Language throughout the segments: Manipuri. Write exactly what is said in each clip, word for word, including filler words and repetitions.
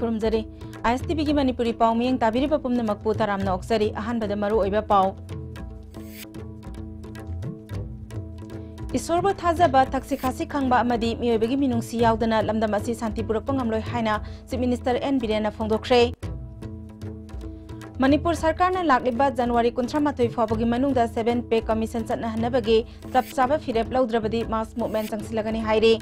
ꯈꯨꯔꯨꯝꯖꯔꯤ꯫ ISTVꯒꯤ ꯃꯅꯤꯄꯨꯔꯤ ꯄꯥꯎ ꯃꯤꯠꯌꯦꯡ ꯇꯥꯕꯤꯔꯤꯕ ꯄꯨꯝꯅꯃꯛꯄꯨ ꯇꯔꯥꯝꯅ ꯑꯣꯛꯆꯔꯤ꯫ ꯑꯍꯥꯟꯕꯗ ꯃꯔꯨꯑꯣꯏꯕ ꯄꯥꯎ꯫ ꯏꯁꯣꯔꯕꯨ ꯊꯥꯖꯕ, ꯊꯛꯁꯤ ꯈꯥꯁꯤ ꯈꯪꯕ ꯑꯃꯗꯤ ꯃꯤꯑꯣꯏꯕꯒꯤ ꯃꯤꯅꯨꯡꯁꯤ ꯌꯥꯎꯗꯅ ꯂꯝꯗꯝ ꯑꯁꯤ ꯁꯥꯟꯇꯤ ꯄꯨꯔꯛꯄ ꯉꯝꯂꯣꯏ ꯍꯥꯏꯅ Chief Minister N ꯕꯤꯔꯦꯟꯅ ꯐꯣꯡꯗꯣꯛꯈ꯭ꯔꯦ꯫ ꯃꯅꯤꯄꯨꯔ ꯁꯔꯀꯥꯔꯅ ꯂꯥꯛꯂꯤꯕ ꯖꯅꯋꯥꯔꯤ ꯀꯨꯟꯊ꯭ꯔꯥ ꯃꯥꯊꯣꯏ ꯐꯥꯎꯕꯒꯤ ꯃꯅꯨꯡꯗ Seven Pay Commission ꯆꯠꯅꯍꯟꯅꯕꯒꯤ ꯆꯞ ꯆꯥꯕ ꯐꯤꯔꯦꯞ ꯂꯧꯗ꯭ꯔꯕꯗꯤ mass movement ꯆꯪꯁꯤꯜꯂꯒꯅꯤ ꯍꯥꯏꯔꯤ꯫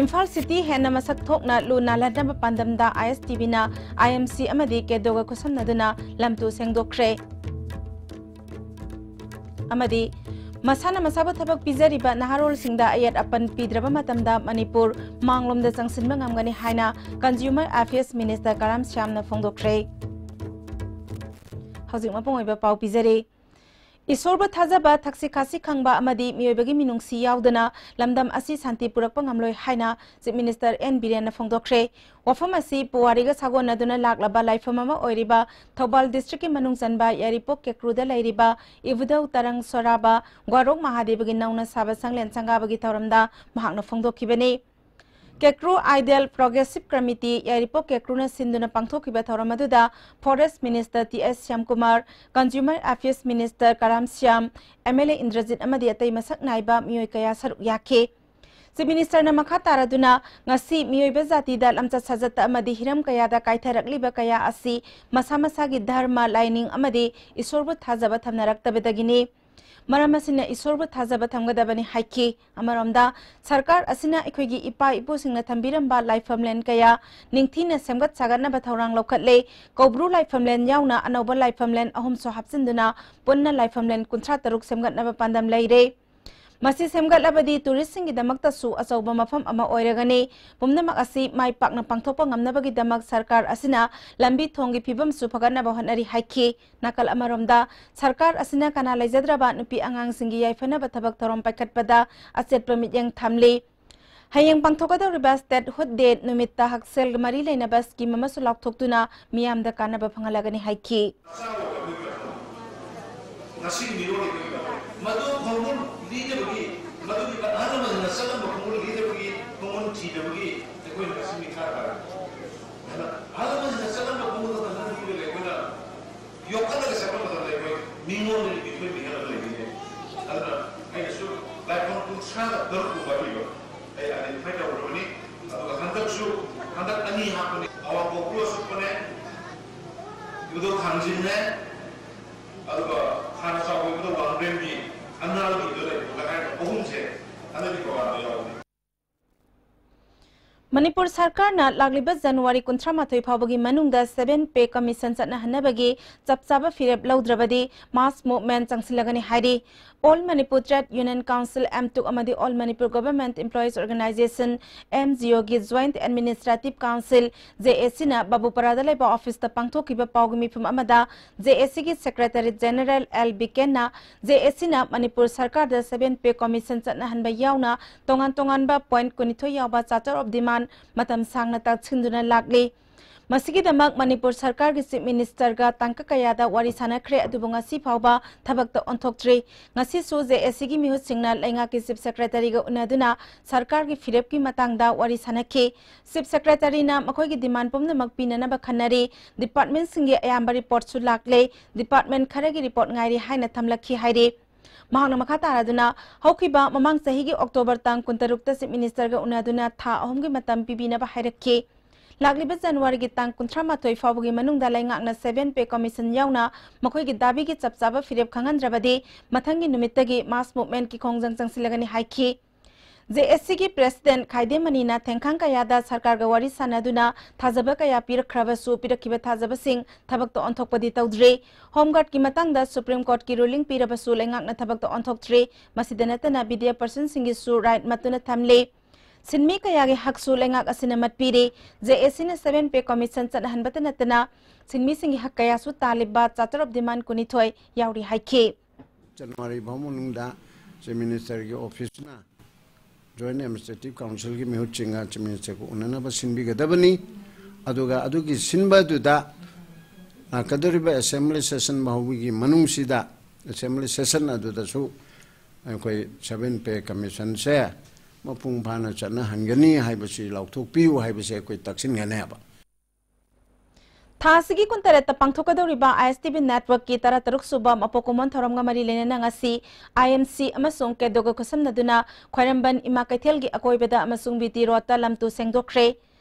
ꯏꯝꯐꯥꯜ ꯁꯤꯇꯤ ꯍꯦꯟꯅ ꯃꯁꯛ ꯊꯣꯛꯅ ꯂꯨ ꯅꯥꯜꯍꯟꯅꯕ ꯄꯥꯟꯗꯝꯗ ISTVꯅ IMC ꯑꯃꯗꯤ ꯀꯦꯗꯣꯒ ꯈꯨꯠꯁꯝꯅꯗꯨꯅ ꯂꯝꯇꯨ ꯁꯦꯡꯗꯣꯛꯈ꯭ꯔꯦ꯫ ꯑꯃꯗꯤ ꯃꯁꯥꯅ ꯃꯁꯥꯕꯨ ꯊꯕꯛ ꯄꯤꯖꯔꯤꯕ ꯅꯍꯥꯔꯣꯜꯁꯤꯡꯗ ꯑꯌꯦꯠ ꯑꯄꯟ ꯄꯤꯗ꯭ꯔꯕ ꯃꯇꯝꯗ ꯃꯅꯤꯄꯨꯔ ꯃꯥꯡꯂꯣꯝꯗ ꯆꯪꯁꯤꯟꯕ ꯉꯝꯒꯅꯤ ꯍꯥꯏꯅ Consumer Affairs Minister ꯀꯔꯥꯝ ꯁ꯭ꯌꯥꯝꯅ ꯐꯣꯡꯗꯣꯛꯈ꯭ꯔꯦ꯫ ꯍꯧꯖꯤꯛ ꯃꯄꯨꯡ ꯑꯣꯏꯕ ꯄꯥꯎ ꯄꯤꯖꯔꯤ꯫ ꯏꯁꯣꯔꯕꯨ ꯊꯥꯖꯕ, ꯊꯛꯁꯤ ꯈꯥꯁꯤ ꯈꯪꯕ ꯑꯃꯗꯤ ꯃꯤꯑꯣꯏꯕꯒꯤ ꯃꯤꯅꯨꯡꯁꯤ ꯌꯥꯎꯗꯅ ꯂꯝꯗꯝ ꯑꯁꯤ ꯁꯥꯟꯇꯤ ꯄꯨꯔꯛꯄ ꯉꯝꯂꯣꯏ ꯍꯥꯏꯅ Chief Minister N ꯕꯤꯔꯦꯟꯅ ꯐꯣꯡꯗꯣꯛꯈ꯭ꯔꯦ꯫ ꯋꯥꯐꯝ ꯑꯁꯤ ꯄꯨꯋꯥꯔꯤꯒ ꯁꯥꯒꯣꯟꯅꯗꯨꯅ ꯂꯥꯛꯂꯕ ꯂꯥꯏꯐꯝ ꯑꯃ ꯑꯣꯏꯔꯤꯕ ꯊꯧꯕꯥꯜ districtꯀꯤ ꯃꯅꯨꯡ ꯆꯟꯕ ꯌꯥꯏꯔꯤꯄꯣꯛ ꯀꯦꯀ꯭ꯔꯨꯗ ꯂꯩꯔꯤꯕ ꯏꯕꯨꯙꯧ ꯇꯔꯪ ꯁꯣꯔꯥꯕ ꯒ꯭ꯋꯥꯔꯣꯛ ꯃꯍꯥꯗꯦꯕꯒꯤ ꯅꯧꯅ ꯁꯥꯕ ꯁꯪꯂꯦꯟ ꯁꯪꯒꯥꯕꯒꯤ ꯊꯧꯔꯝꯗ ꯃꯍꯥꯛꯅ ꯐꯣꯡꯗꯣꯛꯈꯤꯕꯅꯤ꯫ ꯀꯦꯀ꯭ꯔꯨ Ideal Progressive Committee ꯌꯥꯏꯔꯤꯄꯣꯛ ꯀꯦꯀ꯭ꯔꯨꯅ ꯁꯤꯟꯗꯨꯅ ꯄꯥꯡꯊꯣꯛꯈꯤꯕ ꯊꯧꯔꯝ ꯑꯗꯨꯗ Forest Minister ꯇꯤ ꯑꯦꯁ ꯁ꯭ꯌꯥꯝꯀꯨꯃꯥꯔ, Consumer Affairs Minister ꯀꯔꯥꯝ ꯁ꯭ꯌꯥꯝ, MLA ꯏꯟꯗ꯭ꯔꯖꯤꯠ ꯑꯃꯗꯤ ꯑꯇꯩ ꯃꯁꯛ ꯅꯥꯏꯕ ꯃꯤꯑꯣꯏ ꯀꯌꯥ ꯁꯔꯨꯛ ꯌꯥꯈꯤ꯫ Chief Ministerꯅ ꯃꯈꯥ ꯇꯥꯔꯗꯨꯅ, ꯉꯁꯤ ꯃꯤꯑꯣꯏꯕ ꯖꯥꯇꯤꯗ ꯂꯝꯆꯠ ꯁꯥꯖꯠꯇ ꯑꯃꯗꯤ ꯍꯤꯔꯝ ꯀꯌꯥꯗ ꯀꯥꯏꯊꯔꯛꯂꯤꯕ ꯀꯌꯥ ꯑꯁꯤ ꯃꯁꯥ ꯃꯁꯥꯒꯤ ꯙꯔꯃ, ꯂꯥꯏꯅꯤꯡ ꯑꯃꯗꯤ ꯏꯁꯣꯔꯕꯨ ꯊꯥꯖꯕ ꯊꯝꯅꯔꯛꯇꯕꯗꯒꯤꯅꯤ꯫ ꯃꯔꯝ ꯑꯁꯤꯅ ꯏꯁꯣꯔꯕꯨ ꯊꯥꯖꯕ ꯊꯝꯒꯗꯕꯅꯤ ꯍꯥꯏꯈꯤ꯫ ꯑꯃꯔꯣꯝꯗ, ꯁꯔꯀꯥꯔ ꯑꯁꯤꯅ ꯑꯩꯈꯣꯏꯒꯤ ꯏꯄꯥ ꯏꯄꯨꯁꯤꯡꯅ ꯊꯝꯕꯤꯔꯝꯕ ꯂꯥꯏꯐꯝꯂꯦꯟ ꯀꯌꯥ ꯅꯤꯡꯊꯤꯅ ꯁꯦꯝꯒꯠ ꯁꯥꯒꯠꯅꯕ ꯊꯧꯔꯥꯡ ꯂꯧꯈꯠꯂꯦ꯫ ꯀꯧꯕ꯭ꯔꯨ ꯂꯥꯏꯐꯝꯂꯦꯟ ꯌꯥꯎꯅ ꯑꯅꯧꯕ ꯂꯥꯏꯐꯝꯂꯦꯟ ꯑꯍꯨꯝꯁꯨ ꯍꯥꯞꯆꯤꯟꯗꯨꯅ ꯄꯨꯟꯅ ꯂꯥꯏꯐꯝꯂꯦꯟ ꯀꯨꯟꯊ꯭ꯔꯥ ꯇꯔꯨꯛ ꯁꯦꯝꯒꯠꯅꯕ ꯄꯥꯟꯗꯝ ꯂꯩꯔꯦ꯫ ꯃꯁꯤ ꯁꯦꯝꯒꯠꯂꯕꯗꯤ ꯇꯨꯔꯤꯁꯁꯤꯡꯒꯤꯗꯃꯛꯇꯁꯨ ꯑꯆꯧꯕ ꯃꯐꯝ ꯑꯃ ꯑꯣꯏꯔꯒꯅꯤ꯫ ꯄꯨꯝꯅꯃꯛ ꯑꯁꯤ ꯃꯥꯏ ꯄꯥꯛꯅ ꯄꯥꯡꯊꯣꯛꯄ ꯉꯝꯅꯕꯒꯤꯗꯃꯛ ꯁꯔꯀꯥꯔ ꯑꯁꯤꯅ ꯂꯝꯕꯤ ꯊꯣꯡꯒꯤ ꯐꯤꯕꯝꯁꯨ ꯐꯒꯠꯅꯕ ꯍꯣꯠꯅꯔꯤ ꯍꯥꯏꯈꯤ꯫ ꯅꯥꯀꯜ ꯑꯃꯔꯣꯝꯗ, ꯁꯔꯀꯥꯔ ꯑꯁꯤꯅ ꯀꯅꯥ ꯂꯩꯖꯗ꯭ꯔꯕ ꯅꯨꯄꯤ ꯑꯉꯥꯡꯁꯤꯡꯒꯤ ꯌꯥꯏꯐꯅꯕ ꯊꯕꯛ ꯊꯧꯔꯝ ꯄꯥꯏꯈꯠꯄꯗ ꯑꯆꯦꯠꯄ ꯃꯤꯠꯌꯦꯡ ꯊꯝꯂꯤ꯫ ꯍꯌꯦꯡ ꯄꯥꯡꯊꯣꯛꯀꯗꯧꯔꯤꯕ Statehood Day ꯅꯨꯃꯤꯠꯇ ꯍꯛꯁꯦꯜ ꯃꯔꯤ ꯂꯩꯅꯕ scheme ꯑꯃꯁꯨ ꯂꯥꯎꯊꯣꯛꯇꯨꯅ ꯃꯤꯌꯥꯝꯗ ꯀꯥꯟꯅꯕ ꯐꯪꯍꯜꯂꯒꯅꯤ ꯍꯥꯏꯈꯤ꯫ ꯉꯁꯤ ꯃꯤꯔꯣꯜꯂꯤꯕ ꯃꯗꯨ ꯈꯣꯡꯒꯨꯜ ꯂꯤꯗꯕꯒꯤ, ꯃꯗꯨꯒꯤ ꯑꯍꯜ ꯂꯃꯟꯅ ꯆꯠꯂꯝꯕ ꯈꯣꯡꯒꯨꯜ ꯂꯤꯗꯕꯒꯤ, ꯈꯣꯡꯒꯨꯜ ꯊꯤꯗꯕꯒꯤ ꯑꯩꯈꯣꯏꯅ ꯉꯁꯤ ꯃꯤ ꯈꯔ ꯈꯔ ꯑꯗꯨꯅ ꯑꯍꯜ ꯂꯃꯟꯁꯤꯡꯅ ꯆꯠꯂꯝꯕ ꯃꯑꯣꯡꯗ ꯇꯧꯅꯕꯒꯤ ꯑꯩꯈꯣꯏꯅ ꯌꯣꯛꯈꯠꯂꯒ ꯆꯠꯄ ꯃꯇꯝꯗ ꯑꯩꯈꯣꯏ ꯃꯤꯉꯣꯟꯗꯒꯤ ꯃꯤꯊꯣꯏ ꯃꯤꯍꯦꯜꯂꯒ ꯂꯩꯈꯤꯅꯦ꯫ ꯑꯗꯨꯅ ꯑꯩꯅꯁꯨ ꯂꯥꯏꯐꯝ ꯀꯨꯟꯊ꯭ꯔꯥꯒ ꯇꯔꯨꯛ ꯀꯨꯝꯕ ꯄꯤꯕ ꯑꯩ identify ꯇꯧꯔꯕꯅꯤ꯫ ꯑꯗꯨꯒ ꯍꯟꯗꯛꯁꯨ, ꯍꯟꯗꯛ ꯑꯅꯤ ꯍꯥꯞꯄꯅꯤ, ꯑꯋꯥꯡ ꯀꯣꯡꯕꯨ ꯑꯁꯨꯛꯄꯅꯦ, ꯏꯕꯨꯙꯧ ꯊꯥꯡꯖꯤꯡꯅꯦ, ꯑꯗꯨꯒ ꯍꯥꯟꯅ ꯆꯥꯎꯈꯤꯕꯗ ꯋꯥꯡꯕ꯭ꯔꯦꯝꯒꯤ ꯑꯅꯥꯜꯒꯤꯗ ꯂꯩꯕ ꯍꯥꯏꯔꯤꯕ ꯑꯍꯨꯝꯁꯦ ꯍꯟꯗꯛꯀꯤ programꯗ ꯌꯥꯎꯕꯅꯤ꯫ ꯃꯅꯤꯄꯨꯔ ꯁꯔꯀꯥꯔꯅ ꯂꯥꯛꯂꯤꯕ ꯖꯅꯋꯥꯔꯤ ꯀꯨꯟꯊ꯭ꯔꯥ ꯃꯥꯊꯣꯏ ꯐꯥꯎꯕꯒꯤ ꯃꯅꯨꯡꯗ seven pay commission ꯆꯠꯅꯍꯟꯅꯕꯒꯤ ꯆꯞ ꯆꯥꯕ ꯐꯤꯔꯦꯞ ꯂꯧꯗ꯭ꯔꯕꯗꯤ mass movement ꯆꯪꯁꯤꯜꯂꯒꯅꯤ ꯍꯥꯏꯔꯤ꯫ All Manipur Trade Union Council, M T U C, ꯑꯃꯗꯤ All Manipur Government Employees Organization, M G O, ꯒꯤ Joint Administrative Council, J A C, ꯅ ꯕꯥꯕꯨꯄꯥꯔꯥꯗ ꯂꯩꯕ office ꯇ ꯄꯥꯡꯊꯣꯛꯈꯤꯕ ꯄꯥꯎꯒꯤ ꯃꯤꯐꯝ ꯑꯃꯗ J A C ꯒꯤ Secretary General L ꯕꯤꯀꯦꯟꯅ J A C ꯅ ꯃꯅꯤꯄꯨꯔ ꯁꯔꯀꯥꯔꯗ seven pay commission ꯆꯠꯅꯍꯟꯕ ꯌꯥꯎꯅ ꯇꯣꯉꯥꯟ ꯇꯣꯉꯥꯟꯕ point ꯀꯨꯟꯅꯤꯊꯣꯏ ꯌꯥꯎꯕ Charter of Demand ꯃꯇꯝ ꯁꯥꯡꯅ ꯇꯛꯁꯤꯟꯗꯨꯅ ꯂꯥꯛꯂꯤ꯫ ꯃꯁꯤꯒꯤꯗꯃꯛ ꯃꯅꯤꯄꯨꯔ ꯁꯔꯀꯥꯔꯒꯤ Chief Minister ꯒ ꯇꯥꯡꯀꯛ ꯀꯌꯥꯗ ꯋꯥꯔꯤ ꯁꯥꯅꯈ꯭ꯔꯦ, ꯑꯗꯨꯕꯨ ꯉꯁꯤ ꯐꯥꯎꯕ ꯊꯕꯛꯇ ꯑꯣꯟꯊꯣꯛꯇ꯭ꯔꯤ꯫ ꯉꯁꯤꯁꯨ J A C ꯒꯤ ꯃꯤꯍꯨꯠꯁꯤꯡꯅ ꯂꯩꯉꯥꯛꯀꯤ Chief Secretary ꯒ ꯎꯅꯗꯨꯅ ꯁꯔꯀꯥꯔꯒꯤ ꯐꯤꯔꯦꯞꯀꯤ ꯃꯇꯥꯡꯗ ꯋꯥꯔꯤ ꯁꯥꯅꯈꯤ꯫ Chief Secretary ꯅ ꯃꯈꯣꯏꯒꯤ demand ꯄꯨꯝꯅꯃꯛ ꯄꯤꯅꯅꯕ ꯈꯟꯅꯔꯤ꯫ Department ꯁꯤꯡꯒꯤ ꯑꯌꯥꯝꯕ report ꯁꯨ ꯂꯥꯛꯂꯦ꯫ Department ꯈꯔꯒꯤ report ꯉꯥꯏꯔꯤ ꯍꯥꯏꯅ ꯊꯝꯂꯛꯈꯤ ꯍꯥꯏꯔꯤ꯫ ꯃꯍꯥꯛꯅ ꯃꯈꯥ ꯇꯥꯔꯗꯨꯅ, ꯍꯧꯈꯤꯕ ꯃꯃꯥꯡ ꯆꯍꯤꯒꯤ October ꯇꯥꯡ ꯀꯨꯟꯇꯔꯨꯛꯇ Chief Minister ꯒ ꯎꯅꯗꯨꯅ ꯊꯥ ꯑꯍꯨꯝꯒꯤ ꯃꯇꯝ ꯄꯤꯕꯤꯅꯕ ꯍꯥꯏꯔꯛꯈꯤ꯫ ꯂꯥꯛꯂꯤꯕ ꯖꯅꯋꯥꯔꯤꯒꯤ ꯇꯥꯡ ꯀꯨꯟꯊ꯭ꯔꯥ ꯃꯥꯊꯣꯏ ꯐꯥꯎꯕꯒꯤ ꯃꯅꯨꯡꯗ ꯂꯩꯉꯥꯛꯅ seven pay commission ꯌꯥꯎꯅ ꯃꯈꯣꯏꯒꯤ ꯗꯥꯕꯤꯒꯤ ꯆꯞ ꯆꯥꯕ ꯐꯤꯔꯦꯞ ꯈꯪꯍꯟꯗ꯭ꯔꯕꯗꯤ ꯃꯊꯪꯒꯤ ꯅꯨꯃꯤꯠꯇꯒꯤ mass movement ꯀꯤ ꯈꯣꯡꯖꯪ ꯆꯪꯁꯤꯜꯂꯒꯅꯤ ꯍꯥꯏꯈꯤ꯫ J A C ꯒꯤ President ꯈꯥꯏꯗꯦꯝ ꯃꯅꯤꯅ ꯊꯦꯡꯈꯥꯡ ꯀꯌꯥꯗ ꯁꯔꯀꯥꯔꯒ ꯋꯥꯔꯤ ꯁꯥꯅꯗꯨꯅ ꯊꯥꯖꯕ ꯀꯌꯥ ꯄꯤꯔꯛꯈ꯭ꯔꯕꯁꯨ, ꯄꯤꯔꯛꯈꯤꯕ ꯊꯥꯖꯕꯁꯤꯡ ꯊꯕꯛꯇ ꯑꯣꯟꯊꯣꯛꯄꯗꯤ ꯇꯧꯗ꯭ꯔꯤ꯫ Home Guard ꯀꯤ ꯃꯇꯥꯡꯗ Supreme Court ꯀꯤ ruling ꯄꯤꯔꯕꯁꯨ ꯂꯩꯉꯥꯛꯅ ꯊꯕꯛꯇ ꯑꯣꯟꯊꯣꯛꯇ꯭ꯔꯤ꯫ ꯃꯁꯤꯗ ꯅꯠꯇꯅ media person ꯁꯤꯡꯒꯤꯁꯨ right ꯃꯠꯇꯨꯅ ꯊꯝꯂꯤ꯫ ꯁꯤꯟꯃꯤ ꯀꯌꯥꯒꯤ ꯍꯛꯁꯨ ꯂꯩꯉꯥꯛ ꯑꯁꯤꯅ ꯃꯠꯄꯤꯔꯤ꯫ J A C ꯅ seven pay commission ꯆꯠꯅꯍꯟꯕꯇ ꯅꯠꯇꯅ ꯁꯤꯟꯃꯤꯁꯤꯡꯒꯤ ꯍꯛ ꯀꯌꯥꯁꯨ ꯇꯥꯜꯂꯤꯕ Charter of Demand ꯀꯨꯟꯅꯤꯊꯣꯏ ꯌꯥꯎꯔꯤ ꯍꯥꯏꯈꯤ꯫ ꯖꯅꯋꯥꯔꯤ ꯐꯥꯎ ꯃꯅꯨꯡꯗ Chief Minister ꯒꯤ office ꯅ Joint Administrative Council ꯒꯤ ꯃꯤꯍꯨꯠꯁꯤꯡꯒ Chief Minister ꯒ ꯎꯅꯅꯕ ꯁꯤꯟꯕꯤꯒꯗꯕꯅꯤ꯫ ꯑꯗꯨꯒ ꯑꯗꯨꯒꯤ ꯁꯤꯟꯕ ꯑꯗꯨꯗ ꯂꯥꯛꯀꯗꯧꯔꯤꯕ assembly session ꯐꯥꯎꯕꯒꯤ ꯃꯅꯨꯡꯁꯤꯗ, assembly session ꯑꯗꯨꯗꯁꯨ ꯑꯩꯈꯣꯏ seven pay commission ꯁꯦ ꯃꯄꯨꯡ ꯐꯥꯅ ꯆꯠꯅꯍꯟꯒꯅꯤ ꯍꯥꯏꯕꯁꯤ ꯂꯥꯎꯊꯣꯛꯄꯤꯌꯨ ꯍꯥꯏꯕꯁꯤ ꯑꯩꯈꯣꯏ ꯇꯛꯁꯤꯟꯒꯅꯦꯕ꯫ ꯊꯥ ꯑꯁꯤꯒꯤ ꯀꯨꯟꯇꯔꯦꯠꯇ ꯄꯥꯡꯊꯣꯛꯀꯗꯧꯔꯤꯕ ISTV networkꯀꯤ ꯇꯔꯥꯇꯔꯨꯛ ꯁꯨꯕ ꯃꯄꯣꯛ ꯀꯨꯝꯑꯣꯟ ꯊꯧꯔꯝꯒ ꯃꯔꯤ ꯂꯩꯅꯅ ꯉꯁꯤ IMC ꯑꯃꯁꯨꯡ ꯀꯦꯗꯣꯒ ꯈꯨꯠꯁꯝꯅꯗꯨꯅ ꯈ꯭ꯋꯥꯏꯔꯝꯕꯟ ꯏꯃꯥ ꯀꯩꯊꯦꯜꯒꯤ ꯑꯀꯣꯏꯕꯗ ꯑꯃꯁꯨꯡ BT Roadꯇ ꯂꯝ ꯇꯨ ꯁꯦꯡꯗꯣꯛꯈ꯭ꯔꯦ꯫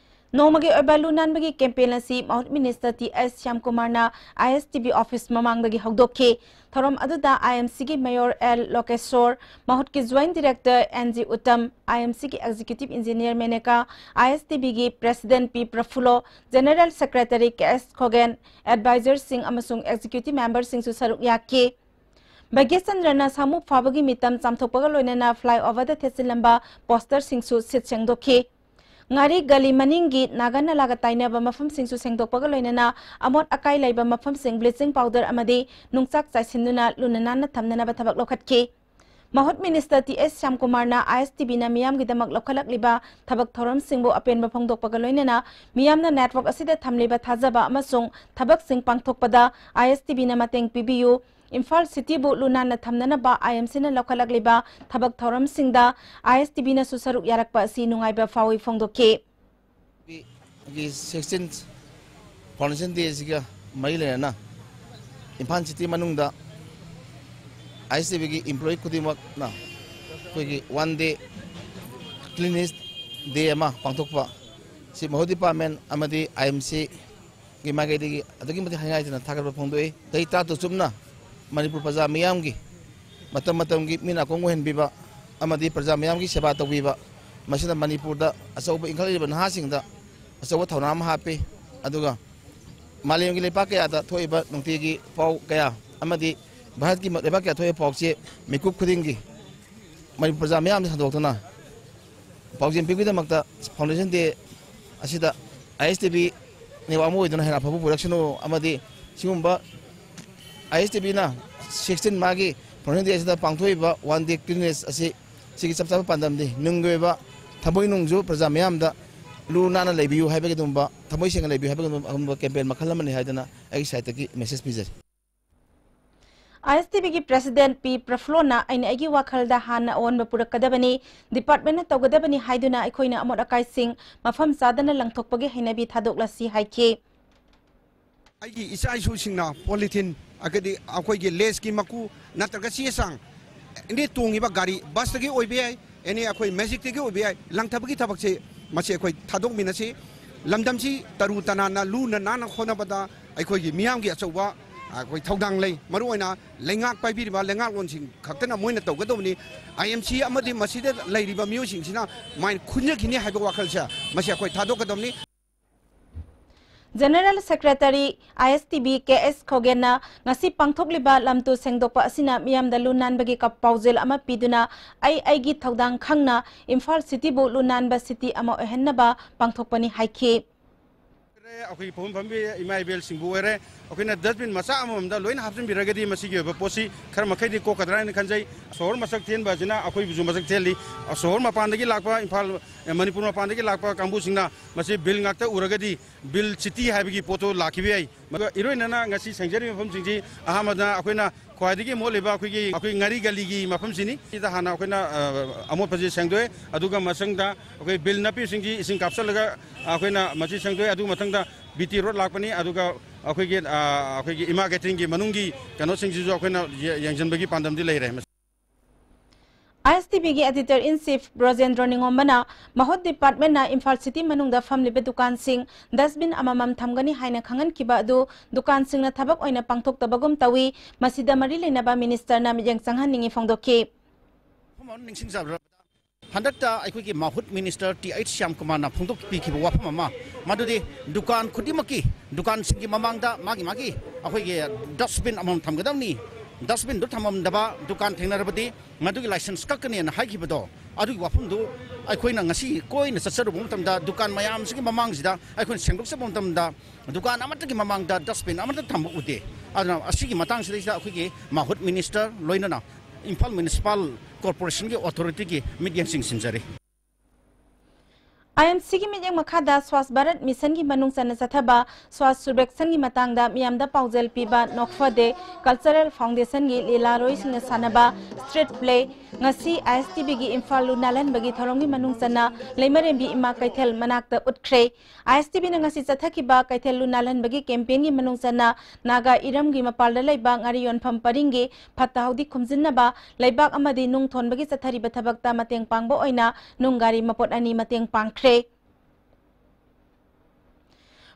ꯅꯣꯡꯃꯒꯤ ꯑꯣꯏꯕ ꯂꯨ ꯅꯥꯟꯕꯒꯤ campaign ꯑꯁꯤ ꯃꯍꯨꯠ minister T S ꯁ꯭ꯌꯥꯝꯀꯨꯃꯥꯔꯅ ISTV office ꯃꯃꯥꯡꯗꯒꯤ ꯍꯧꯗꯣꯛꯈꯤ꯫ ꯊꯧꯔꯝ ꯑꯗꯨꯗ IMCꯒꯤ mayor L ꯂꯣꯀꯦꯁꯣꯔ, ꯃꯍꯨꯠꯀꯤ joint director N G Uttam, IMCꯒꯤ executive engineer ꯃꯦꯅꯦꯀꯥ, ISTVꯒꯤ president P ꯄ꯭ꯔꯐꯨꯜꯂꯣ, general secretary K S ꯈꯣꯒꯦꯟ, advisorꯁꯤꯡ ꯑꯃꯁꯨꯡ executive memberꯁꯤꯡꯁꯨ ꯁꯔꯨꯛ ꯌꯥꯈꯤ꯫ ꯚꯥꯒ꯭ꯌꯆꯟꯗ꯭ꯔꯅ ꯁꯥꯃꯨ ꯐꯥꯕꯒꯤ ꯃꯤꯇꯝ ꯆꯥꯝꯊꯣꯛꯄꯒ ꯂꯣꯏꯅꯅ flyoverꯗ ꯊꯦꯠꯆꯤꯜꯂꯝꯕ posterꯁꯤꯡꯁꯨ ꯁꯤꯠ ꯁꯦꯡꯗꯣꯛꯈꯤ꯫ ꯉꯥꯔꯤ ꯒꯂꯤ ꯃꯅꯤꯡꯒꯤ ꯅꯥꯒꯥ ꯅꯂꯥꯒ ꯇꯥꯏꯅꯕ ꯃꯐꯝꯁꯤꯡꯁꯨ ꯁꯦꯡꯗꯣꯛꯄꯒ ꯂꯣꯏꯅꯅ ꯑꯃꯣꯠ ꯑꯀꯥꯏ ꯂꯩꯕ ꯃꯐꯝꯁꯤꯡ bleaching powder ꯑꯃꯗꯤ ꯅꯨꯡꯆꯥꯛ ꯆꯥꯏꯁꯤꯟꯗꯨꯅ ꯂꯨꯅ ꯅꯥꯟꯅ ꯊꯝꯅꯅꯕ ꯊꯕꯛ ꯂꯧꯈꯠꯈꯤ꯫ ꯃꯍꯨꯠ minister T S ꯁ꯭ꯌꯥꯝꯀꯨꯃꯥꯔꯅ ISTVꯅ ꯃꯤꯌꯥꯝꯒꯤꯗꯃꯛ ꯂꯧꯈꯠꯂꯛꯂꯤꯕ ꯊꯕꯛ ꯊꯧꯔꯝꯁꯤꯡꯕꯨ ꯑꯄꯦꯟꯕ ꯐꯣꯡꯗꯣꯛꯄꯒ ꯂꯣꯏꯅꯅ ꯃꯤꯌꯥꯝꯅ network ꯑꯁꯤꯗ ꯊꯝꯂꯤꯕ ꯊꯥꯖꯕ ꯑꯃꯁꯨꯡ ꯊꯕꯛꯁꯤꯡ ꯄꯥꯡꯊꯣꯛꯄꯗ ISTVꯅ ꯃꯇꯦꯡ ꯄꯤꯕꯤꯌꯨ, ꯏꯝꯐꯥꯜ cityꯕꯨ ꯂꯨ ꯅꯥꯟꯅ ꯊꯝꯅꯅꯕ IMCꯅ ꯂꯧꯈꯠꯂꯛꯂꯤꯕ ꯊꯕꯛ ꯊꯧꯔꯝꯁꯤꯡꯗ ISTVꯅꯁꯨ ꯁꯔꯨꯛ ꯌꯥꯔꯛꯄ ꯑꯁꯤ ꯅꯨꯡꯉꯥꯏꯕ ꯐꯥꯎꯏ ꯐꯣꯡꯗꯣꯛꯈꯤ꯫ ꯒꯤ sixteenth Foundation Day ꯑꯁꯤꯒ ꯃꯔꯤ ꯂꯩꯅꯅ ꯏꯝꯐꯥꯜ city ꯃꯅꯨꯡꯗ ISTVꯒꯤ employee ꯈꯨꯗꯤꯡꯃꯛꯅ ꯑꯩꯈꯣꯏꯒꯤ one day cleanliness day ꯑꯃ ꯄꯥꯡꯊꯣꯛꯄ ꯁꯤ ꯃꯍꯨꯠ department ꯑꯃꯗꯤ IMCꯒꯤ ꯃꯥꯏꯀꯩꯗꯒꯤ ꯑꯗꯨꯛꯀꯤ ꯃꯇꯤꯛ ꯍꯥꯏꯉꯥꯏꯗꯅ ꯊꯥꯒꯠꯄ ꯐꯣꯡꯗꯣꯛꯏ꯫ ꯆꯍꯤ ꯇꯔꯥꯇꯔꯨꯛ ꯆꯨꯞꯅ ꯃꯅꯤꯄꯨꯔ ꯄ꯭ꯔꯖꯥ ꯃꯤꯌꯥꯝꯒꯤ ꯃꯇꯝ ꯃꯇꯝꯒꯤ ꯃꯤ ꯅꯥꯀꯣꯡ ꯑꯣꯏꯍꯟꯕꯤꯕ ꯑꯃꯗꯤ ꯄ꯭ꯔꯖꯥ ꯃꯤꯌꯥꯝꯒꯤ ꯁꯦꯕꯥ ꯇꯧꯕꯤꯕ, ꯃꯁꯤꯅ ꯃꯅꯤꯄꯨꯔꯗ ꯑꯆꯧꯕ ꯏꯟꯈꯠꯂꯛꯂꯤꯕ ꯅꯍꯥꯁꯤꯡꯗ ꯑꯆꯧꯕ ꯊꯧꯅꯥ ꯑꯃ ꯍꯥꯞꯄꯤ꯫ ꯑꯗꯨꯒ ꯃꯥꯂꯦꯝꯒꯤ ꯂꯩꯄꯥꯛ ꯀꯌꯥꯗ ꯊꯣꯛꯏꯕ ꯅꯨꯡꯇꯤꯒꯤ ꯄꯥꯎ ꯀꯌꯥ ꯑꯃꯗꯤ ꯚꯥꯔꯠꯀꯤ ꯂꯩꯕꯥꯛ ꯀꯌꯥ ꯊꯣꯛꯏꯕ ꯄꯥꯎꯆꯦ ꯃꯤꯀꯨꯞ ꯈꯨꯗꯤꯡꯒꯤ ꯃꯅꯤꯄꯨꯔ ꯄ꯭ꯔꯖꯥ ꯃꯤꯌꯥꯝꯗ ꯁꯟꯗꯣꯛꯇꯨꯅ ꯄꯥꯎꯖꯦꯜ ꯄꯤꯕꯒꯤꯗꯃꯛꯇ Foundation Day ꯑꯁꯤꯗ ISTV network ꯑꯃ ꯑꯣꯏꯗꯨꯅ ꯍꯦꯟꯅ ꯑꯐꯕ ꯄꯨꯔꯛꯁꯅꯨ ꯑꯃꯗꯤ ꯁꯤꯒꯨꯝꯕ ISTVꯅ sixteen ꯃꯥꯒꯤ Foundation Day ꯑꯁꯤꯗ ꯄꯥꯡꯊꯣꯛꯏꯕ one day cleanliness ꯑꯁꯤ ꯁꯤꯒꯤ ꯆꯞ ꯆꯥꯕ ꯄꯥꯟꯗꯝꯗꯤ ꯅꯨꯡꯒꯤ ꯑꯣꯏꯕ ꯊꯃꯣꯏ ꯅꯨꯡꯁꯨ ꯄ꯭ꯔꯖꯥ ꯃꯤꯌꯥꯝꯗ ꯂꯨ ꯅꯥꯟꯅ ꯂꯩꯕꯤꯌꯨ ꯍꯥꯏꯕꯒꯤꯗꯨꯒꯨꯝꯕ, ꯊꯃꯣꯏ ꯁꯦꯡꯅ ꯂꯩꯕꯤꯌꯨ ꯍꯥꯏꯕꯒꯤꯗꯨꯒꯨꯝꯕ campaign ꯃꯈꯜ ꯑꯃꯅꯤ ꯍꯥꯏꯗꯅ ꯑꯩꯒꯤ sideꯇꯒꯤ message ꯄꯤꯖꯔꯤ꯫ ꯑꯥꯏ ꯑꯦꯁ ꯇꯤ ꯕꯤꯒꯤ ꯄ꯭ꯔꯦꯁꯤꯗꯦꯟꯠ ꯄꯤ ꯄ꯭ꯔꯐꯨꯜꯂꯣꯅ ꯑꯩꯅ ꯑꯩꯒꯤ ꯋꯥꯈꯜꯗ ꯍꯥꯟꯅ ꯑꯑꯣꯟꯕ ꯄꯨꯔꯛꯀꯗꯕꯅꯤ, ꯗꯤꯄꯥꯔꯠꯃꯦꯟꯠꯅ ꯇꯧꯒꯗꯕꯅꯤ ꯍꯥꯏꯗꯨꯅ ꯑꯩꯈꯣꯏꯅ ꯑꯃꯣꯠ ꯑꯀꯥꯏꯁꯤꯡ ꯃꯐꯝ ꯆꯥꯗꯅ ꯂꯪꯊꯣꯛꯄꯒꯤ ꯍꯩꯅꯕꯤ ꯊꯥꯗꯣꯛꯂꯁꯤ ꯍꯥꯏꯈꯤ꯫ ꯑꯩꯒꯤ ꯏꯆꯥ ꯏꯁꯨꯁꯤꯡꯅ ꯄꯣꯂꯤꯊꯤꯟ, ꯑꯗꯒꯤꯗꯤ ꯑꯩꯈꯣꯏꯒꯤ ꯂꯦꯁꯀꯤ ꯃꯀꯨ ꯅꯠꯇ꯭ꯔꯒ ꯆꯦ ꯆꯥꯡ, ꯑꯦꯅꯤ ꯇꯣꯡꯉꯤꯕ ꯒꯥꯔꯤ, ꯕꯁꯇꯒꯤ ꯑꯣꯏꯕ ꯌꯥꯏ, ꯑꯦꯅꯤ ꯑꯩꯈꯣꯏ ꯃꯦꯖꯤꯛꯇꯒꯤ ꯑꯣꯏꯕ ꯌꯥꯏ, ꯂꯪꯊꯕꯒꯤ ꯊꯕꯛꯁꯦ ꯃꯁꯤ ꯑꯩꯈꯣꯏ ꯊꯥꯗꯣꯛꯃꯤꯟꯅꯁꯤ꯫ ꯂꯝꯗꯝꯁꯤ ꯇꯔꯨ ꯇꯅꯥꯟꯅ ꯂꯨꯅ ꯅꯥꯟꯅ ꯍꯣꯠꯅꯕꯗ ꯑꯩꯈꯣꯏꯒꯤ ꯃꯤꯌꯥꯝꯒꯤ ꯑꯆꯧꯕ ꯑꯩꯈꯣꯏ ꯊꯧꯗꯥꯡ ꯂꯩ꯫ ꯃꯔꯨꯑꯣꯏꯅ ꯂꯩꯉꯥꯛ ꯄꯥꯏꯕꯤꯔꯤꯕ ꯂꯩꯉꯥꯛꯂꯣꯟꯁꯤꯡ ꯈꯛꯇꯅ ꯃꯣꯏꯅ ꯇꯧꯒꯗꯕꯅꯤ꯫ ꯑꯥꯏ ꯑꯦꯝ ꯁꯤ ꯑꯃꯗꯤ ꯃꯁꯤꯗ ꯂꯩꯔꯤꯕ ꯃꯤꯑꯣꯏꯁꯤꯡꯁꯤꯅ ꯃꯥꯏ ꯈꯨꯟꯖꯈꯤꯅꯤ ꯍꯥꯏꯕ ꯋꯥꯈꯜꯁꯦ ꯃꯁꯤ ꯑꯩꯈꯣꯏ ꯊꯥꯗꯣꯛꯀꯗꯕꯅꯤ꯫ ꯖꯦꯅꯔꯦꯜ ꯁꯦꯀ꯭ꯔꯦꯇꯔꯤ ꯑꯥꯏ ꯑꯦꯁ ꯇꯤ ꯕꯤ ꯀꯦ ꯑꯦꯁ ꯈꯣꯒꯦꯟꯅ ꯉꯁꯤ ꯄꯥꯡꯊꯣꯛꯂꯤꯕ ꯂꯝꯇꯨ ꯁꯦꯡꯗꯣꯛꯄ ꯑꯁꯤꯅ ꯃꯤꯌꯥꯝꯗ ꯂꯨ ꯅꯥꯟꯕꯒꯤ ꯀꯞ-, ꯄꯥꯎꯖꯦꯜ ꯑꯃ ꯄꯤꯗꯨꯅ ꯑꯩ ꯑꯩꯒꯤ ꯊꯧꯗꯥꯡ ꯈꯪꯅ ꯏꯝꯐꯥꯜ ꯁꯤꯇꯤꯕꯨ ꯂꯨ ꯅꯥꯟꯕ ꯁꯤꯇꯤ ꯑꯃ ꯑꯣꯏꯍꯟꯅꯕ ꯄꯥꯡꯊꯣꯛꯄꯅꯤ ꯍꯥꯏꯈꯤ꯫ ꯑꯩꯈꯣꯏꯒꯤ ꯐꯝꯐꯝ ꯐꯝꯕꯤ ꯏꯃꯥ ꯏꯕꯦꯜꯁꯤꯡꯕꯨ ꯑꯣꯏꯔꯦ, ꯑꯩꯈꯣꯏꯅ dustbin ꯃꯆꯥ ꯑꯃꯃꯝꯗ ꯂꯣꯏꯅ ꯍꯥꯞꯆꯤꯟꯕꯤꯔꯒꯗꯤ ꯃꯁꯤꯒꯤ ꯑꯣꯏꯕ ꯄꯣꯠꯁꯤ ꯈꯔ ꯃꯈꯩꯗꯤ ꯀꯣꯛꯀꯗ꯭ꯔꯥ ꯍꯥꯏꯅ ꯈꯟꯖꯩ꯫ ꯁꯣꯍꯣꯔ ꯃꯁꯛ ꯊꯦꯟꯕ ꯑꯁꯤꯅ ꯑꯩꯈꯣꯏꯕꯨꯁꯨ ꯃꯁꯛ ꯊꯦꯜꯂꯤ꯫ ꯁꯣꯍꯣꯔ ꯃꯄꯥꯟꯗꯒꯤ ꯂꯥꯛꯄ, ꯏꯝꯐꯥꯜ, ꯃꯅꯤꯄꯨꯔ ꯃꯄꯥꯟꯗꯒꯤ ꯂꯥꯛꯄ ꯀꯥꯡꯕꯨꯁꯤꯡꯅ ꯃꯁꯤ ꯕꯤꯜ ꯉꯥꯛꯇ ꯎꯔꯒꯗꯤ ꯕꯤꯜ ꯁꯤꯇꯤ ꯍꯥꯏꯕꯒꯤ ꯄꯣꯠꯇꯨ ꯂꯥꯛꯈꯤꯕ ꯌꯥꯏ꯫ ꯃꯗꯨꯒ ꯏꯔꯣꯏꯅꯅ ꯉꯁꯤ ꯁꯦꯡꯖꯔꯤꯕ ꯃꯐꯝꯁꯤꯡꯁꯤ ꯑꯍꯥꯟꯕꯗ ꯑꯩꯈꯣꯏꯅ ꯈ꯭ꯋꯥꯏꯗꯒꯤ ꯃꯣꯠꯂꯤꯕ ꯑꯩꯈꯣꯏꯒꯤ, ꯑꯩꯈꯣꯏ ꯉꯥꯔꯤ ꯒꯂꯤꯒꯤ ꯃꯐꯝꯁꯤꯅꯤ꯫ ꯁꯤꯗ ꯍꯥꯟꯅ ꯑꯩꯈꯣꯏꯅ, ꯑ, ꯑꯃꯣꯠꯄꯁꯤ ꯁꯦꯡꯗꯣꯛꯑꯦ, ꯑꯗꯨꯒ ꯃꯊꯪꯗ ꯑꯩꯈꯣꯏ ꯕꯤꯜ ꯅꯞꯄꯤꯁꯤꯡꯒꯤ ꯏꯁꯤꯡ ꯀꯥꯞꯁꯤꯜꯂꯒ ꯑꯩꯈꯣꯏꯅ ꯃꯁꯤ ꯁꯦꯡꯗꯣꯛꯑꯦ꯫ ꯑꯗꯨ ꯃꯊꯪꯗ ꯕꯤ ꯇꯤ ꯔꯣꯗ ꯂꯥꯛꯄꯅꯤ, ꯑꯗꯨꯒ ꯑꯩꯈꯣꯏꯒꯤ, ꯑ, ꯑꯩꯈꯣꯏꯒꯤ ꯏꯃꯥ ꯀꯩꯊꯦꯜꯒꯤ ꯃꯅꯨꯡꯒꯤ ꯀꯩꯅꯣꯁꯤꯡꯁꯤꯁꯨ ꯑꯩꯈꯣꯏꯅ ꯌꯦ-, ꯌꯦꯡꯁꯤꯟꯕꯒꯤ ꯄꯥꯟꯗꯝꯗꯤ ꯂꯩꯔꯦ꯫ ꯑꯥꯏ S T ꯕꯤꯒꯤ editor in chief ꯕ꯭ꯔꯣꯖꯦꯟꯗ꯭ꯔꯣ ꯅꯤꯉꯣꯝꯕꯅ ꯃꯍꯨꯠ ꯗꯤꯄꯥꯔꯠꯃꯦꯟꯠꯅ ꯏꯝꯐꯥꯜ ꯁꯤꯇꯤ ꯃꯅꯨꯡꯗ ꯐꯝꯂꯤꯕ ꯗꯨꯀꯥꯟꯁꯤꯡ dustbin ꯑꯃꯃꯝ ꯊꯝꯒꯅꯤ ꯍꯥꯏꯅ ꯈꯪꯍꯟꯈꯤꯕ ꯑꯗꯨ ꯗꯨꯀꯥꯟꯁꯤꯡꯅ ꯊꯕꯛ ꯑꯣꯏꯅ ꯄꯥꯡꯊꯣꯛꯇꯕꯒꯨꯝ ꯇꯧꯏ꯫ ꯃꯁꯤꯗ ꯃꯔꯤ ꯂꯩꯅꯕ ꯃꯤꯅꯤꯁꯇꯔꯅ ꯃꯤꯠꯌꯦꯡ ꯆꯪꯍꯟꯅꯤꯡꯏ ꯐꯣꯡꯗꯣꯛꯈꯤ꯫ ꯃꯐꯝ ꯑꯃ ꯅꯤꯡꯁꯤꯡꯖꯕ꯭ꯔꯥ? ꯍꯟꯗꯛꯇ ꯑꯩꯈꯣꯏꯒꯤ ꯃꯍꯨꯠ ꯃꯤꯅꯤꯁꯇꯔ ꯇꯤ ꯑꯩꯆ ꯁ꯭ꯌꯥꯝꯀꯨꯃꯥꯔꯅ ꯐꯣꯡꯗꯣꯛꯄꯤꯈꯤꯕ ꯋꯥꯐꯝ ꯑꯃ, ꯃꯗꯨꯗꯤ ꯗꯨꯀꯥꯟ ꯈꯨꯗꯤꯡꯃꯛꯀꯤ, ꯗꯨꯀꯥꯟꯁꯤꯡꯒꯤ ꯃꯃꯥꯡꯗ ꯃꯥꯒꯤ ꯃꯥꯒꯤ ꯑꯩꯈꯣꯏꯒꯤ dustbin ꯑꯃꯃꯝ ꯊꯝꯒꯗꯕꯅꯤ꯫ Dustbin ꯗꯨ ꯊꯝꯃꯝꯗꯕ ꯗꯨꯀꯥꯟ ꯊꯦꯡꯅꯔꯕꯗꯤ ꯃꯗꯨꯒꯤ license ꯀꯛꯀꯅꯦꯅ ꯍꯥꯏꯈꯤꯕꯗꯣ, ꯑꯗꯨꯒꯤ ꯋꯥꯐꯝꯗꯨ ꯑꯩꯈꯣꯏꯅ ꯉꯁꯤ ꯀꯣꯏꯅ ꯆꯠꯆꯔꯨꯕ ꯃꯇꯝꯗ, ꯗꯨꯀꯥꯟ ꯃꯌꯥꯝꯁꯤꯒꯤ ꯃꯃꯥꯡꯁꯤꯗ ꯑꯩꯈꯣꯏꯅ ꯁꯦꯡꯗꯣꯛꯆꯕ ꯃꯇꯝꯗ, ꯗꯨꯀꯥꯟ ꯑꯃꯠꯇꯒꯤ ꯃꯃꯥꯡꯗ dustbin ꯑꯃꯠꯇ ꯊꯝꯕ ꯎꯗꯦ꯫ ꯑꯗꯨꯅ ꯑꯁꯤꯒꯤ ꯃꯇꯥꯡꯁꯤꯗꯩꯁꯤꯗ ꯑꯩꯈꯣꯏꯒꯤ ꯃꯍꯨꯠ ꯃꯤꯅꯤꯁꯇꯔ ꯂꯣꯏꯅꯅ ꯏꯝꯐꯥꯜ ꯃ꯭ꯌꯨꯅꯤꯁꯤꯄꯥꯜ ꯀꯣꯔꯄꯣꯔꯦꯁꯟꯒꯤ ꯑꯣꯊꯣꯔꯤꯇꯤꯒꯤ ꯃꯤꯠꯌꯦꯡꯁꯤꯡ ꯁꯤꯟꯖꯔꯤ꯫ ꯑꯥꯏ ꯑꯦꯝ ꯁꯤꯒꯤ ꯃꯤꯠꯌꯦꯡ ꯃꯈꯥꯗ ꯁ꯭ꯋꯥꯁ ꯚꯥꯔꯠ ꯃꯤꯁꯟꯒꯤ ꯃꯅꯨꯡ ꯆꯟꯅ ꯆꯠꯊꯕ ꯁ꯭ꯋꯥꯁ ꯁꯨꯔꯕꯦꯛꯁꯟꯒꯤ ꯃꯇꯥꯡꯗ ꯃꯤꯌꯥꯝꯗ ꯄꯥꯎꯖꯦꯜ ꯄꯤꯕ ꯅꯣꯛꯐ ꯗꯦ ꯀꯜꯆꯔꯦꯜ ꯐꯥꯎꯟꯗꯦꯁꯟꯒꯤ ꯂꯤꯂꯥꯔꯣꯏꯁꯤꯡꯅ ꯁꯥꯟꯅꯕ ꯁ꯭ꯇ꯭ꯔꯤꯠ ꯄ꯭ꯂꯦ ꯉꯁꯤ ꯑꯥꯏ ꯑꯦꯁ ꯇꯤ ꯚꯤꯒꯤ ꯏꯝꯐꯥꯜ ꯂꯨ ꯅꯥꯜꯍꯟꯕꯒꯤ ꯊꯧꯔꯝꯒꯤ ꯃꯅꯨꯡ ꯆꯟꯅ ꯂꯩꯃꯔꯦꯝꯕꯤ ꯏꯃꯥ ꯀꯩꯊꯦꯜ ꯃꯅꯥꯛꯇ ꯎꯠꯈ꯭ꯔꯦ꯫ ꯑꯥꯏ ꯑꯦꯁ ꯇꯤ ꯚꯤꯅ ꯉꯁꯤ ꯆꯠꯊꯈꯤꯕ ꯀꯩꯊꯦꯜ ꯂꯨ ꯅꯥꯜꯍꯟꯕꯒꯤ ꯀꯦꯝꯄꯦꯟꯒꯤ ꯃꯅꯨꯡ ꯆꯟꯅ ꯅꯥꯒꯥ ꯏꯔꯝꯒꯤ ꯃꯄꯥꯜꯗ ꯂꯩꯕ ꯉꯥꯔꯤ ꯌꯣꯟꯐꯝ ꯄꯔꯤꯡꯒꯤ ꯐꯠꯇ ꯍꯥꯎꯗꯤ ꯈꯨꯝꯖꯤꯟꯅꯕ ꯂꯩꯕꯥꯛ ꯑꯃꯗꯤ ꯅꯨꯡ ꯊꯣꯟꯕꯒꯤ ꯆꯠꯊꯔꯤꯕ ꯊꯕꯛꯇ ꯃꯇꯦꯡ ꯄꯥꯡꯕ ꯑꯣꯏꯅ ꯅꯨꯡ ꯒꯥꯔꯤ ꯃꯄꯣꯠ ꯑꯅꯤ ꯃꯇꯦꯡ ꯄꯥꯡꯈ꯭ꯔꯦ꯫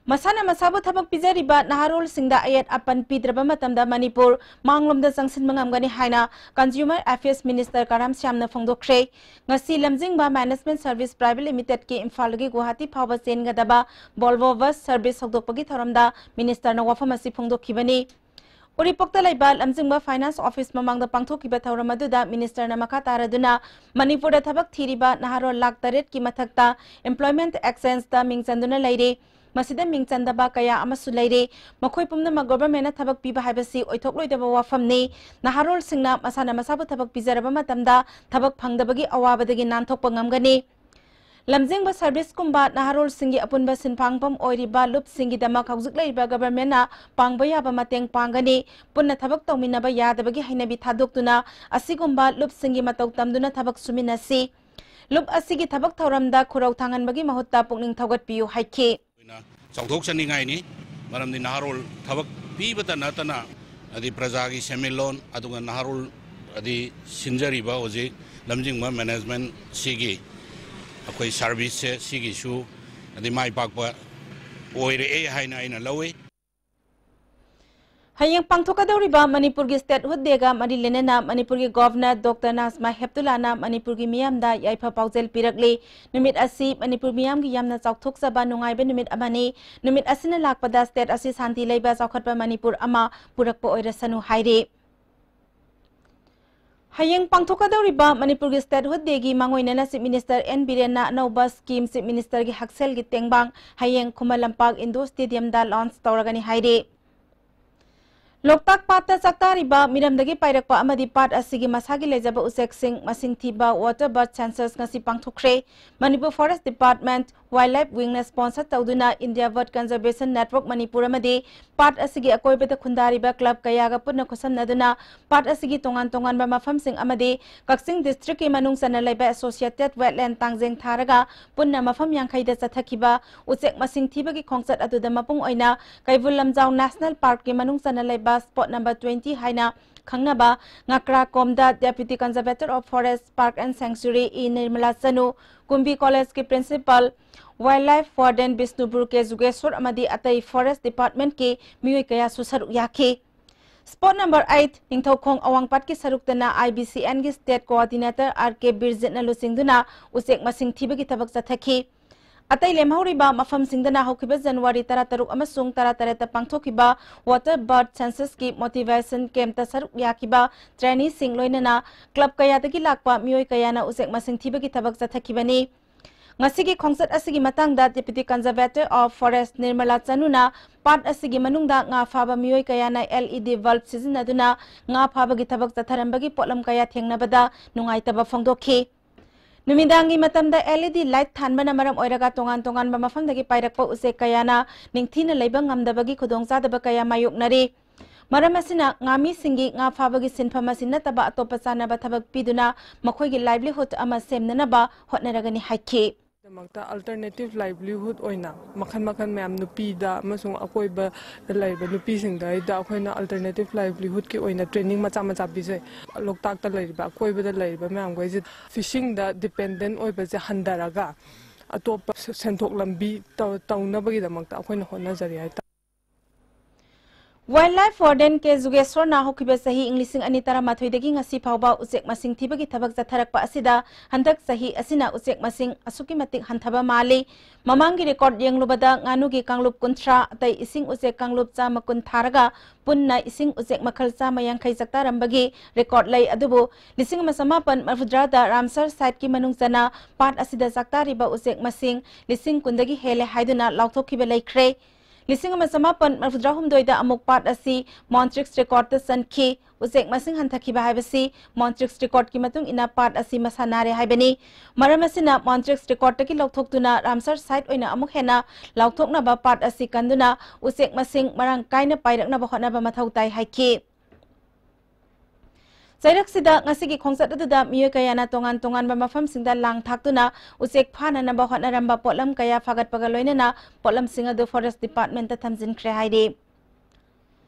ꯃꯁꯥꯅ ꯃꯁꯥꯕꯨ ꯊꯕꯛ ꯄꯤꯖꯔꯤꯕ ꯅꯍꯥꯔꯣꯜꯁꯤꯡꯗ ꯑꯌꯦꯠ ꯑꯄꯟ ꯄꯤꯗ꯭ꯔꯕ ꯃꯇꯝꯗ ꯃꯅꯤꯄꯨꯔ ꯃꯥꯡꯂꯣꯝꯗ ꯆꯪꯁꯤꯟꯕ ꯉꯝꯒꯅꯤ ꯍꯥꯏꯅ Consumer Affairs Minister ꯀꯔꯥꯝ ꯁ꯭ꯌꯥꯝꯅ ꯐꯣꯡꯗꯣꯛꯈ꯭ꯔꯦ꯫ ꯉꯁꯤ ꯂꯝꯖꯤꯡꯕ Management Service Private Limitedꯀꯤ ꯏꯝꯐꯥꯜꯗꯒꯤ ꯒꯨꯋꯥꯍꯥꯇꯤ ꯐꯥꯎꯕ ꯆꯦꯟꯒꯗꯕ Volvo bus service ꯍꯧꯗꯣꯛꯄꯒꯤ ꯊꯧꯔꯝꯗ ministerꯅ ꯋꯥꯐꯝ ꯑꯁꯤ ꯐꯣꯡꯗꯣꯛꯈꯤꯕꯅꯤ꯫ ꯎꯔꯤꯄꯣꯛꯇ ꯂꯩꯕ ꯂꯝꯖꯤꯡꯕ Finance Office ꯃꯃꯥꯡꯗ ꯄꯥꯡꯊꯣꯛꯈꯤꯕ ꯊꯧꯔꯝ ꯑꯗꯨꯗ ministerꯅ ꯃꯈꯥ ꯇꯥꯔꯗꯨꯅ ꯃꯅꯤꯄꯨꯔꯗ ꯊꯕꯛ ꯊꯤꯔꯤꯕ ꯅꯍꯥꯔꯣꯜ ꯂꯥꯈ ꯇꯔꯦꯠꯀꯤ ꯃꯊꯛꯇ employment exchangeꯇ ꯃꯤꯡ ꯆꯟꯗꯨꯅ ꯂꯩꯔꯤ꯫ ꯃꯁꯤꯗ ꯃꯤꯡ ꯆꯟꯗꯕ ꯀꯌꯥ ꯑꯃꯁꯨ ꯂꯩꯔꯤ꯫ ꯃꯈꯣꯏ ꯄꯨꯝꯅꯃꯛ governmentꯅ ꯊꯕꯛ ꯄꯤꯕ ꯍꯥꯏꯕꯁꯤ ꯑꯣꯏꯊꯣꯛꯂꯣꯏꯗꯕ ꯋꯥꯐꯝꯅꯤ꯫ ꯅꯍꯥꯔꯣꯜꯁꯤꯡꯅ ꯃꯁꯥꯅ ꯃꯁꯥꯕꯨ ꯊꯕꯛ ꯄꯤꯖꯔꯕ ꯃꯇꯝꯗ ꯊꯕꯛ ꯐꯪꯗꯕꯒꯤ ꯑꯋꯥꯕꯗꯒꯤ ꯅꯥꯟꯊꯣꯛꯄ ꯉꯝꯒꯅꯤ꯫ ꯂꯝꯖꯤꯡꯕ serviceꯀꯨꯝꯕ ꯅꯍꯥꯔꯣꯜꯁꯤꯡꯒꯤ ꯑꯄꯨꯟꯕ ꯁꯤꯟꯐꯥꯡꯐꯝ ꯑꯣꯏꯔꯤꯕ ꯂꯨꯞꯁꯤꯡꯒꯤꯗꯃꯛ ꯍꯧꯖꯤꯛ ꯂꯩꯔꯤꯕ governmentꯅ ꯄꯥꯡꯕ ꯌꯥꯕ ꯃꯇꯦꯡ ꯄꯥꯡꯒꯅꯤ꯫ ꯄꯨꯟꯅ ꯊꯕꯛ ꯇꯧꯃꯤꯟꯅꯕ ꯌꯥꯗꯕꯒꯤ ꯍꯩꯅꯕꯤ ꯊꯥꯗꯣꯛꯇꯨꯅ ꯑꯁꯤꯒꯨꯝꯕ ꯂꯨꯞꯁꯤꯡꯒꯤ ꯃꯇꯧ ꯇꯝꯗꯨꯅ ꯊꯕꯛ ꯁꯨꯃꯤꯟꯅꯁꯤ꯫ ꯂꯨꯞ ꯑꯁꯤꯒꯤ ꯊꯕꯛ ꯊꯧꯔꯝꯗ ꯈꯨꯔꯧ ꯊꯥꯡꯍꯟꯕꯒꯤ ꯃꯍꯨꯠꯇ ꯄꯨꯛꯅꯤꯡ ꯊꯧꯒꯠꯄꯤꯌꯨ ꯍꯥꯏꯈꯤ꯫ ꯑꯣꯏꯅ ꯆꯥꯎꯊꯣꯛꯆꯅꯤꯡꯉꯥꯏꯅꯤ꯫ ꯃꯔꯝꯗꯤ ꯅꯍꯥꯔꯣꯜ ꯊꯕꯛ ꯄꯤꯕꯇ ꯅꯠꯇꯅ ꯑꯗꯩ ꯄ꯭ꯔꯖꯥꯒꯤ ꯁꯦꯟꯃꯤꯠꯂꯣꯟ ꯑꯗꯨꯒ ꯅꯍꯥꯔꯣꯜ ꯑꯗꯩ ꯁꯤꯟꯖꯔꯤꯕ ꯍꯧꯖꯤꯛ ꯂꯝꯖꯤꯡꯕ management ꯁꯤꯒꯤ ꯑꯩꯈꯣꯏ serviceꯁꯦ ꯁꯤꯒꯤꯁꯨ ꯑꯗꯩ ꯃꯥꯏ ꯄꯥꯛꯄ ꯑꯣꯏꯔꯛꯑꯦ ꯍꯥꯏꯅ ꯑꯩꯅ ꯂꯧꯏ꯫ ꯍꯌꯦꯡ ꯄꯥꯡꯊꯣꯛꯀꯗꯧꯔꯤꯕ ꯃꯅꯤꯄꯨꯔꯒꯤ Statehood Dayꯒ ꯃꯔꯤ ꯂꯩꯅꯅ ꯃꯅꯤꯄꯨꯔꯒꯤ Governor Doctor ꯅꯥꯖꯃꯥ ꯍꯦꯞꯇꯨꯂꯥꯅ ꯃꯅꯤꯄꯨꯔꯒꯤ ꯃꯤꯌꯥꯝꯗ ꯌꯥꯏꯐ ꯄꯥꯎꯖꯦꯜ ꯄꯤꯔꯛꯂꯤ꯫ ꯅꯨꯃꯤꯠ ꯑꯁꯤ ꯃꯅꯤꯄꯨꯔ ꯃꯤꯌꯥꯝꯒꯤ ꯌꯥꯝꯅ ꯆꯥꯎꯊꯣꯛꯆꯕ ꯅꯨꯡꯉꯥꯏꯕ ꯅꯨꯃꯤꯠ ꯑꯃꯅꯤ꯫ ꯅꯨꯃꯤꯠ ꯑꯁꯤꯅ ꯂꯥꯛꯄꯗ state ꯑꯁꯤ ꯁꯥꯟꯇꯤ ꯂꯩꯕ ꯆꯥꯎꯈꯠꯄ ꯃꯅꯤꯄꯨꯔ ꯑꯃ ꯄꯨꯔꯛꯄ ꯑꯣꯏꯔꯁꯅꯨ ꯍꯥꯏꯔꯤ꯫ ꯍꯌꯦꯡ ꯄꯥꯡꯊꯣꯛꯀꯗꯧꯔꯤꯕ ꯃꯅꯤꯄꯨꯔꯒꯤ Statehood Dayꯒꯤ ꯃꯥꯡꯑꯣꯏꯅꯅ Chief Minister ꯑꯦꯟ ꯕꯤꯔꯦꯟꯅ ꯑꯅꯧꯕ scheme Chief Ministerꯒꯤ ꯍꯛꯁꯦꯜꯒꯤ ꯇꯦꯡꯕꯥꯡ ꯍꯌꯦꯡ ꯈꯨꯃꯟ ꯂꯝꯄꯥꯛ Indoor Stadiumꯗ launch ꯇꯧꯔꯒꯅꯤ ꯍꯥꯏꯔꯤ꯫ ꯂꯣꯛꯇꯥꯛ ꯄꯥꯠꯇ ꯆꯥꯛꯇꯥꯔꯤꯕ ꯃꯤꯔꯝꯗꯒꯤ ꯄꯥꯏꯔꯛꯄ ꯑꯃꯗꯤ ꯄꯥꯠ ꯑꯁꯤꯒꯤ ꯃꯁꯥꯒꯤ ꯂꯩꯖꯕ ꯎꯆꯦꯛꯁꯤꯡ ꯃꯁꯤꯡ ꯊꯤꯕ water bird census ꯉꯁꯤ ꯄꯥꯡꯊꯣꯛꯈ꯭ꯔꯦ꯫ Manipur Forest Department, Wildlife Wing ꯅ sponsor ꯇꯧꯗꯨꯅ India Bird Conservation Network Manipur ꯑꯃꯗꯤ ꯄꯥꯠ ꯑꯁꯤꯒꯤ ꯑꯀꯣꯏꯕꯗ ꯈꯨꯟꯗꯥꯔꯤꯕ club ꯀꯌꯥꯒ ꯄꯨꯟꯅ ꯈꯨꯠꯁꯝꯅꯗꯨꯅ ꯄꯥꯠ ꯑꯁꯤꯒꯤ ꯇꯣꯉꯥꯟ ꯇꯣꯉꯥꯟꯕ ꯃꯐꯝꯁꯤꯡ ꯑꯃꯗꯤ ꯀꯛꯆꯤꯡ district ꯀꯤ ꯃꯅꯨꯡ ꯆꯟꯅ ꯂꯩꯕ associated wetland ꯇꯥꯡꯖꯦꯡ ꯊꯥꯔꯒ ꯄꯨꯟꯅ ꯃꯐꯝ ꯌꯥꯡꯈꯩꯗ ꯆꯠꯊꯈꯤꯕ ꯎꯆꯦꯛ ꯃꯁꯤꯡ ꯊꯤꯕꯒꯤ ꯈꯣꯡꯆꯠ ꯑꯗꯨꯗ ꯃꯄꯨꯡ ꯑꯣꯏꯅ ꯀꯩꯕꯨꯜ ꯂꯝꯖꯥꯎ National Park ꯀꯤ ꯃꯅꯨꯡ ꯆꯟꯅ ꯂꯩꯕ spot number twenty ꯍꯥꯏꯅ ꯈꯪꯅꯕ ꯉꯀ꯭ꯔꯥꯀꯣꯝꯗ Deputy Conservator of Forest, Park and Sanctuary E Nirmala Chanu, Kumbi College ꯀꯤ Principal, Wildlife Warden Bishnupur K Jugeshor ꯑꯃꯗꯤ ꯑꯇꯩ Forest Department ꯀꯤ ꯃꯤꯑꯣꯏ ꯀꯌꯥꯁꯨ ꯁꯔꯨꯛ ꯌꯥꯈꯤ꯫ Spot number eight, Ningthoukhong ꯑꯋꯥꯡꯄꯥꯠꯀꯤ ꯁꯔꯨꯛꯇꯅ I B C N ꯒꯤ State Coordinator R K ꯕꯤꯔꯖꯤꯠꯅ ꯂꯨꯆꯤꯡꯗꯨꯅ ꯎꯆꯦꯛ ꯃꯁꯤꯡ ꯊꯤꯕꯒꯤ ꯊꯕꯛ ꯆꯠꯊꯈꯤ꯫ ꯑꯇꯩ ꯂꯦꯝꯍꯧꯔꯤꯕ ꯃꯐꯝꯁꯤꯡꯗꯅ ꯍꯧꯈꯤꯕ January ꯇꯔꯥꯇꯔꯨꯛ ꯑꯃꯁꯨꯡ ꯇꯔꯥꯇꯔꯦꯠꯇ ꯄꯥꯡꯊꯣꯛꯈꯤꯕ water bird census ꯀꯤ motivation camp ꯇ ꯁꯔꯨꯛ ꯌꯥꯈꯤꯕ trainee ꯁꯤꯡ ꯂꯣꯏꯅꯅ club ꯀꯌꯥꯗꯒꯤ ꯂꯥꯛꯄ ꯃꯤꯑꯣꯏ ꯀꯌꯥꯅ ꯎꯆꯦꯛ ꯃꯁꯤꯡ ꯊꯤꯕꯒꯤ ꯊꯕꯛ ꯆꯠꯊꯈꯤꯕꯅꯤ꯫ ꯉꯁꯤꯒꯤ ꯈꯣꯡꯆꯠ ꯑꯁꯤꯒꯤ ꯃꯇꯥꯡꯗ Deputy Conservator of Forest Nirmala ꯆꯅꯨꯅ ꯄꯥꯠ ꯑꯁꯤꯒꯤ ꯃꯅꯨꯡꯗ ꯉꯥ ꯐꯥꯕ ꯃꯤꯑꯣꯏ ꯀꯌꯥꯅ L E D bulb ꯁꯤꯖꯤꯟꯅꯗꯨꯅ ꯉꯥ ꯐꯥꯕꯒꯤ ꯊꯕꯛ ꯆꯠꯊꯔꯝꯕꯒꯤ ꯄꯣꯠꯂꯝ ꯀꯌꯥ ꯊꯦꯡꯅꯕꯗ ꯅꯨꯡꯉꯥꯏꯇꯕ ꯐꯣꯡꯗꯣꯛꯈꯤ꯫ ꯅꯨꯃꯤꯗꯥꯡꯒꯤ ꯃꯇꯝꯗ L E D light ꯊꯥꯟꯕꯅ ꯃꯔꯝ ꯑꯣꯏꯔꯒ ꯇꯣꯉꯥꯟ ꯇꯣꯉꯥꯟꯕ ꯃꯐꯝꯗꯒꯤ ꯄꯥꯏꯔꯛꯄ ꯎꯆꯦꯛ ꯀꯌꯥꯅ ꯅꯤꯡꯊꯤꯅ ꯂꯩꯕ ꯉꯝꯗꯕꯒꯤ ꯈꯨꯗꯣꯡꯆꯥꯗꯕ ꯀꯌꯥ ꯃꯥꯌꯣꯛꯅꯔꯤ꯫ ꯃꯔꯝ ꯑꯁꯤꯅ ꯉꯥꯃꯤꯁꯤꯡꯒꯤ ꯉꯥ ꯐꯥꯕꯒꯤ ꯁꯤꯟꯐꯝ ꯑꯁꯤ ꯅꯠꯇꯕ ꯑꯇꯣꯞꯄ ꯆꯥꯅꯕ ꯊꯕꯛ ꯄꯤꯗꯨꯅ ꯃꯈꯣꯏꯒꯤ livelihood ꯑꯃ ꯁꯦꯝꯅꯅꯕ ꯍꯣꯠꯅꯔꯒꯅꯤ ꯍꯥꯏꯈꯤ꯫ ꯗꯃꯛꯇ alternative livelihood ꯑꯣꯏꯅ ꯃꯈꯜ ꯃꯈꯜ ꯃꯌꯥꯝ ꯅꯨꯄꯤꯗ ꯑꯃꯁꯨꯡ ꯑꯀꯣꯏꯕꯗ ꯂꯩꯔꯤꯕ ꯅꯨꯄꯤꯁꯤꯡꯗ ꯑꯩꯈꯣꯏꯅ alternative livelihood ꯀꯤ ꯑꯣꯏꯅ training ꯃꯆꯥ ꯃꯆꯥ ꯄꯤꯖꯩ꯫ ꯂꯣꯛꯇꯥꯛꯇ ꯂꯩꯔꯤꯕ, ꯑꯀꯣꯏꯕꯗ ꯂꯩꯔꯤꯕ ꯃꯌꯥꯝꯈꯩꯁꯦ fishing ꯗ dependent ꯑꯣꯏꯕꯁꯦ ꯍꯟꯊꯔꯒ ꯑꯇꯣꯞꯄ ꯁꯦꯟꯊꯣꯛ ꯂꯝꯕꯤ ꯇꯧ-, ꯇꯧꯅꯕꯒꯤꯗꯃꯛꯇ ꯑꯩꯈꯣꯏꯅ ꯍꯣꯠꯅꯖꯔꯤ ꯍꯥꯏꯇꯥꯔꯦ꯫ Wildlife Warden ꯀꯦ ꯖꯨꯒꯦꯁꯣꯔꯅ ꯍꯧꯈꯤꯕ ꯆꯍꯤ ꯏꯪ ꯂꯤꯁꯤꯡ ꯑꯅꯤ ꯇꯔꯥꯃꯥꯊꯣꯏꯗꯒꯤ ꯉꯁꯤ ꯐꯥꯎꯕ ꯎꯆꯦꯛ ꯃꯁꯤꯡ ꯊꯤꯕꯒꯤ ꯊꯕꯛ ꯆꯠꯊꯔꯛꯄ ꯑꯁꯤꯗ ꯍꯟꯗꯛ ꯆꯍꯤ ꯑꯁꯤꯅ ꯎꯆꯦꯛ ꯃꯁꯤꯡ ꯑꯁꯨꯛꯀꯤ ꯃꯇꯤꯛ ꯍꯟꯊꯕ ꯃꯥꯜꯂꯤ꯫ ꯃꯃꯥꯡꯒꯤ record ꯌꯦꯡꯂꯨꯕꯗ ꯉꯥꯅꯨꯒꯤ ꯀꯥꯡꯂꯨꯞ ꯀꯨꯟꯊ꯭ꯔꯥ, ꯑꯇꯩ ꯏꯁꯤꯡ ꯎꯆꯦꯛ ꯀꯥꯡꯂꯨꯞ ꯆꯥꯝꯃ ꯀꯨꯟ ꯊꯥꯔꯒ ꯄꯨꯟꯅ ꯏꯁꯤꯡ ꯎꯆꯦꯛ ꯃꯈꯜ ꯆꯥꯝꯃ ꯌꯥꯡꯈꯩ ꯆꯥꯛꯇꯥꯔꯝꯕꯒꯤ record ꯂꯩ꯫ ꯑꯗꯨꯕꯨ ꯂꯤꯁꯤꯡ ꯑꯃ ꯆꯃꯥꯄꯟ ꯃꯔꯤꯐꯨꯇꯔꯥꯗ ꯔꯥꯝꯁꯔ site ꯀꯤ ꯃꯅꯨꯡ ꯆꯟꯅ ꯄꯥꯠ ꯑꯁꯤꯗ ꯆꯥꯛꯇꯥꯔꯤꯕ ꯎꯆꯦꯛ ꯃꯁꯤꯡ ꯂꯤꯁꯤꯡ ꯀꯨꯟꯗꯒꯤ ꯍꯦꯜꯂꯦ ꯍꯥꯏꯗꯨꯅ ꯂꯥꯎꯊꯣꯛꯈꯤꯕ ꯂꯩꯈ꯭ꯔꯦ꯫ ꯂꯤꯁꯤꯡ ꯑꯃ ꯆꯃꯥꯄꯟ ꯃꯔꯤꯐꯨꯇꯔꯥꯍꯨꯝꯗꯣꯏꯗ ꯑꯃꯨꯛ ꯄꯥꯠ ꯑꯁꯤ ꯃꯣꯟꯇ꯭ꯔꯤꯛꯁ ꯔꯦꯀꯣꯔꯗꯇ ꯆꯟꯈꯤ꯫ ꯎꯆꯦꯛ ꯃꯁꯤꯡ ꯍꯟꯊꯈꯤꯕ ꯍꯥꯏꯕꯁꯤ ꯃꯣꯟꯇ꯭ꯔꯤꯛꯁ ꯔꯦꯀꯣꯔꯗꯀꯤ ꯃꯇꯨꯡ ꯏꯟꯅ ꯄꯥꯠ ꯑꯁꯤ ꯃꯁꯥ ꯅꯥꯔꯦ ꯍꯥꯏꯕꯅꯤ꯫ ꯃꯔꯝ ꯑꯁꯤꯅ ꯃꯣꯟꯇ꯭ꯔꯤꯛꯁ ꯔꯦꯀꯣꯔꯗꯇꯒꯤ ꯂꯧꯊꯣꯛꯇꯨꯅ ꯔꯥꯝꯁꯥꯔ ꯁꯥꯏꯠ ꯑꯣꯏꯅ ꯑꯃꯨꯛ ꯍꯦꯟꯅ ꯂꯥꯎꯊꯣꯛꯅꯕ ꯄꯥꯠ ꯑꯁꯤ ꯀꯟꯗꯨꯅ ꯎꯆꯦꯛ ꯃꯁꯤꯡ ꯃꯔꯥꯡ ꯀꯥꯏꯅ ꯄꯥꯏꯔꯛꯅꯕ ꯍꯣꯠꯅꯕ ꯃꯊꯧ ꯇꯥꯏ ꯍꯥꯏꯈꯤ꯫ ꯆꯩꯔꯛꯁꯤꯗ ꯉꯁꯤꯒꯤ ꯈꯣꯡꯆꯠ ꯑꯗꯨꯗ ꯃꯤꯑꯣꯏ ꯀꯌꯥꯅ ꯇꯣꯉꯥꯟ ꯇꯣꯉꯥꯟꯕ ꯃꯐꯝꯁꯤꯡꯗ ꯂꯥꯡ ꯊꯥꯛꯇꯨꯅ ꯎꯆꯦꯛ ꯐꯥꯅꯅꯕ ꯍꯣꯠꯅꯔꯝꯕ ꯄꯣꯠꯂꯝ ꯀꯌꯥ ꯐꯥꯒꯠꯄꯒ ꯂꯣꯏꯅꯅ ꯄꯣꯠꯂꯝꯁꯤꯡ ꯑꯗꯨ ꯐꯣꯔꯦꯁ ꯗꯤꯄꯥꯔꯠꯃꯦꯟꯇ ꯊꯝꯖꯤꯟꯈ꯭ꯔꯦ ꯍꯥꯏꯔꯤ꯫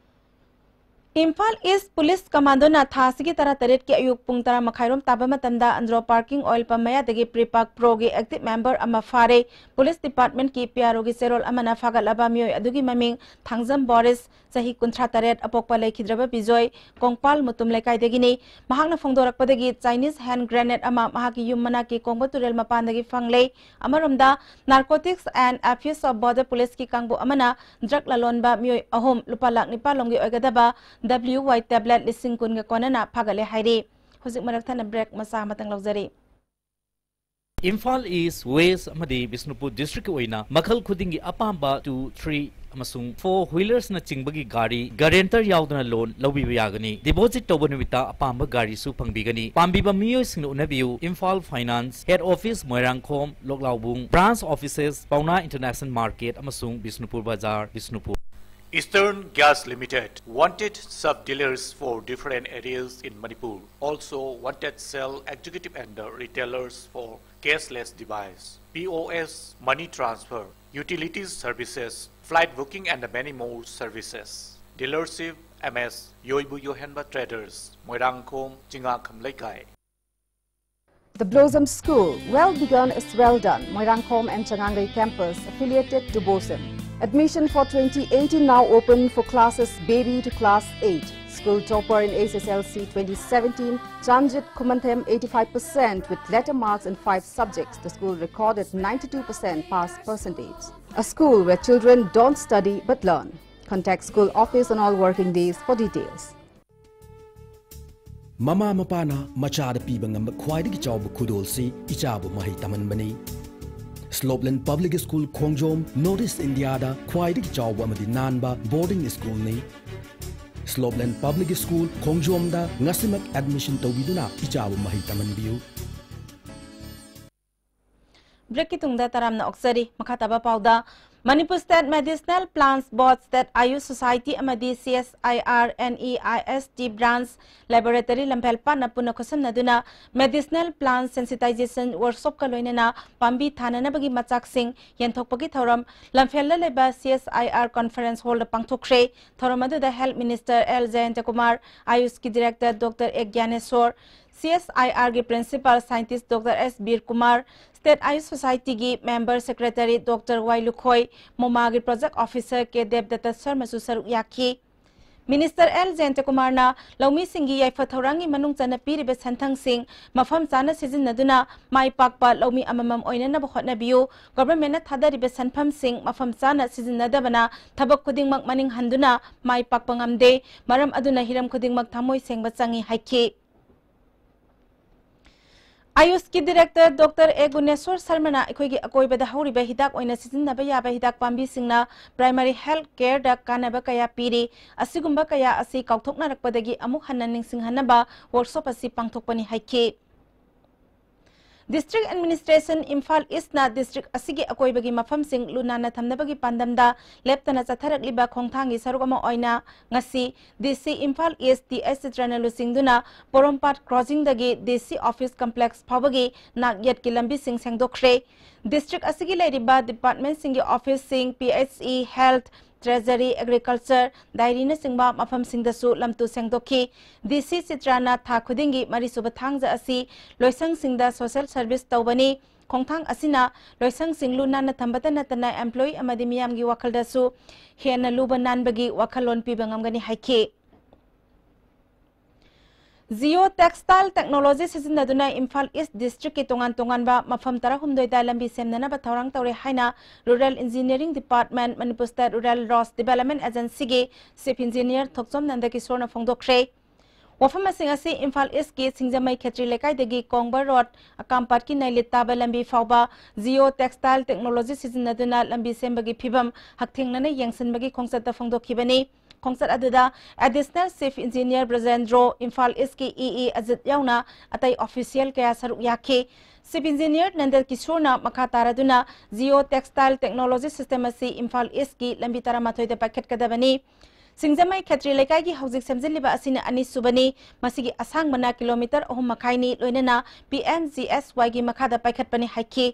ꯏꯝꯐꯥꯜ ꯏꯁ ꯄꯨꯂꯤꯁ ꯀꯃꯥꯟꯗꯣꯅ ꯊꯥ ꯑꯁꯤꯒꯤ ꯇꯔꯥꯇꯔꯦꯠꯀꯤ ꯑꯌꯨꯛ ꯄꯨꯡ ꯇꯔꯥ ꯃꯈꯥꯏꯔꯣꯝ ꯇꯥꯕ ꯃꯇꯝꯗ ꯑꯟꯗ꯭ꯔꯣ ꯄꯥꯔꯀꯤꯡ ꯑꯣꯏꯜ ꯄꯝ ꯃꯌꯥꯗꯒꯤ ꯄ꯭ꯔꯤꯄꯥꯛ ꯄ꯭ꯔꯣꯒꯤ ꯑꯦꯛꯇꯤꯚ ꯃꯦꯝꯕꯔ ꯑꯃ ꯐꯥꯔꯦ꯫ ꯄꯨꯂꯤꯁ ꯗꯤꯄꯥꯔꯠꯃꯦꯟꯠꯀꯤ ꯄꯤ ꯑꯥꯔ ꯑꯣꯒꯤ ꯆꯦꯔꯣꯜ ꯑꯃꯅ ꯐꯥꯒꯠꯂꯕ ꯃꯤꯑꯣꯏ ꯑꯗꯨꯒꯤ ꯃꯃꯤꯡ ꯊꯥꯡꯖꯝ ꯕꯣꯔꯤꯁ, ꯆꯍꯤ ꯀꯨꯟꯊ꯭ꯔꯥ ꯇꯔꯦꯠ, ꯑꯄꯣꯛꯄ ꯂꯩꯈꯤꯗ꯭ꯔꯕ ꯕꯤꯖꯣꯏ, ꯀꯣꯡꯄꯥꯜ ꯃꯨꯇꯨꯝ ꯂꯩꯀꯥꯏꯗꯒꯤꯅꯤ꯫ ꯃꯍꯥꯛꯅ ꯐꯣꯡꯗꯣꯔꯛꯄꯗꯒꯤ Chinese hand grenade ꯑꯃ ꯃꯍꯥꯛꯀꯤ ꯌꯨꯝ ꯃꯅꯥꯛꯀꯤ ꯀꯣꯡꯕ ꯇꯨꯔꯦꯜ ꯃꯄꯥꯟꯗꯒꯤ ꯐꯪꯂꯦ꯫ ꯑꯃꯔꯣꯝꯗ, Narcotics and Affairs of Border ꯄꯨꯂꯤꯁꯀꯤ ꯀꯥꯡꯕꯨ ꯑꯃꯅ ꯗ꯭ꯔꯒ ꯂꯂꯣꯟꯕ ꯃꯤꯑꯣꯏ ꯑꯍꯨꯝ ꯂꯨꯄꯥ ꯂꯥꯈ ꯅꯤꯄꯥꯜ ꯂꯣꯝꯒꯤ ꯑꯣꯏꯒꯗꯕ W Y tablet ꯂꯤꯁꯤꯡ ꯀꯨꯟꯒ ꯀꯣꯟꯅꯅ ꯐꯥꯒꯠꯂꯦ ꯍꯥꯏꯔꯤ꯫ ꯍꯧꯖꯤꯛ ꯃꯔꯛ ꯊꯠꯅ ꯕ꯭ꯔꯦꯛ ꯃꯆꯥ ꯑꯃꯇꯪ ꯂꯧꯖꯔꯤ꯫ ꯏꯝꯐꯥꯜ ꯏꯁ, ꯋꯦꯁ ꯑꯃꯗꯤ ꯕꯤꯁꯅꯨꯄꯨꯔ ꯗꯤꯁꯇ꯭ꯔꯤꯛꯀꯤ ꯑꯣꯏꯅ ꯃꯈꯜ ꯈꯨꯗꯤꯡꯒꯤ ꯑꯄꯥꯝꯕ two, three ꯑꯃꯁꯨꯡ four wheelers ꯅꯆꯤꯡꯕꯒꯤ ꯒꯥꯔꯤ guarantor ꯌꯥꯎꯗꯅ loan ꯂꯧꯕꯤꯕ ꯌꯥꯒꯅꯤ꯫ Deposit ꯇꯧꯕ ꯅꯨꯃꯤꯠꯇ ꯑꯄꯥꯝꯕ ꯒꯥꯔꯤꯁꯨ ꯐꯪꯕꯤꯒꯅꯤ꯫ ꯄꯥꯝꯕꯤꯕ ꯃꯤꯑꯣꯏꯁꯤꯡꯅ ꯎꯅꯕꯤꯌꯨ, Imphal finance, head office Moirangkhom, Loklaobung, branch offices ꯄꯥꯎꯅꯥ International Market ꯑꯃꯁꯨꯡ ꯕꯤꯁꯅꯨꯄꯨꯔ ꯕꯖꯥꯔ, Bishnupur. Eastern Gas Limited wanted sub-dealers for different areas in Manipur. Also wanted sale executive and the retailers for cashless device, P O S, money transfer, utilities services, flight booking and many more services. Dealership M S Yoibu Yohenba Traders, Moirangkhom, Chingakham Leikai. The Blossom School, well begun is well done. Moirangkhom and Changanglei campus, affiliated to BOSEM. Admission for twenty eighteen now open for classes baby to class eight. School topper in H S L C twenty seventeen, Chanjit Khumanthem, eighty-five percent with letter marks in five subjects. The school recorded ninety-two percent pass percentage. A school where children don't study but learn. Contact school office on all working days for details. ꯃꯃꯥ ꯃꯄꯥꯅ ꯃꯆꯥꯗ ꯄꯤꯕ ꯉꯝꯕ ꯈ꯭ꯋꯥꯏꯗꯒꯤ ꯆꯥꯎꯕ ꯈꯨꯗꯣꯜꯁꯤ ꯏꯆꯥꯕꯨ ꯃꯍꯩ ꯇꯝꯍꯟꯕꯅꯤ꯫ ꯁ꯭ꯂꯣꯞꯂꯦꯟ ꯄꯕ꯭ꯂꯤꯛ ꯁ꯭ꯀꯨꯜ ꯈꯣꯡꯖꯣꯝ, ꯅꯣꯔꯠ ꯏꯁ ꯏꯟꯗꯤꯌꯥꯗ ꯈ꯭ꯋꯥꯏꯗꯒꯤ ꯆꯥꯎꯕ ꯑꯃꯗꯤ ꯅꯥꯟꯕ ꯕꯣꯔꯗꯤꯡ ꯁ꯭ꯀꯨꯜꯅꯤ꯫ ꯁ꯭ꯂꯣꯞꯂꯦꯟ ꯄꯕ꯭ꯂꯤꯛ ꯁ꯭ꯀꯨꯜ ꯈꯣꯡꯖꯣꯝꯗ ꯉꯁꯤꯃꯛ ꯑꯦꯗꯃꯤꯁꯟ ꯇꯧꯕꯤꯗꯨꯅ ꯏꯆꯥꯕꯨ ꯃꯍꯩ ꯇꯝꯍꯟꯕꯤꯌꯨ꯫ ꯕ꯭ꯔꯦꯛꯀꯤ ꯇꯨꯡꯗ ꯇꯔꯥꯝꯅ ꯑꯣꯛꯆꯔꯤ꯫ ꯃꯈꯥ ꯇꯥꯕ ꯄꯥꯎꯗ, ꯃꯅꯤꯄꯨꯔ ꯁ꯭ꯇꯦꯠ ꯃꯦꯗꯤꯁꯅꯦꯜ ꯄ꯭ꯂꯥꯟꯠꯁ ꯕꯣꯔꯗ, ꯁ꯭ꯇꯦꯠ ꯑꯥꯌꯨꯁ ꯁꯣꯁꯥꯏꯇꯤ ꯑꯃꯗꯤ ꯁꯤ ꯑꯦꯁ ꯑꯥꯏ ꯑꯥꯔ ꯑꯦꯟ ꯏ ꯑꯥꯏ ꯑꯦꯁ ꯇꯤ ꯕ꯭ꯔꯥꯟꯆ ꯂꯦꯕꯣꯔꯦꯇꯔꯤ ꯂꯝꯐꯦꯜꯄꯥꯠꯅ ꯄꯨꯟꯅ ꯈꯨꯠꯁꯝꯅꯗꯨꯅ ꯃꯦꯗꯤꯁꯅꯦꯜ ꯄ꯭ꯂꯥꯟꯠꯁ ꯁꯦꯟꯁꯤꯇꯥꯏꯖꯦꯁꯟ ꯋꯔꯛꯁꯣꯞꯀ ꯂꯣꯏꯅꯅ ꯄꯥꯝꯕꯤ ꯊꯥꯅꯅꯕꯒꯤ ꯃꯆꯥꯛꯁꯤꯡ ꯌꯦꯟꯊꯣꯛꯄꯒꯤ ꯊꯧꯔꯝ ꯂꯝꯐꯦꯜꯗ ꯂꯩꯕ ꯁꯤ ꯑꯦꯁ ꯑꯥꯏ ꯑꯥꯔ ꯀꯣꯟꯐꯔꯦꯟꯁ ꯍꯣꯜꯗ ꯄꯥꯡꯊꯣꯛꯈ꯭ꯔꯦ꯫ ꯊꯧꯔꯝ ꯑꯗꯨꯗ ꯍꯦꯜꯊ ꯃꯤꯅꯤꯁꯇꯔ ꯑꯦꯜ ꯖꯌꯟꯇꯀꯨꯃꯥꯔ, ꯑꯥꯌꯨꯁꯀꯤ director doctor A Gyaneshor, C S I ꯑꯥꯔꯒꯤ principal scientist doctor S Bir Kumar, state AYUSH ꯁꯣꯁꯥꯏꯇꯤꯒꯤ member secretary doctor Y Lukhoi, ꯃꯣꯃꯥꯒꯤ ꯄ꯭ꯔꯣꯖꯦꯛ ꯑꯣꯐꯤꯁꯔ ꯀꯦ ꯗꯦꯕꯗꯠꯇ ꯁꯔꯃꯁꯨ ꯁꯔꯨꯛ ꯌꯥꯈꯤ꯫ ꯃꯤꯅꯤꯁꯇꯔ ꯑꯦꯜ ꯖꯌꯟꯇꯀꯨꯃꯥꯔꯅ ꯂꯧꯃꯤꯁꯤꯡꯒꯤ ꯌꯥꯏꯐ ꯊꯧꯔꯥꯡꯒꯤ ꯃꯅꯨꯡ ꯆꯟꯅ ꯄꯤꯔꯤꯕ ꯁꯦꯟꯊꯪꯁꯤꯡ ꯃꯐꯝ ꯆꯥꯅ ꯁꯤꯖꯤꯟꯅꯗꯨꯅ ꯃꯥꯏ ꯄꯥꯛꯄ ꯂꯧꯃꯤ ꯑꯃꯃꯝ ꯑꯣꯏꯅꯅꯕ ꯍꯣꯠꯅꯕꯤꯌꯨ꯫ ꯒꯣꯚꯔꯟꯃꯦꯟꯠꯅ ꯊꯥꯗꯔꯤꯕ ꯁꯦꯟꯐꯝꯁꯤꯡ ꯃꯐꯝ ꯆꯥꯅ ꯁꯤꯖꯤꯟꯅꯗꯕꯅ ꯊꯕꯛ ꯈꯨꯗꯤꯡꯃꯛ ꯃꯅꯤꯡ ꯍꯟꯗꯨꯅ ꯃꯥꯏ ꯄꯥꯛꯄ ꯉꯝꯗꯦ꯫ ꯃꯔꯝ ꯑꯗꯨꯅ ꯍꯤꯔꯝ ꯈꯨꯗꯤꯡꯃꯛ ꯊꯃꯣꯏ ꯁꯦꯡꯕ ꯆꯪꯏ ꯍꯥꯏꯈꯤ꯫ ꯑꯥꯌꯨꯁꯀꯤ ꯗꯤꯔꯦꯛꯇꯔ ꯗꯣꯛꯇꯔ ꯑꯦ ꯒꯨꯅꯦꯁꯣꯔ ꯁꯔꯃꯅ ꯑꯩꯈꯣꯏꯒꯤ ꯑꯀꯣꯏꯕꯗ ꯍꯧꯔꯤꯕ ꯍꯤꯗꯥꯛ ꯑꯣꯏꯅ ꯁꯤꯖꯤꯟꯅꯕ ꯌꯥꯕ ꯍꯤꯗꯥꯛ ꯄꯥꯝꯕꯤꯁꯤꯡꯅ ꯄ꯭ꯔꯥꯏꯃꯔꯤ ꯍꯦꯜꯊ ꯀꯦꯌꯔꯗ ꯀꯥꯟꯅꯕ ꯀꯌꯥ ꯄꯤꯔꯤ꯫ ꯑꯁꯤꯒꯨꯝꯕ ꯀꯌꯥ ꯑꯁꯤ ꯀꯥꯎꯊꯣꯛꯅꯔꯛꯄꯗꯒꯤ ꯑꯃꯨꯛ ꯍꯟꯅ ꯅꯤꯡꯁꯤꯡꯍꯟꯅꯕ ꯋꯔꯛꯁꯣꯞ ꯑꯁꯤ ꯄꯥꯡꯊꯣꯛꯄꯅꯤ ꯍꯥꯏꯈꯤ꯫ ꯗꯤꯁꯇ꯭ꯔꯤꯛ ꯑꯦꯗꯃꯤꯅꯤꯁꯇ꯭ꯔꯦꯁꯟ ꯏꯝꯐꯥꯜ ꯏꯁꯅ ꯗꯤꯁꯇ꯭ꯔꯤꯛ ꯑꯁꯤꯒꯤ ꯑꯀꯣꯏꯕꯒꯤ ꯃꯐꯝꯁꯤꯡ ꯂꯨ ꯅꯥꯟꯅ ꯊꯝꯅꯕꯒꯤ ꯄꯥꯟꯗꯝꯗ ꯂꯦꯞꯇꯅ ꯆꯠꯊꯔꯛꯂꯤꯕ ꯈꯣꯡꯊꯥꯡꯒꯤ ꯁꯔꯨꯛ ꯑꯃ ꯑꯣꯏꯅ ꯉꯁꯤ ꯗꯤ ꯁꯤ ꯏꯝꯐꯥꯜ ꯏꯁ ꯇꯤ ꯑꯦꯁ ꯆꯤꯇ꯭ꯔꯅ ꯂꯨꯆꯤꯡꯗꯨꯅ ꯄꯣꯔꯣꯝꯄꯥꯠ ꯀ꯭ꯔꯣꯁꯤꯡꯗꯒꯤ ꯗꯤ ꯁꯤ ꯑꯣꯐꯤꯁ ꯀꯝꯄ꯭ꯂꯦꯛꯁ ꯐꯥꯎꯕꯒꯤ ꯅꯥꯛꯌꯦꯠꯀꯤ ꯂꯝꯕꯤꯁꯤꯡ ꯁꯦꯡꯗꯣꯛꯈ꯭ꯔꯦ꯫ ꯗꯤꯁꯇ꯭ꯔꯤꯛ ꯑꯁꯤꯒꯤ ꯂꯩꯔꯤꯕ ꯗꯤꯄꯥꯔꯠꯃꯦꯟꯠꯁꯤꯡꯒꯤ ꯑꯣꯐꯤꯁꯁꯤꯡ, P H E, health, treasury, agriculture, ꯗꯥꯏꯔꯤꯅꯆꯤꯡꯕ ꯃꯐꯝꯁꯤꯡꯗꯁꯨ ꯂꯝꯇꯨ ꯁꯦꯡꯗꯣꯛꯈꯤ꯫ ꯗꯤ ꯁꯤ ꯆꯤꯇ꯭ꯔꯥꯅ ꯊꯥ ꯈꯨꯗꯤꯡꯒꯤ ꯃꯔꯤꯁꯨꯕ ꯊꯥꯡꯖ ꯑꯁꯤ ꯂꯣꯏꯁꯪꯁꯤꯡꯗ ꯁꯣꯁꯦꯜ ꯁꯔꯚꯤꯁ ꯇꯧꯕꯅꯤ꯫ ꯈꯣꯡꯊꯥꯡ ꯑꯁꯤꯅ ꯂꯣꯏꯁꯪꯁꯤꯡ ꯂꯨ ꯅꯥꯟꯅ ꯊꯝꯕꯇ ꯅꯠꯇꯅ ꯑꯦꯝꯄ꯭ꯂꯣꯌꯤ ꯑꯃꯗꯤ ꯃꯤꯌꯥꯝꯒꯤ ꯋꯥꯈꯜꯗꯁꯨ ꯍꯦꯟꯅ ꯂꯨꯕ ꯅꯥꯟꯕꯒꯤ ꯋꯥꯈꯜꯂꯣꯟ ꯄꯤꯕ ꯉꯝꯒꯅꯤ ꯍꯥꯏꯈꯤ꯫ ꯖꯤꯑꯣ ꯇꯦꯛꯁꯇꯥꯏꯜ ꯇꯦꯛꯅꯣꯂꯣꯖꯤ ꯁꯤꯖꯤꯟꯅꯗꯨꯅ ꯏꯝꯐꯥꯜ ꯏꯁ ꯗꯤꯁꯇ꯭ꯔꯤꯛꯀꯤ ꯇꯣꯉꯥꯟ ꯇꯣꯉꯥꯟꯕ ꯃꯐꯝ ꯇꯔꯥꯍꯨꯝꯗꯣꯏꯗ ꯂꯝꯕꯤ ꯁꯦꯝꯅꯅꯕ ꯊꯧꯔꯥꯡ ꯇꯧꯔꯦ ꯍꯥꯏꯅ rural engineering department, Manipur state rural roads development ꯑꯦꯖꯦꯟꯁꯤꯒꯤ ꯆꯤꯐ ꯏꯟꯖꯤꯅꯤꯌꯔ ꯊꯣꯛꯆꯣꯝ ꯅꯟꯗꯀꯤꯁꯣꯔꯅ ꯐꯣꯡꯗꯣꯛꯈ꯭ꯔꯦ꯫ ꯋꯥꯐꯝꯁꯤꯡ ꯑꯁꯤ ꯏꯝꯐꯥꯜ ꯏꯁꯀꯤ ꯁꯤꯡꯖꯃꯩ ꯈꯦꯇ꯭ꯔꯤ ꯂꯩꯀꯥꯏꯗꯒꯤ ꯀꯣꯡꯕ ꯔꯣꯗ, ꯑꯀꯥꯝꯄꯥꯠꯀꯤ ꯅꯩꯂꯤꯠ ꯇꯥꯕ ꯂꯝꯕꯤ ꯐꯥꯎꯕ ꯖꯤꯑꯣ ꯇꯦꯛꯁꯇꯥꯏꯜ ꯇꯦꯛꯅꯣꯂꯣꯖꯤ ꯁꯤꯖꯤꯟꯅꯗꯨꯅ ꯂꯝꯕꯤ ꯁꯦꯝꯕꯒꯤ ꯐꯤꯕꯝ ꯍꯛꯊꯦꯡꯅꯅ ꯌꯦꯡꯁꯤꯟꯕꯒꯤ ꯈꯣꯡꯆꯠꯇ ꯐꯣꯡꯗꯣꯛꯈꯤꯕꯅꯤ꯫ ꯈꯣꯡꯆꯠ ꯑꯗꯨꯗ ꯑꯦꯗꯤꯁꯅꯦꯜ ꯆꯤꯐ ꯏꯟꯖꯤꯅꯤꯌꯔ ꯕ꯭ꯔꯖꯦꯟꯗ꯭ꯔꯣ, ꯏꯝꯐꯥꯜ ꯏꯁꯀꯤ ꯏ ꯏ ꯑꯖꯤꯠ ꯌꯥꯎꯅ ꯑꯇꯩ ꯑꯣꯐꯤꯁꯤꯌꯦꯜ ꯀꯌꯥ ꯁꯔꯨꯛ ꯌꯥꯈꯤ꯫ ꯆꯤꯐ ꯏꯟꯖꯤꯅꯤꯌꯔ ꯅꯟꯗ ꯀꯤꯁꯣꯔꯅ ꯃꯈꯥ ꯇꯥꯔꯗꯨꯅ ꯖꯤꯑꯣ ꯇꯦꯛꯁꯇꯥꯏꯜ ꯇꯦꯛꯅꯣꯂꯣꯖꯤ ꯁꯤꯁꯇꯦꯝ ꯑꯁꯤ ꯏꯝꯐꯥꯜ ꯏꯁꯀꯤ ꯂꯝꯕꯤ ꯇꯔꯥꯃꯥꯊꯣꯏꯗ ꯄꯥꯏꯈꯠꯀꯗꯕꯅꯤ꯫ ꯁꯤꯡꯖꯃꯩ ꯈꯦꯇ꯭ꯔꯤ ꯂꯩꯀꯥꯏꯒꯤ ꯍꯧꯖꯤꯛ ꯁꯦꯝꯖꯤꯜꯂꯤꯕ ꯑꯁꯤꯅ ꯑꯅꯤꯁꯨꯕꯅꯤ꯫ ꯃꯁꯤꯒꯤ ꯑꯁꯥꯡꯕꯅ ꯀꯤꯂꯣꯃꯤꯇꯔ ꯑꯍꯨꯝ ꯃꯈꯥꯏꯅꯤ, ꯂꯣꯏꯅꯅ ꯄꯤ ꯑꯦꯝ ꯖꯤ ꯑꯦꯁ ꯋꯥꯏꯒꯤ ꯃꯈꯥꯗ ꯄꯥꯏꯈꯠꯄꯅꯤ ꯍꯥꯏꯈꯤ꯫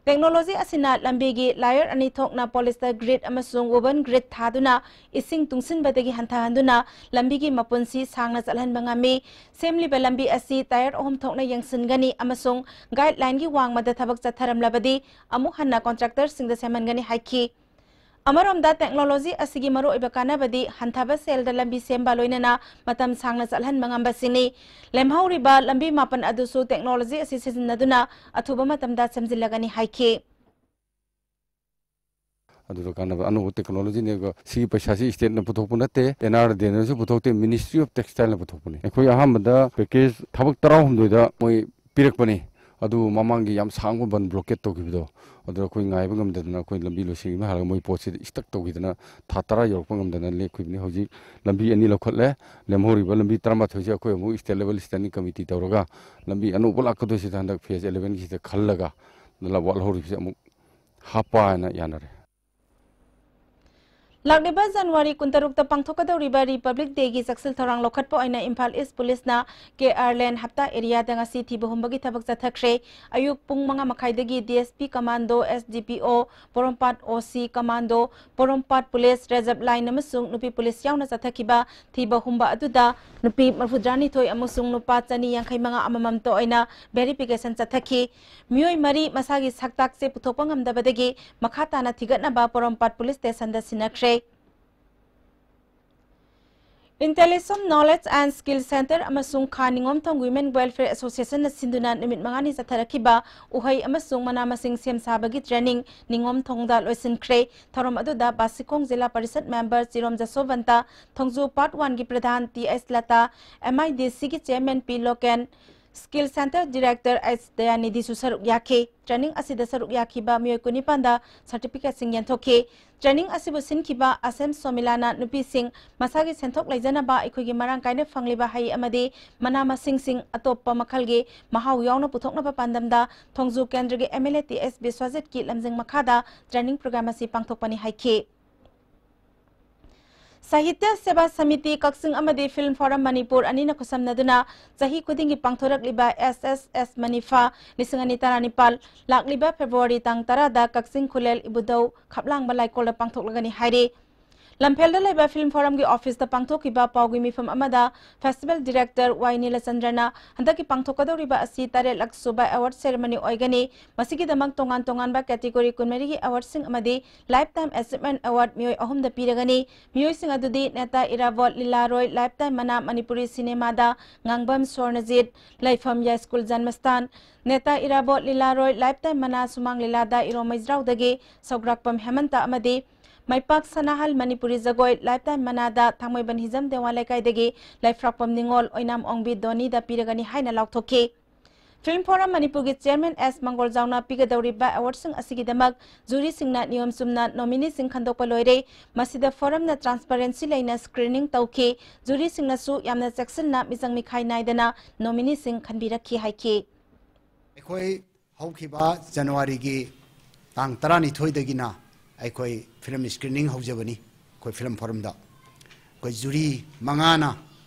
ꯇꯦꯛꯅꯣꯂꯣꯖꯤ ꯑꯁꯤꯅ ꯂꯝꯕꯤꯒꯤ ꯂꯥꯌꯔ ꯑꯅꯤ ꯊꯣꯛꯅ ꯄꯣꯂꯤꯁꯇꯔ ꯒ꯭ꯔꯤꯗ ꯑꯃꯁꯨꯡ ꯋꯨꯕꯟ ꯒ꯭ꯔꯤꯗ ꯊꯥꯗꯨꯅ ꯏꯁꯤꯡ ꯇꯨꯡꯁꯤꯟꯕꯗꯒꯤ ꯍꯟꯊꯍꯟꯗꯨꯅ ꯂꯝꯕꯤꯒꯤ ꯃꯄꯨꯟꯁꯤ ꯁꯥꯡꯅ ꯆꯠꯍꯟꯕ ꯉꯝꯃꯤ꯫ ꯁꯦꯝꯂꯤꯕ ꯂꯝꯕꯤ ꯑꯁꯤ ꯇꯥꯌꯔ ꯑꯍꯨꯝ ꯊꯣꯛꯅ ꯌꯦꯡꯁꯤꯟꯒꯅꯤ ꯑꯃꯁꯨꯡ ꯒꯥꯏꯗꯂꯥꯏꯟꯒꯤ ꯋꯥꯡꯃꯗ ꯊꯕꯛ ꯆꯠꯊꯔꯝꯂꯕꯗꯤ ꯑꯃꯨꯛ ꯍꯟꯅ ꯀꯣꯟꯇ꯭ꯔꯥꯛꯇꯔꯁꯤꯡꯗ ꯁꯦꯝꯍꯟꯒꯅꯤ ꯍꯥꯏꯈꯤ꯫ ꯑꯃꯔꯣꯝꯗ ꯇꯦꯛꯅꯣꯂꯣꯖꯤ ꯑꯁꯤꯒꯤ ꯃꯔꯨꯑꯣꯏꯕ ꯀꯥꯟꯅꯕꯗꯤ ꯍꯟꯊꯕ ꯁꯦꯜꯗ ꯂꯝꯕꯤ ꯁꯦꯝꯕ, ꯂꯣꯏꯅꯅ ꯃꯇꯝ ꯁꯥꯡꯅ ꯆꯠꯍꯟꯕ ꯉꯝꯕꯁꯤꯅꯤ꯫ ꯂꯦꯝꯍꯧꯔꯤꯕ ꯂꯝꯕꯤ ꯃꯥꯄꯟ ꯑꯗꯨꯁꯨ ꯇꯦꯛꯅꯣꯂꯣꯖꯤ ꯑꯁꯤ ꯁꯤꯖꯤꯟꯅꯗꯨꯅ ꯑꯊꯨꯕ ꯃꯇꯝꯗ ꯁꯦꯝꯖꯤꯜꯂꯒꯅꯤ ꯍꯥꯏꯈꯤ꯫ ꯑꯗꯨꯗ ꯀꯥꯟꯅꯕ ꯑꯅꯧꯕ ꯇꯦꯛꯅꯣꯂꯣꯖꯤꯅꯦꯕ꯫ ꯁꯤꯒꯤ ꯄꯩꯁꯥꯁꯤ ꯁ꯭ꯇꯦꯠꯅ ꯄꯨꯊꯣꯛꯄ ꯅꯠꯇꯦ, ꯑꯦꯟ ꯑꯥꯔ ꯗꯤ ꯑꯦꯅꯁꯨ ꯄꯨꯊꯣꯛꯇꯦ, ꯃꯤꯅꯤꯁꯇ꯭ꯔꯤ ꯑꯣꯐ ꯇꯦꯛꯁꯇꯥꯏꯜꯅ ꯄꯨꯊꯣꯛꯄꯅꯦ꯫ ꯑꯩꯈꯣꯏ ꯑꯍꯥꯟꯕꯗ ꯄꯦꯀꯦꯖ ꯊꯕꯛ ꯇꯔꯥꯍꯨꯝꯗꯣꯏꯗ ꯃꯣꯏ ꯄꯤꯔꯛꯄꯅꯤ꯫ ꯑꯗꯨ ꯃꯃꯥꯡꯒꯤ ꯌꯥꯝ ꯁꯥꯡꯕ ꯕꯟ ꯕ꯭ꯂꯣꯀꯦꯠ ꯇꯧꯈꯤꯕꯗꯣ, ꯑꯗꯨꯗ ꯑꯩꯈꯣꯏ ꯉꯥꯏꯕ ꯉꯝꯗꯗꯅ ꯑꯩꯈꯣꯏ ꯂꯝꯕꯤ ꯂꯣꯏꯁꯤꯟꯈꯤꯕꯅ ꯍꯥꯏꯔꯒ ꯃꯣꯏ ꯄꯣꯠꯁꯤꯗ ꯁ꯭ꯇꯛ ꯇꯧꯈꯤꯗꯅ ꯊꯥ ꯇꯔꯥ ꯌꯧꯔꯛꯄ ꯉꯝꯗꯅ ꯂꯦꯞꯈꯤꯕꯅꯤ꯫ ꯍꯧꯖꯤꯛ ꯂꯝꯕꯤ ꯑꯅꯤ ꯂꯧꯈꯠꯂꯦ꯫ ꯂꯦꯝꯍꯧꯔꯤꯕ ꯂꯝꯕꯤ ꯇꯔꯥꯃꯥꯊꯣꯏꯁꯦ ꯑꯩꯈꯣꯏ ꯑꯃꯨꯛ ꯁ꯭ꯇꯦꯠ ꯂꯦꯚꯦꯜ ꯁ꯭ꯇꯦꯟꯗꯤꯡ ꯀꯃꯤꯇꯤ ꯇꯧꯔꯒ ꯂꯝꯕꯤ ꯑꯅꯧꯕ ꯂꯥꯛꯀꯗꯣꯏꯁꯤꯗ ꯍꯟꯗꯛ ꯐꯦꯖ ꯑꯦꯂꯦꯚꯦꯟꯒꯤꯁꯤꯗ ꯈꯜꯂꯒ ꯋꯥꯠꯍꯧꯔꯤꯕꯁꯦ ꯑꯃꯨꯛ ꯍꯥꯞꯄ ꯍꯥꯏꯅ ꯌꯥꯅꯔꯦ꯫ ꯂꯥꯛꯂꯤꯕ ꯖꯅꯋꯥꯔꯤ ꯀꯨꯟꯇꯔꯨꯛꯇ ꯄꯥꯡꯊꯣꯛꯀꯗꯧꯔꯤꯕ ꯔꯤꯄꯕ꯭ꯂꯤꯛ ꯗꯦꯒꯤ ꯆꯦꯛꯁꯤꯜ ꯊꯧꯔꯥꯡ ꯂꯧꯈꯠꯄ ꯑꯣꯏꯅ ꯏꯝꯐꯥꯜ ꯏꯁ ꯄꯨꯂꯤꯁꯅ ꯀꯦ ꯑꯥꯔ ꯂꯦꯟ ꯍꯞꯇꯥ ꯑꯦꯔꯤꯌꯥꯗ ꯉꯁꯤ ꯊꯤꯕ ꯍꯨꯝꯕꯒꯤ ꯊꯕꯛ ꯆꯠꯊꯈ꯭ꯔꯦ꯫ ꯑꯌꯨꯛ ꯄꯨꯡ ꯃꯉꯥ ꯃꯈꯥꯏꯗꯒꯤ D S P commando, S D ꯄꯤ ꯑꯣ, ꯄꯣꯔꯣꯝꯄꯥꯠ ꯑꯣ ꯁꯤ ꯀꯃꯥꯟꯗꯣ, ꯄꯣꯔꯣꯝꯄꯥꯠ ꯄꯨꯂꯤꯁ, ꯔꯤꯖꯔꯚ ꯂꯥꯏꯟ ꯑꯃꯁꯨꯡ ꯅꯨꯄꯤ ꯄꯨꯂꯤꯁ ꯌꯥꯎꯅ ꯆꯠꯊꯈꯤꯕ ꯊꯤꯕ ꯍꯨꯝꯕ ꯑꯗꯨꯗ ꯅꯨꯄꯤ ꯃꯔꯐꯨꯇꯔꯥꯅꯤꯊꯣꯏ ꯑꯃꯁꯨꯡ ꯅꯨꯄꯥ ꯆꯅꯤ ꯌꯥꯡꯈꯩ ꯃꯉꯥ ꯑꯃꯃꯝꯇ ꯑꯣꯏꯅ ꯚꯦꯔꯤꯐꯤꯀꯦꯁꯟ ꯆꯠꯊꯈꯤ꯫ ꯃꯤꯑꯣꯏ ꯃꯔꯤ ꯃꯁꯥꯒꯤ ꯁꯛꯇꯥꯛꯁꯦ ꯄꯨꯊꯣꯛꯄ ꯉꯝꯗꯕꯗꯒꯤ ꯃꯈꯥ ꯇꯥꯅ ꯊꯤꯒꯠꯅꯕ ꯄꯣꯔꯣꯝꯄꯥꯠ police ꯁ꯭ꯇꯦꯁꯟꯗ ꯁꯤꯟꯅꯈ꯭ꯔꯦ꯫ Intellectual Knowledge and Skill Center ꯑꯃꯁꯨꯡ ꯈꯥ ꯅꯤꯉꯣꯝꯊꯣꯡ Women Welfare Association ꯅ ꯁꯤꯟꯗꯨꯅ ꯅꯨꯃꯤꯠ ꯃꯉꯥꯅꯤ ꯆꯠꯊꯔꯛꯈꯤꯕ ꯎꯍꯩ ꯑꯃꯁꯨꯡ ꯃꯅꯥ ꯃꯁꯤꯡ ꯁꯦꯝ ꯁꯥꯕꯒꯤ training ꯅꯤꯉꯣꯝꯊꯣꯡꯗ ꯂꯣꯏꯁꯤꯟꯈ꯭ꯔꯦ꯫ ꯊꯧꯔꯝ ꯑꯗꯨꯗ ꯕꯥꯁꯤꯈꯣꯡ ꯖꯤꯂꯥ ꯄꯔꯤꯁꯠ member ꯆꯤꯔꯣꯝ ꯖꯁꯣꯕꯟꯇ, ꯊꯣꯡꯖꯨ Part One ꯒꯤ pradhan T H Lata, M I D C ꯒꯤ chairman P Loken, Skill Center Director H ꯗꯌꯥꯅꯤꯙꯤꯁꯨ ꯁꯔꯨꯛ ꯌꯥꯈꯤ꯫ Training ꯑꯁꯤꯗ ꯁꯔꯨꯛ ꯌꯥꯈꯤꯕ ꯃꯤꯑꯣꯏ ꯀꯨꯟꯅꯤꯄꯥꯟꯗ certificate ꯁꯤꯡ ꯌꯦꯟꯊꯣꯛꯈꯤ꯫ Training ꯑꯁꯤꯕꯨ ꯁꯤꯟꯈꯤꯕ ꯑꯁꯦꯝ ꯁꯣꯃꯤꯂꯥꯅ ꯅꯨꯄꯤꯁꯤꯡ ꯃꯁꯥꯒꯤ ꯁꯦꯟꯊꯣꯛ ꯂꯩꯖꯅꯕ ꯑꯩꯈꯣꯏꯒꯤ ꯃꯔꯥꯡ ꯀꯥꯏꯅ ꯐꯪꯂꯤꯕ ꯍꯩ ꯑꯃꯗꯤ ꯃꯅꯥ ꯃꯁꯤꯡꯁꯤꯡ ꯑꯇꯣꯞꯄ ꯃꯈꯜꯒꯤ ꯃꯍꯥꯎ ꯌꯥꯎꯅ ꯄꯨꯊꯣꯛꯅꯕ ꯄꯥꯟꯗꯝꯗ ꯊꯣꯡꯖꯨ ꯀꯦꯟꯗ꯭ꯔꯒꯤ M L A ꯇꯤ ꯑꯦꯁ ꯕꯤꯁ꯭ꯋꯖꯤꯠꯀꯤ ꯂꯝꯖꯤꯡ ꯃꯈꯥꯗ training program ꯑꯁꯤ ꯄꯥꯡꯊꯣꯛꯄꯅꯤ ꯍꯥꯏꯈꯤ꯫ ꯁꯥꯍꯤꯇ꯭ꯌ ꯁꯦꯕꯥ ꯁꯃꯤꯇꯤ ꯀꯛꯆꯤꯡ ꯑꯃꯗꯤ Film Forum ꯃꯅꯤꯄꯨꯔ ꯑꯅꯤꯅ ꯈꯨꯠꯁꯝꯅꯗꯨꯅ ꯆꯍꯤ ꯈꯨꯗꯤꯡꯒꯤ ꯄꯥꯡꯊꯣꯔꯛꯂꯤꯕ S S S ꯃꯅꯤꯐꯥ ꯂꯤꯁꯤꯡ ꯑꯅꯤ ꯇꯔꯥꯅꯤꯄꯥꯜ ꯂꯥꯛꯂꯤꯕ February ꯇꯥꯡ ꯇꯔꯥꯗ ꯀꯛꯆꯤꯡ ꯈꯨꯂꯦꯜ ꯏꯕꯨꯙꯧ ꯈꯞꯂꯥꯡꯕ ꯂꯥꯏꯀꯣꯜꯗ ꯄꯥꯡꯊꯣꯛꯂꯒꯅꯤ ꯍꯥꯏꯔꯤ꯫ ꯂꯝꯐꯦꯜꯗ ꯂꯩꯕ Film Forumꯒꯤ officeꯇ ꯄꯥꯡꯊꯣꯛꯈꯤꯕ ꯄꯥꯎꯒꯤ ꯃꯤꯐꯝ ꯑꯃꯗ Festival Director ꯋꯥꯏ ꯅꯤꯂꯆꯟꯗ꯭ꯔꯅ ꯍꯟꯗꯛꯀꯤ ꯄꯥꯡꯊꯣꯛꯀꯗꯧꯔꯤꯕ ꯑꯁꯤ ꯇꯔꯦꯠꯂꯛ ꯁꯨꯕ award ceremony ꯑꯣꯏꯒꯅꯤ꯫ ꯃꯁꯤꯒꯤꯗꯃꯛ ꯇꯣꯉꯥꯟ ꯇꯣꯉꯥꯟꯕ category ꯀꯨꯟꯃꯔꯤꯒꯤ awardꯁꯤꯡ ꯑꯃꯗꯤ Lifetime Achievement Award ꯃꯤꯑꯣꯏ ꯑꯍꯨꯝꯗ ꯄꯤꯔꯒꯅꯤ꯫ ꯃꯤꯑꯣꯏꯁꯤꯡ ꯑꯗꯨꯗꯤ ꯅꯦꯇꯥ ꯏꯔꯥꯕꯣꯠ ꯂꯤꯂꯥꯔꯣꯏ Lifetime ꯃꯅꯥ ꯃꯅꯤꯄꯨꯔꯤ ꯁꯤꯅꯦꯃꯥꯗ ꯉꯥꯡꯕꯝ ꯁꯣꯔꯅꯖꯤꯠ, ꯂꯩꯐꯝ ꯌꯥꯏꯁ꯭ꯀꯨꯜ ꯖꯟꯃꯁ꯭ꯊꯥꯟ, ꯅꯦꯇꯥ ꯏꯔꯥꯕꯣꯠ ꯂꯤꯂꯥꯔꯣꯏ Lifetime ꯃꯅꯥ ꯁꯨꯃꯥꯡ ꯂꯤꯂꯥꯗ ꯏꯔꯣꯝ ꯃꯩꯖ꯭ꯔꯥꯎꯗꯒꯤ ꯁꯧꯒ꯭ꯔꯥꯛꯄꯝ ꯍꯦꯃꯟꯇ ꯑꯃꯗꯤ ꯃꯩꯄꯥꯛ ꯁꯅꯥꯍꯜ ꯃꯅꯤꯄꯨꯔꯤ ꯖꯒꯣꯏ Lifetime ꯃꯅꯥꯗ ꯊꯥꯡꯃꯩꯕꯟ ꯍꯤꯖꯝ ꯗꯦꯋꯥꯟ ꯂꯩꯀꯥꯏꯗꯒꯤ ꯂꯩꯐ꯭ꯔꯥꯛꯄꯝ ꯅꯤꯉꯣꯜ ꯑꯣꯏꯅꯥꯝ ꯑꯣꯡꯕꯤ ꯗꯣꯅꯤꯗ ꯄꯤꯔꯒꯅꯤ ꯍꯥꯏꯅ ꯂꯥꯎꯊꯣꯛꯈꯤ꯫ Film Forum ꯃꯅꯤꯄꯨꯔꯒꯤ chairman ꯑꯦꯁ ꯃꯪꯒꯣꯜꯖꯥꯎꯅ ꯄꯤꯒꯗꯧꯔꯤꯕ awardꯁꯤꯡ ꯑꯁꯤꯒꯤꯗꯃꯛ ꯖꯨꯔꯤꯁꯤꯡꯅ ꯅꯤꯌꯣꯝ ꯆꯨꯝꯅ nomineeꯁꯤꯡ ꯈꯟꯗꯣꯛꯄ ꯂꯣꯏꯔꯦ꯫ ꯃꯁꯤꯗ forumꯅ transparency ꯂꯩꯅ screening ꯇꯧꯈꯤ꯫ ꯖꯨꯔꯤꯁꯤꯡꯅꯁꯨ ꯌꯥꯝꯅ ꯆꯦꯛꯁꯤꯟꯅ ꯃꯤꯆꯪ ꯃꯤꯈꯥꯏ ꯅꯥꯏꯗꯅ nomineeꯁꯤꯡ ꯈꯟꯕꯤꯔꯛꯈꯤ ꯍꯥꯏꯈꯤ꯫ ꯑꯩꯈꯣꯏ ꯍꯧꯈꯤꯕ ꯖꯅꯋꯥꯔꯤꯒꯤ ꯇꯥꯡ ꯇꯔꯥꯅꯤꯊꯣꯏꯗꯒꯤꯅ ꯑꯩꯈꯣꯏ film screening ꯍꯧꯖꯕꯅꯤ꯫ ꯑꯩꯈꯣꯏ Film Forumꯗ ꯑꯩꯈꯣꯏ ꯖꯨꯔꯤ ꯃꯉꯥꯅ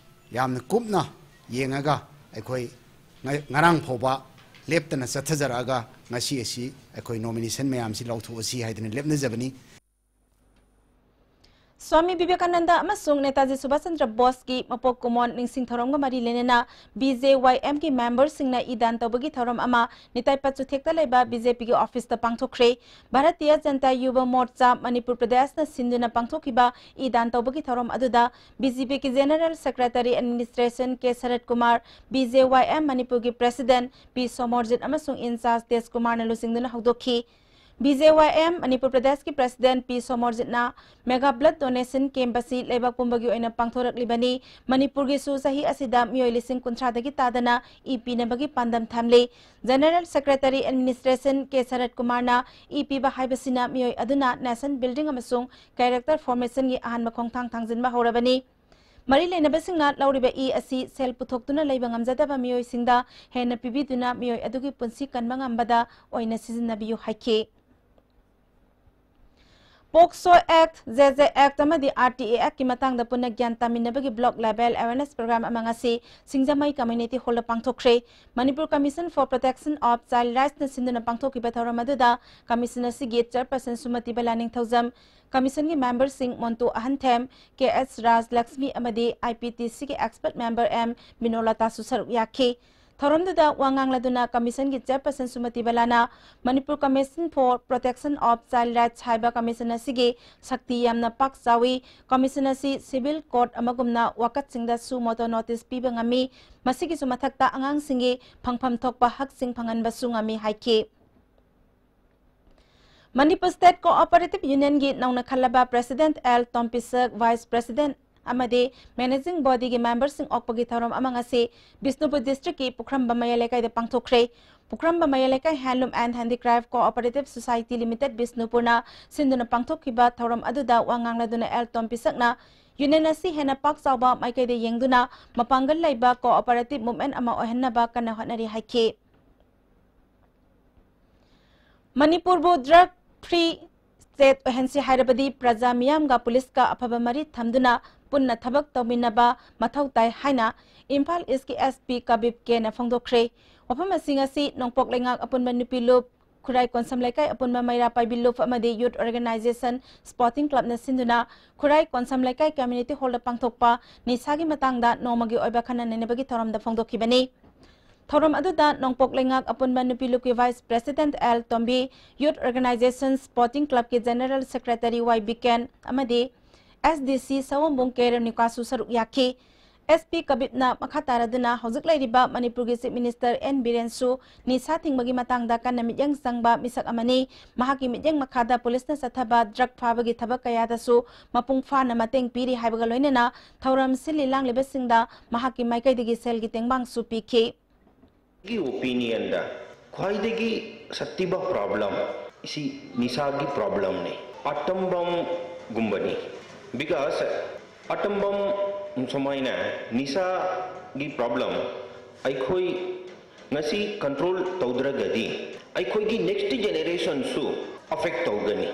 ꯌꯥꯝꯅ ꯀꯨꯞꯅ ꯌꯦꯡꯉꯒ ꯑꯩꯈꯣꯏ ꯉ-, ꯉꯔꯥꯡ ꯐꯥꯎꯕ ꯂꯦꯞꯇꯅ ꯆꯠꯊꯖꯔꯛꯑꯒ ꯉꯁꯤ ꯑꯁꯤ ꯑꯩꯈꯣꯏ nomination ꯃꯌꯥꯝꯁꯤ ꯂꯧꯊꯣꯛꯑꯁꯤ ꯍꯥꯏꯗꯅ ꯂꯦꯞꯅꯖꯕꯅꯤ꯫ ꯁ꯭ꯋꯥꯃꯤ ꯕꯤꯕꯦꯀꯥꯅꯟꯗ ꯑꯃꯁꯨꯡ ꯅꯦꯇꯥꯖꯤ ꯁꯨꯚꯥꯁ ꯆꯟꯗ꯭ꯔ ꯕꯣꯁꯀꯤ ꯃꯄꯣꯛ ꯀꯨꯝꯑꯣꯟ ꯅꯤꯡꯁꯤꯡ ꯊꯧꯔꯝꯒ ꯃꯔꯤ ꯂꯩꯅꯅ ꯕꯤ ꯖꯦ ꯋꯥꯏ ꯑꯦꯝꯒꯤ ꯃꯦꯝꯕꯔꯁꯤꯡꯅ ꯏ ꯗꯥꯟ ꯇꯧꯕꯒꯤ ꯊꯧꯔꯝ ꯑꯃ ꯅꯤꯇꯥꯏ ꯄꯥꯆꯨꯊꯦꯛꯇ ꯂꯩꯕ ꯕꯤ ꯖꯦ ꯄꯤꯒꯤ ꯑꯣꯐꯤꯁꯇ ꯄꯥꯡꯊꯣꯛꯈ꯭ꯔꯦ꯫ ꯚꯥꯔꯇꯤꯌ ꯖꯟꯇꯥ ꯌꯨꯚ ꯃꯣꯔꯆꯥ ꯃꯅꯤꯄꯨꯔ ꯄ꯭ꯔꯗꯦꯁꯅ ꯁꯤꯟꯗꯨꯅ ꯄꯥꯡꯊꯣꯛꯈꯤꯕ ꯏ ꯗꯥꯟ ꯇꯧꯕꯒꯤ ꯊꯧꯔꯝ ꯑꯗꯨꯗ ꯕꯤ ꯖꯦ ꯄꯤꯒꯤ ꯖꯦꯅꯔꯦꯜ ꯁꯦꯀ꯭ꯔꯦꯇꯔꯤ ꯑꯦꯗꯃꯤꯅꯤꯁꯇ꯭ꯔꯦꯁꯟ ꯀꯦ ꯁꯔꯠ ꯀꯨꯃꯥꯔ, ꯕꯤ ꯖꯦ ꯋꯥꯏ ꯑꯦꯝ ꯃꯅꯤꯄꯨꯔꯒꯤ ꯄ꯭ꯔꯦꯁꯤꯗꯦꯟꯠ ꯄꯤ ꯁꯣꯃꯣꯔꯖꯤꯠ ꯑꯃꯁꯨꯡ ꯏꯟꯆꯥꯔꯖ ꯇꯦꯖ ꯀꯨꯃꯥꯔꯅ ꯂꯨꯆꯤꯡꯗꯨꯅ ꯍꯧꯗꯣꯛꯈꯤ꯫ ꯕꯤ ꯖꯦ ꯋꯥꯏ ꯑꯦꯝ ꯃꯅꯤꯄꯨꯔ ꯄ꯭ꯔꯗꯦꯁꯀꯤ ꯄ꯭ꯔꯦꯁꯤꯗꯦꯟꯠ ꯄꯤ ꯁꯣꯃꯣꯔꯖꯤꯠꯅ ꯃꯦꯒꯥ ꯕ꯭ꯂꯗ ꯗꯣꯅꯦꯁꯟ ꯀꯦꯝꯞ ꯑꯁꯤ ꯂꯩꯕꯥꯛ ꯄꯨꯝꯕꯒꯤ ꯑꯣꯏꯅ ꯄꯥꯡꯊꯣꯔꯛꯂꯤꯕꯅꯤ꯫ ꯃꯅꯤꯄꯨꯔꯒꯤꯁꯨ ꯆꯍꯤ ꯑꯁꯤꯗ ꯃꯤꯑꯣꯏ ꯂꯤꯁꯤꯡ ꯀꯨꯟꯊ꯭ꯔꯥꯗꯒꯤ ꯇꯥꯗꯅ ꯏ ꯄꯤꯅꯕꯒꯤ ꯄꯥꯟꯗꯝ ꯊꯝꯂꯤ꯫ ꯖꯦꯅꯔꯦꯜ ꯁꯦꯀ꯭ꯔꯦꯇꯔꯤ ꯑꯦꯗꯃꯤꯅꯤꯁꯇ꯭ꯔꯦꯁꯟ ꯀꯦ ꯁꯔꯠ ꯀꯨꯃꯥꯔꯅ ꯏ ꯄꯤꯕ ꯍꯥꯏꯕꯁꯤꯅ ꯃꯤꯑꯣꯏ ꯑꯗꯨꯅ ꯅꯦꯁꯟ ꯕꯤꯜꯗꯤꯡ ꯑꯃꯁꯨꯡ ꯀꯦꯔꯦꯛꯇꯔ ꯐꯣꯔꯃꯦꯁꯟꯒꯤ ꯑꯍꯥꯟꯕ ꯈꯣꯡꯊꯥꯡ ꯊꯥꯡꯖꯤꯟꯕ ꯍꯧꯔꯕꯅꯤ꯫ ꯃꯔꯤ ꯂꯩꯅꯕꯁꯤꯡꯅ ꯂꯧꯔꯤꯕ ꯏ ꯑꯁꯤ ꯁꯦꯜ ꯄꯨꯊꯣꯛꯇꯨꯅ ꯂꯩꯕ ꯉꯝꯖꯗꯕ ꯃꯤꯑꯣꯏꯁꯤꯡꯗ ꯍꯦꯟꯅ ꯄꯤꯕꯤꯗꯨꯅ ꯃꯤꯑꯣꯏ ꯑꯗꯨꯒꯤ ꯄꯨꯟꯁꯤ ꯀꯟꯕ ꯉꯝꯕꯗ ꯑꯣꯏꯅ ꯁꯤꯖꯤꯟꯅꯕꯤꯌꯨ ꯍꯥꯏꯈꯤ꯫ POCSO act, J J act ꯑꯃꯗꯤ ꯑꯥꯔ ꯇꯤ ꯑꯦ ꯑꯦꯛꯠꯀꯤ ꯃꯇꯥꯡꯗ ꯄꯨꯟꯅ ꯒ꯭ꯌꯥꯟ ꯇꯥꯃꯤꯟꯅꯕꯒꯤ ꯕ꯭ꯂꯣꯛ ꯂꯦꯚꯦꯜ ꯑꯦꯋꯦꯔꯅꯦꯁ ꯄ꯭ꯔꯣꯒ꯭ꯔꯥꯝ ꯑꯃ ꯉꯁꯤ ꯁꯤꯡꯖꯃꯩ ꯀꯝꯃ꯭ꯌꯨꯅꯤꯇꯤ ꯍꯣꯜꯗ ꯄꯥꯡꯊꯣꯛꯈ꯭ꯔꯦ꯫ Manipur commission for protection of child ꯔꯥꯏꯠꯁꯅ ꯁꯤꯟꯗꯨꯅ ꯄꯥꯡꯊꯣꯛꯈꯤꯕ ꯊꯧꯔꯝ ꯑꯗꯨꯗ ꯀꯃꯤꯁꯟ ꯑꯁꯤꯒꯤ ꯆꯦꯌꯔꯄꯔꯁꯟ ꯁꯨꯃꯇꯤꯕꯂꯥ ꯅꯤꯡꯊꯧꯖꯝ, ꯀꯃꯤꯁꯟꯒꯤ ꯃꯦꯝꯕꯔꯁꯤꯡ ꯃꯣꯟꯇꯨ ꯑꯍꯟꯊꯦꯝ, ꯀꯦ ꯑꯦꯁ ꯔꯥꯖꯂꯛꯁꯃꯤ ꯑꯃꯗꯤ ꯑꯥꯏ ꯄꯤ ꯇꯤ ꯁꯤꯒꯤ ꯑꯦꯛꯁꯄꯔꯠ ꯃꯦꯝꯕꯔ ꯑꯦꯝ ꯕꯤꯅꯣꯂꯇꯥꯁꯨ ꯁꯔꯨꯛ ꯌꯥꯈꯤ꯫ ꯊꯧꯔꯝꯗꯨꯗ ꯋꯥ ꯉꯥꯡꯂꯗꯨꯅ ꯀꯃꯤꯁꯟꯒꯤ ꯆꯦꯌꯔꯄꯔꯁꯟ ꯁꯨꯃꯇꯤꯕꯂꯥꯅ Manipur commission for protection of child rights ꯍꯥꯏꯕ ꯀꯃꯤꯁꯟ ꯑꯁꯤꯒꯤ ꯁꯛꯇꯤ ꯌꯥꯝꯅ ꯄꯥꯛ ꯆꯥꯎꯏ꯫ ꯀꯃꯤꯁꯟ ꯑꯁꯤ ꯁꯤꯚꯤꯜ ꯀꯣꯔꯠ ꯑꯃꯒꯨꯝꯅ ꯋꯥꯀꯠꯁꯤꯡꯗ ꯁꯨ ꯃꯣꯇꯣ ꯅꯣꯇꯤꯁ ꯄꯤꯕ ꯉꯝꯃꯤ꯫ ꯃꯁꯤꯒꯤꯁꯨ ꯃꯊꯛꯇ ꯑꯉꯥꯡꯁꯤꯡꯒꯤ ꯐꯪꯐꯝ ꯊꯣꯛꯄ ꯍꯛꯁꯤꯡ ꯐꯪꯍꯟꯕꯁꯨ ꯉꯝꯃꯤ ꯍꯥꯏꯈꯤ꯫ ꯃꯅꯤꯄꯨꯔ ꯁ꯭ꯇꯦꯠ ꯀꯣꯑꯣꯄꯔꯦꯇꯤꯚ ꯌꯨꯅꯤꯌꯟꯒꯤ ꯅꯧꯅ ꯈꯜꯂꯕ ꯄ꯭ꯔꯦꯁꯤꯗꯦꯟꯠ ꯑꯦꯜ ꯇꯣꯝꯄꯤꯁꯛ, ꯚꯥꯏꯁ ꯄ꯭ꯔꯦꯁꯤꯗꯦꯟꯠ ꯑꯃꯗꯤ ꯃꯦꯅꯦꯖꯤꯡ ꯕꯣꯗꯤꯒꯤ ꯃꯦꯝꯕꯔꯁꯤꯡ ꯑꯣꯛꯄꯒꯤ ꯊꯧꯔꯝ ꯑꯃ ꯉꯁꯤ ꯕꯤꯁꯅꯨꯄꯨꯔ ꯗꯤꯁꯇ꯭ꯔꯤꯛꯀꯤ ꯄꯨꯈ꯭ꯔꯝꯕ ꯃꯌꯥꯏ ꯂꯩꯀꯥꯏꯗ ꯄꯥꯡꯊꯣꯛꯈ꯭ꯔꯦ꯫ ꯄꯨꯈ꯭ꯔꯝꯕ ꯃꯌꯥꯏ ꯂꯩꯀꯥꯏ handloom and handicraft cooperative society limited ꯕꯤꯁꯅꯨꯄꯨꯔꯅ ꯁꯤꯟꯗꯨꯅ ꯄꯥꯡꯊꯣꯛꯈꯤꯕ ꯊꯧꯔꯝ ꯑꯗꯨꯗ ꯋꯥ ꯉꯥꯡꯂꯗꯨꯅ ꯑꯦꯜ ꯇꯣꯝꯄꯤꯁꯛꯅ ꯌꯨꯅꯤꯌꯟ ꯑꯁꯤ ꯍꯦꯟꯅ ꯄꯥꯛ ꯆꯥꯎꯕ ꯃꯥꯏꯀꯩꯗ ꯌꯦꯡꯗꯨꯅ ꯃꯄꯥꯡꯒꯜ ꯂꯩꯕ ꯀꯣꯑꯣꯄꯔꯦꯇꯤꯚ ꯃꯨꯚꯃꯦꯟꯠ ꯑꯃ ꯑꯣꯏꯍꯟꯅꯕ ꯀꯟꯅ ꯍꯣꯠꯅꯔꯤ ꯍꯥꯏꯈꯤ꯫ ꯃꯅꯤꯄꯨꯔꯕꯨ ꯗ꯭ꯔꯒ ꯐ꯭ꯔꯤ ꯁ꯭ꯇꯦꯠ ꯑꯣꯏꯍꯟꯁꯤ ꯍꯥꯏꯔꯕꯗꯤ ꯄ꯭ꯔꯖꯥ ꯃꯤꯌꯥꯝꯒ ꯄꯨꯂꯤꯁꯀ ꯑꯐꯕ ꯃꯔꯤ ꯊꯝꯗꯨꯅ ꯄꯨꯟꯅ ꯊꯕꯛ ꯇꯧꯃꯤꯟꯅꯕ ꯃꯊꯧ ꯇꯥꯏ ꯍꯥꯏꯅ ꯏꯝꯐꯥꯜ ꯏꯁꯀꯤ ꯑꯦꯁ ꯄꯤ ꯀꯕꯤꯞ ꯀꯦꯅ ꯐꯣꯡꯗꯣꯛꯈ꯭ꯔꯦ꯫ ꯋꯥꯐꯝ ꯑꯁꯤ ꯉꯁꯤ ꯅꯣꯡꯄꯣꯛ ꯂꯩꯉꯥꯛ ꯑꯄꯨꯟꯕ ꯅꯨꯄꯤ ꯂꯨꯞ ꯈꯨꯔꯥꯏ ꯀꯣꯟꯁꯝ ꯂꯩꯀꯥꯏ ꯑꯄꯨꯟꯕ ꯃꯩꯔꯥ ꯄꯥꯏꯕꯤ ꯂꯨꯞ ꯑꯃꯗꯤ Youth Organization Sporting Clubꯅ ꯁꯤꯟꯗꯨꯅ ꯈꯨꯔꯥꯏ ꯀꯣꯟꯁꯝ ꯂꯩꯀꯥꯏ Community Hallꯗ ꯄꯥꯡꯊꯣꯛꯄ ꯅꯤꯁꯥꯒꯤ ꯃꯇꯥꯡꯗ ꯅꯣꯡꯃꯒꯤ ꯑꯣꯏꯕ ꯈꯟꯅ ꯅꯩꯅꯕꯒꯤ ꯊꯧꯔꯝꯗ ꯐꯣꯡꯗꯣꯛꯈꯤꯕꯅꯤ꯫ ꯊꯧꯔꯝ ꯑꯗꯨꯗ ꯅꯣꯡꯄꯣꯛ ꯂꯩꯉꯥꯛ ꯑꯄꯨꯟꯕ ꯅꯨꯄꯤ ꯂꯨꯞꯀꯤ Vice President ꯑꯦꯜ ꯇꯣꯝꯕꯤ, Youth Organization Sporting Clubꯀꯤ General Secretary ꯋꯥꯏ ꯕꯤꯀꯦꯟ ꯑꯃꯗꯤ ꯑꯦꯁ ꯗꯤ ꯁꯤ ꯁꯑꯣꯝꯕꯨꯡ ꯀꯦ ꯔꯦꯅꯨꯀꯥꯁꯨ ꯁꯔꯨꯛ ꯌꯥꯈꯤ꯫ ꯑꯦꯁ ꯄꯤ ꯀꯕꯤꯞꯅ ꯃꯈꯥ ꯇꯥꯔꯗꯨꯅ ꯍꯧꯖꯤꯛ ꯂꯩꯔꯤꯕ ꯃꯅꯤꯄꯨꯔꯒꯤ Chief Minister ꯑꯦꯟ ꯕꯤꯔꯦꯟꯁꯨ ꯅꯤꯁꯥ ꯊꯤꯡꯕꯒꯤ ꯃꯇꯥꯡꯗ ꯀꯟꯅ ꯃꯤꯠꯌꯦꯡ ꯆꯪꯕ ꯃꯤꯁꯛ ꯑꯃꯅꯤ꯫ ꯃꯍꯥꯛꯀꯤ ꯃꯤꯠꯌꯦꯡ ꯃꯈꯥꯗ ꯄꯨꯂꯤꯁꯅ ꯆꯠꯊꯕ drug ꯐꯥꯕꯒꯤ ꯊꯕꯛ ꯀꯌꯥꯗꯁꯨ ꯃꯄꯨꯡ ꯐꯥꯅ ꯃꯇꯦꯡ ꯄꯤꯔꯤ ꯍꯥꯏꯕꯒ ꯂꯣꯏꯅꯅ ꯊꯧꯔꯝ ꯁꯤꯜꯂꯤ ꯂꯥꯡꯂꯤꯕꯁꯤꯡꯗ ꯃꯍꯥꯛꯀꯤ ꯃꯥꯏꯀꯩꯗꯒꯤ ꯁꯦꯜꯒꯤ ꯇꯦꯡꯕꯥꯡꯁꯨ ꯄꯤꯈꯤ꯫ ꯑꯩꯒꯤ opinionꯗ ꯈ꯭ꯋꯥꯏꯗꯒꯤ ꯁꯥꯊꯤꯕ problem ꯁꯤ ꯅꯤꯁꯥꯒꯤ problemꯅꯤ, ꯑꯇꯝꯕꯝꯒꯨꯝꯕꯅꯤ꯫ Because ꯑꯇꯝꯕꯝ ꯁꯨꯃꯥꯏꯅ ꯅꯤꯁꯥꯒꯤ problem ꯑꯩꯈꯣꯏ ꯉꯁꯤ control ꯇꯧꯗ꯭ꯔꯒꯗꯤ ꯑꯩꯈꯣꯏꯒꯤ next generationꯁꯨ affect ꯇꯧꯒꯅꯤ꯫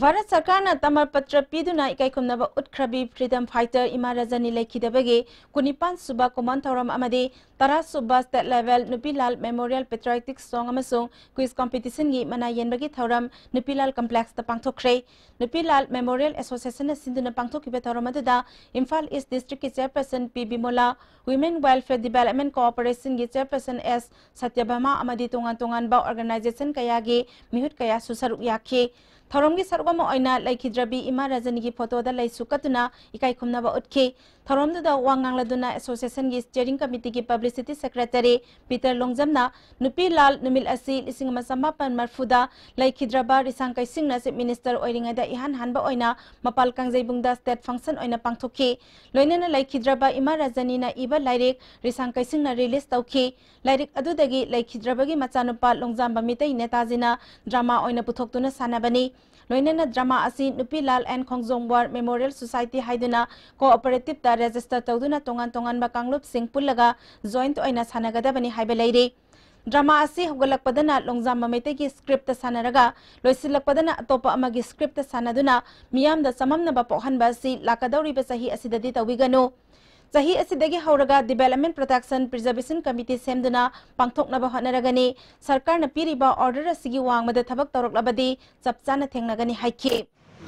ꯚꯥꯔꯠ ꯁꯔꯀꯥꯔꯅ ꯇꯃꯔ ꯄꯇ꯭ꯔ ꯄꯤꯗꯨꯅ ꯏꯀꯥꯏꯈꯨꯝꯅꯕ ꯎꯠꯈ꯭ꯔꯕꯤ freedom fighter ꯏꯃꯥ ꯔꯖꯅꯤ ꯂꯩꯈꯤꯗꯕꯒꯤ ꯀꯨꯟꯅꯤꯄꯥꯟ ꯁꯨꯕ ꯀꯨꯝꯑꯣꯟ ꯊꯧꯔꯝ ꯑꯃꯗꯤ ꯇꯔꯥ ꯁꯨꯕ state level ꯅꯨꯄꯤꯂꯥꯜ memorial patriotic song ꯑꯃꯁꯨꯡ quiz competitionꯒꯤ ꯃꯅꯥ ꯌꯦꯟꯕꯒꯤ ꯊꯧꯔꯝ ꯅꯨꯄꯤꯂꯥꯜ complexꯇ ꯄꯥꯡꯊꯣꯛꯈ꯭ꯔꯦ꯫ ꯅꯨꯄꯤꯂꯥꯜ memorial associationꯅ ꯁꯤꯟꯗꯨꯅ ꯄꯥꯡꯊꯣꯛꯈꯤꯕ ꯊꯧꯔꯝ ꯑꯗꯨꯗ ꯏꯝꯐꯥꯜ East districtꯀꯤ chairperson ꯄꯤ ꯕꯤꯃꯣꯂꯥ, Women Welfare Development Corporationꯒꯤ chairperson ꯑꯦꯁ ꯁꯇ꯭ꯌꯚꯥꯃꯥ ꯑꯃꯗꯤ ꯇꯣꯉꯥꯟ ꯇꯣꯉꯥꯟꯕ organization ꯀꯌꯥꯒꯤ ꯃꯤꯍꯨꯠ ꯀꯌꯥꯁꯨ ꯁꯔꯨꯛ ꯌꯥꯈꯤ꯫ ꯊꯧꯔꯝꯒꯤ ꯁꯔꯨꯛ ꯑꯃ ꯑꯣꯏꯅ ꯂꯩꯈꯤꯗ꯭ꯔꯕꯤ ꯏꯃꯥ ꯔꯖꯅꯤꯒꯤ photoꯗ ꯂꯩꯁꯨ ꯀꯠꯇꯨꯅ ꯏꯀꯥꯏ ꯈꯨꯝꯅꯕ ꯎꯠꯈꯤ꯫ ꯊꯧꯔꯝꯗꯨꯗ ꯋꯥ ꯉꯥꯡꯂꯗꯨꯅ associationꯒꯤ steering committeeꯒꯤ publicity secretary ꯄꯤꯇꯔ ꯂꯣꯡꯖꯝꯅ ꯅꯨꯄꯤ ꯂꯥꯜ ꯅꯨꯃꯤꯠ ꯑꯁꯤ ꯂꯤꯁꯤꯡ ꯑꯃ ꯆꯃꯥꯄꯟ ꯃꯔꯐꯨꯗ ꯂꯩꯈꯤꯗ꯭ꯔꯕ ꯔꯤꯁꯥꯡ ꯀꯩꯁꯤꯡꯅ Chief Minister ꯑꯣꯏꯔꯤꯉꯩꯗ ꯏꯍꯥꯟ ꯍꯥꯟꯕ ꯑꯣꯏꯅ ꯃꯄꯥꯜ ꯀꯥꯡꯖꯩꯕꯨꯡꯗ state function ꯑꯣꯏꯅ ꯄꯥꯡꯊꯣꯛꯈꯤ꯫ ꯂꯣꯏꯅꯅ ꯂꯩꯈꯤꯗ꯭ꯔꯕ ꯏꯃꯥ ꯔꯖꯅꯤꯅ ꯏꯕ ꯂꯥꯏꯔꯤꯛ ꯔꯤꯁꯥꯡ ꯀꯩꯁꯤꯡꯅ release ꯇꯧꯈꯤ꯫ ꯂꯥꯏꯔꯤꯛ ꯑꯗꯨꯗꯒꯤ ꯂꯩꯈꯤꯗ꯭ꯔꯕꯒꯤ ꯃꯆꯥꯅꯨꯄꯥ ꯂꯣꯡꯖꯥꯝꯕ ꯃꯤꯇꯩ ꯅꯦꯇꯥꯖꯤꯅ drama ꯑꯣꯏꯅ ꯄꯨꯊꯣꯛꯇꯨꯅ ꯁꯥꯟꯅꯕꯅꯤ꯫ ꯂꯣꯏꯅꯅ drama ꯑꯁꯤ ꯅꯨꯄꯤ ꯂꯥꯜ and Khongjom War Memorial Society ꯍꯥꯏꯗꯨꯅ cooperativeꯇ register ꯇꯧꯗꯨꯅ ꯇꯣꯉꯥꯟ ꯇꯣꯉꯥꯟꯕ ꯀꯥꯡꯂꯨꯞꯁꯤꯡ ꯄꯨꯜꯂꯒ joint ꯑꯣꯏꯅ ꯁꯥꯟꯅꯒꯗꯕꯅꯤ ꯍꯥꯏꯕ ꯂꯩꯔꯤ꯫ Drama ꯑꯁꯤ ꯍꯧꯒꯠꯂꯛꯄꯗꯅ ꯂꯣꯡꯖꯥꯝꯕ ꯃꯩꯇꯩꯒꯤ scriptꯇ ꯁꯥꯟꯅꯔꯒ ꯂꯣꯏꯁꯤꯜꯂꯛꯄꯗꯅ ꯑꯇꯣꯞꯄ ꯑꯃꯒꯤ scriptꯇ ꯁꯥꯟꯅꯗꯨꯅ ꯃꯤꯌꯥꯝꯗ ꯆꯃꯝꯅꯕ ꯄꯣꯛꯍꯟꯕ ꯑꯁꯤ ꯂꯥꯛꯀꯗꯧꯔꯤꯕ ꯆꯍꯤ ꯑꯁꯤꯗꯗꯤ ꯇꯧꯕꯤꯒꯅꯨ꯫ ꯆꯍꯤ ꯑꯁꯤꯗꯒꯤ ꯍꯧꯔꯒ Development Protection Preservation Committee ꯁꯦꯝꯗꯨꯅ ꯄꯥꯡꯊꯣꯛꯅꯕ ꯍꯣꯠꯅꯔꯒꯅꯤ꯫ ꯁꯔꯀꯥꯔꯅ ꯄꯤꯔꯤꯕ order ꯑꯁꯤꯒꯤ ꯋꯥꯡꯃꯗ ꯊꯕꯛ ꯇꯧꯔꯛꯂꯕꯗꯤ ꯆꯞ ꯆꯥꯅ ꯊꯦꯡꯅꯒꯅꯤ ꯍꯥꯏꯈꯤ꯫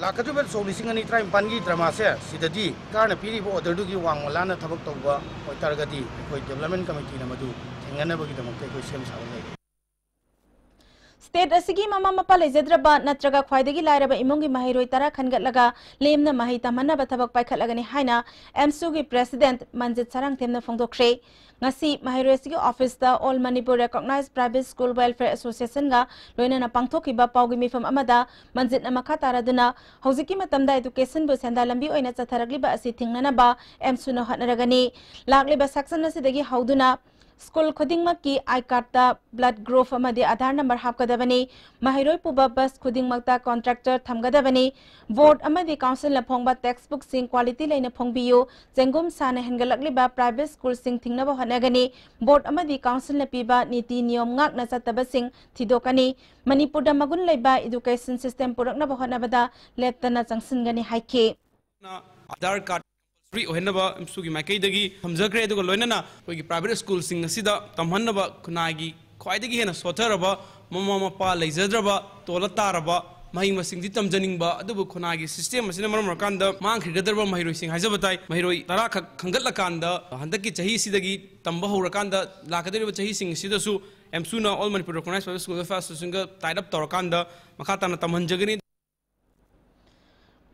ꯂꯥꯛꯀꯗꯧꯔꯤꯕ ꯁꯣꯛ ꯂꯤꯁꯤꯡ ꯑꯅꯤ ꯇꯔꯥꯅꯤꯄꯥꯟꯒꯤ ꯗ꯭ꯔꯃꯥꯁꯦ ꯁꯤꯗꯗꯤ ꯁꯔꯀꯥꯔꯅ ꯄꯤꯔꯤꯕ order ꯗꯨꯒꯤ ꯋꯥꯡꯃ ꯂꯥꯟꯅ ꯊꯕꯛ ꯇꯧꯕ ꯑꯣꯏꯇꯥꯔꯒꯗꯤ ꯑꯩꯈꯣꯏ Development Committee ꯅ ꯃꯗꯨ ꯊꯦꯡꯅꯅꯕꯒꯤꯗꯃꯛꯇ ꯑꯩꯈꯣꯏ ꯁꯦꯝ ꯁꯥꯕ ꯂꯩꯔꯦ꯫ State ꯑꯁꯤꯒꯤ ꯃꯃꯥ ꯃꯄꯥ ꯂꯩꯖꯗ꯭ꯔꯕ ꯅꯠꯇ꯭ꯔꯒ ꯈ꯭ꯋꯥꯏꯗꯒꯤ ꯂꯥꯏꯔꯕ ꯏꯃꯨꯡꯒꯤ ꯃꯍꯩꯔꯣꯏ ꯇꯔꯥ ꯈꯟꯒꯠꯂꯒ ꯂꯦꯝꯅ ꯃꯍꯩ ꯇꯝꯍꯟꯅꯕ ꯊꯕꯛ ꯄꯥꯏꯈꯠꯂꯒꯅꯤ ꯍꯥꯏꯅ AMSU ꯒꯤ President ꯃꯟꯖꯤꯠ ꯁꯔꯥꯡꯊꯦꯝꯅ ꯐꯣꯡꯗꯣꯛꯈ꯭ꯔꯦ꯫ ꯉꯁꯤ ꯃꯍꯩꯔꯣꯏ ꯑꯁꯤꯒꯤ office ꯇ All Manipur Recognized Private School Welfare Association ꯒ ꯂꯣꯏꯅꯅ ꯄꯥꯡꯊꯣꯛꯈꯤꯕ ꯄꯥꯎꯒꯤ ꯃꯤꯐꯝ ꯑꯃꯗ ꯃꯟꯖꯤꯠꯅ ꯃꯈꯥ ꯇꯥꯔꯗꯨꯅ ꯍꯧꯖꯤꯛꯀꯤ ꯃꯇꯝꯗ education ꯕꯨ ꯁꯦꯟꯗꯥꯟ ꯂꯝꯕꯤ ꯑꯣꯏꯅ ꯆꯠꯊꯔꯛꯂꯤꯕ ꯑꯁꯤ ꯊꯤꯡꯅꯅꯕ AMSU ꯅ ꯍꯣꯠꯅꯔꯒꯅꯤ꯫ ꯂꯥꯛꯂꯤꯕ section ꯑꯁꯤꯗꯒꯤ ꯍꯧꯗꯨꯅ school ꯈꯨꯗꯤꯡꯃꯛꯀꯤ I card ꯇ blood group ꯑꯃꯗꯤ Aadhaar number ꯍꯥꯞꯀꯗꯕꯅꯤ꯫ ꯃꯍꯩꯔꯣꯏ ꯄꯨꯕ bus ꯈꯨꯗꯤꯡꯃꯛꯇ contractor ꯊꯝꯒꯗꯕꯅꯤ꯫ Board ꯑꯃꯗꯤ council ꯅ ꯐꯣꯡꯕ text book ꯁꯤꯡ quality ꯂꯩꯅ ꯐꯣꯡꯕꯤꯌꯨ꯫ ꯆꯦꯡꯒꯨꯝ ꯁꯥꯅ ꯍꯦꯟꯒꯠꯂꯛꯂꯤꯕ private school ꯁꯤꯡ ꯊꯤꯡꯅꯕ ꯍꯣꯠꯅꯒꯅꯤ꯫ Board ꯑꯃꯗꯤ council ꯅ ꯄꯤꯕ ꯅꯤꯇꯤ ꯅꯤꯌꯣꯝ ꯉꯥꯛꯅ ꯆꯠꯇꯕꯁꯤꯡ ꯊꯤꯗꯣꯛꯀꯅꯤ꯫ ꯃꯅꯤꯄꯨꯔꯗ ꯃꯒꯨꯟ ꯂꯩꯕ education system ꯄꯨꯔꯛꯅꯕ ꯍꯣꯠꯅꯕꯗ ꯂꯦꯞꯇꯅ ꯆꯪꯁꯤꯟꯒꯅꯤ ꯍꯥꯏꯈꯤ꯫ ꯑꯥꯙꯥꯔ ꯀꯥꯔꯗ compulsory ꯑꯣꯏꯍꯟꯅꯕ AMSU ꯒꯤ ꯃꯥꯏꯀꯩꯗꯒꯤ ꯊꯝꯖꯈ꯭ꯔꯦ꯫ ꯑꯗꯨꯒ ꯂꯣꯏꯅꯅ ꯑꯩꯈꯣꯏꯒꯤ private school ꯁꯤꯡ ꯑꯁꯤꯗ ꯇꯝꯍꯟꯅꯕ ꯈꯨꯟꯅꯥꯏꯒꯤ ꯈ꯭ꯋꯥꯏꯗꯒꯤ ꯍꯦꯟꯅ ꯁꯣꯠꯊꯔꯕ, ꯃꯃꯥ ꯃꯄꯥ ꯂꯩꯖꯗ꯭ꯔꯕ, ꯇꯣꯜꯂ ꯇꯥꯔꯕ, ꯃꯍꯩ ꯃꯁꯤꯡꯗꯤ ꯇꯝꯖꯅꯤꯡꯕ, ꯑꯗꯨꯕꯨ ꯈꯨꯟꯅꯥꯏꯒꯤ system ꯑꯁꯤꯅ ꯃꯔꯝ ꯑꯣꯏꯔꯀꯥꯟꯗ ꯃꯥꯡꯈꯤꯒꯗꯧꯔꯕ ꯃꯍꯩꯔꯣꯏꯁꯤꯡ ꯍꯥꯏꯖꯕ ꯇꯥꯏ꯫ ꯃꯍꯩꯔꯣꯏ ꯇꯔꯥ ꯈꯛ ꯈꯟꯒꯠꯂꯀꯥꯟꯗ ꯍꯟꯗꯛꯀꯤ ꯆꯍꯤꯁꯤꯗꯒꯤ ꯇꯝꯕ ꯍꯧꯔꯀꯥꯟꯗ ꯂꯥꯛꯀꯗꯧꯔꯤꯕ ꯆꯍꯤꯁꯤꯡ ꯑꯁꯤꯗꯁꯨ AMSU ꯅ All Manipur Recognized Private School Welfare Association ꯒ tie up ꯇꯧꯔꯀꯥꯟꯗ ꯃꯈꯥ ꯇꯥꯅ ꯇꯝꯍꯟꯖꯒꯅꯤ꯫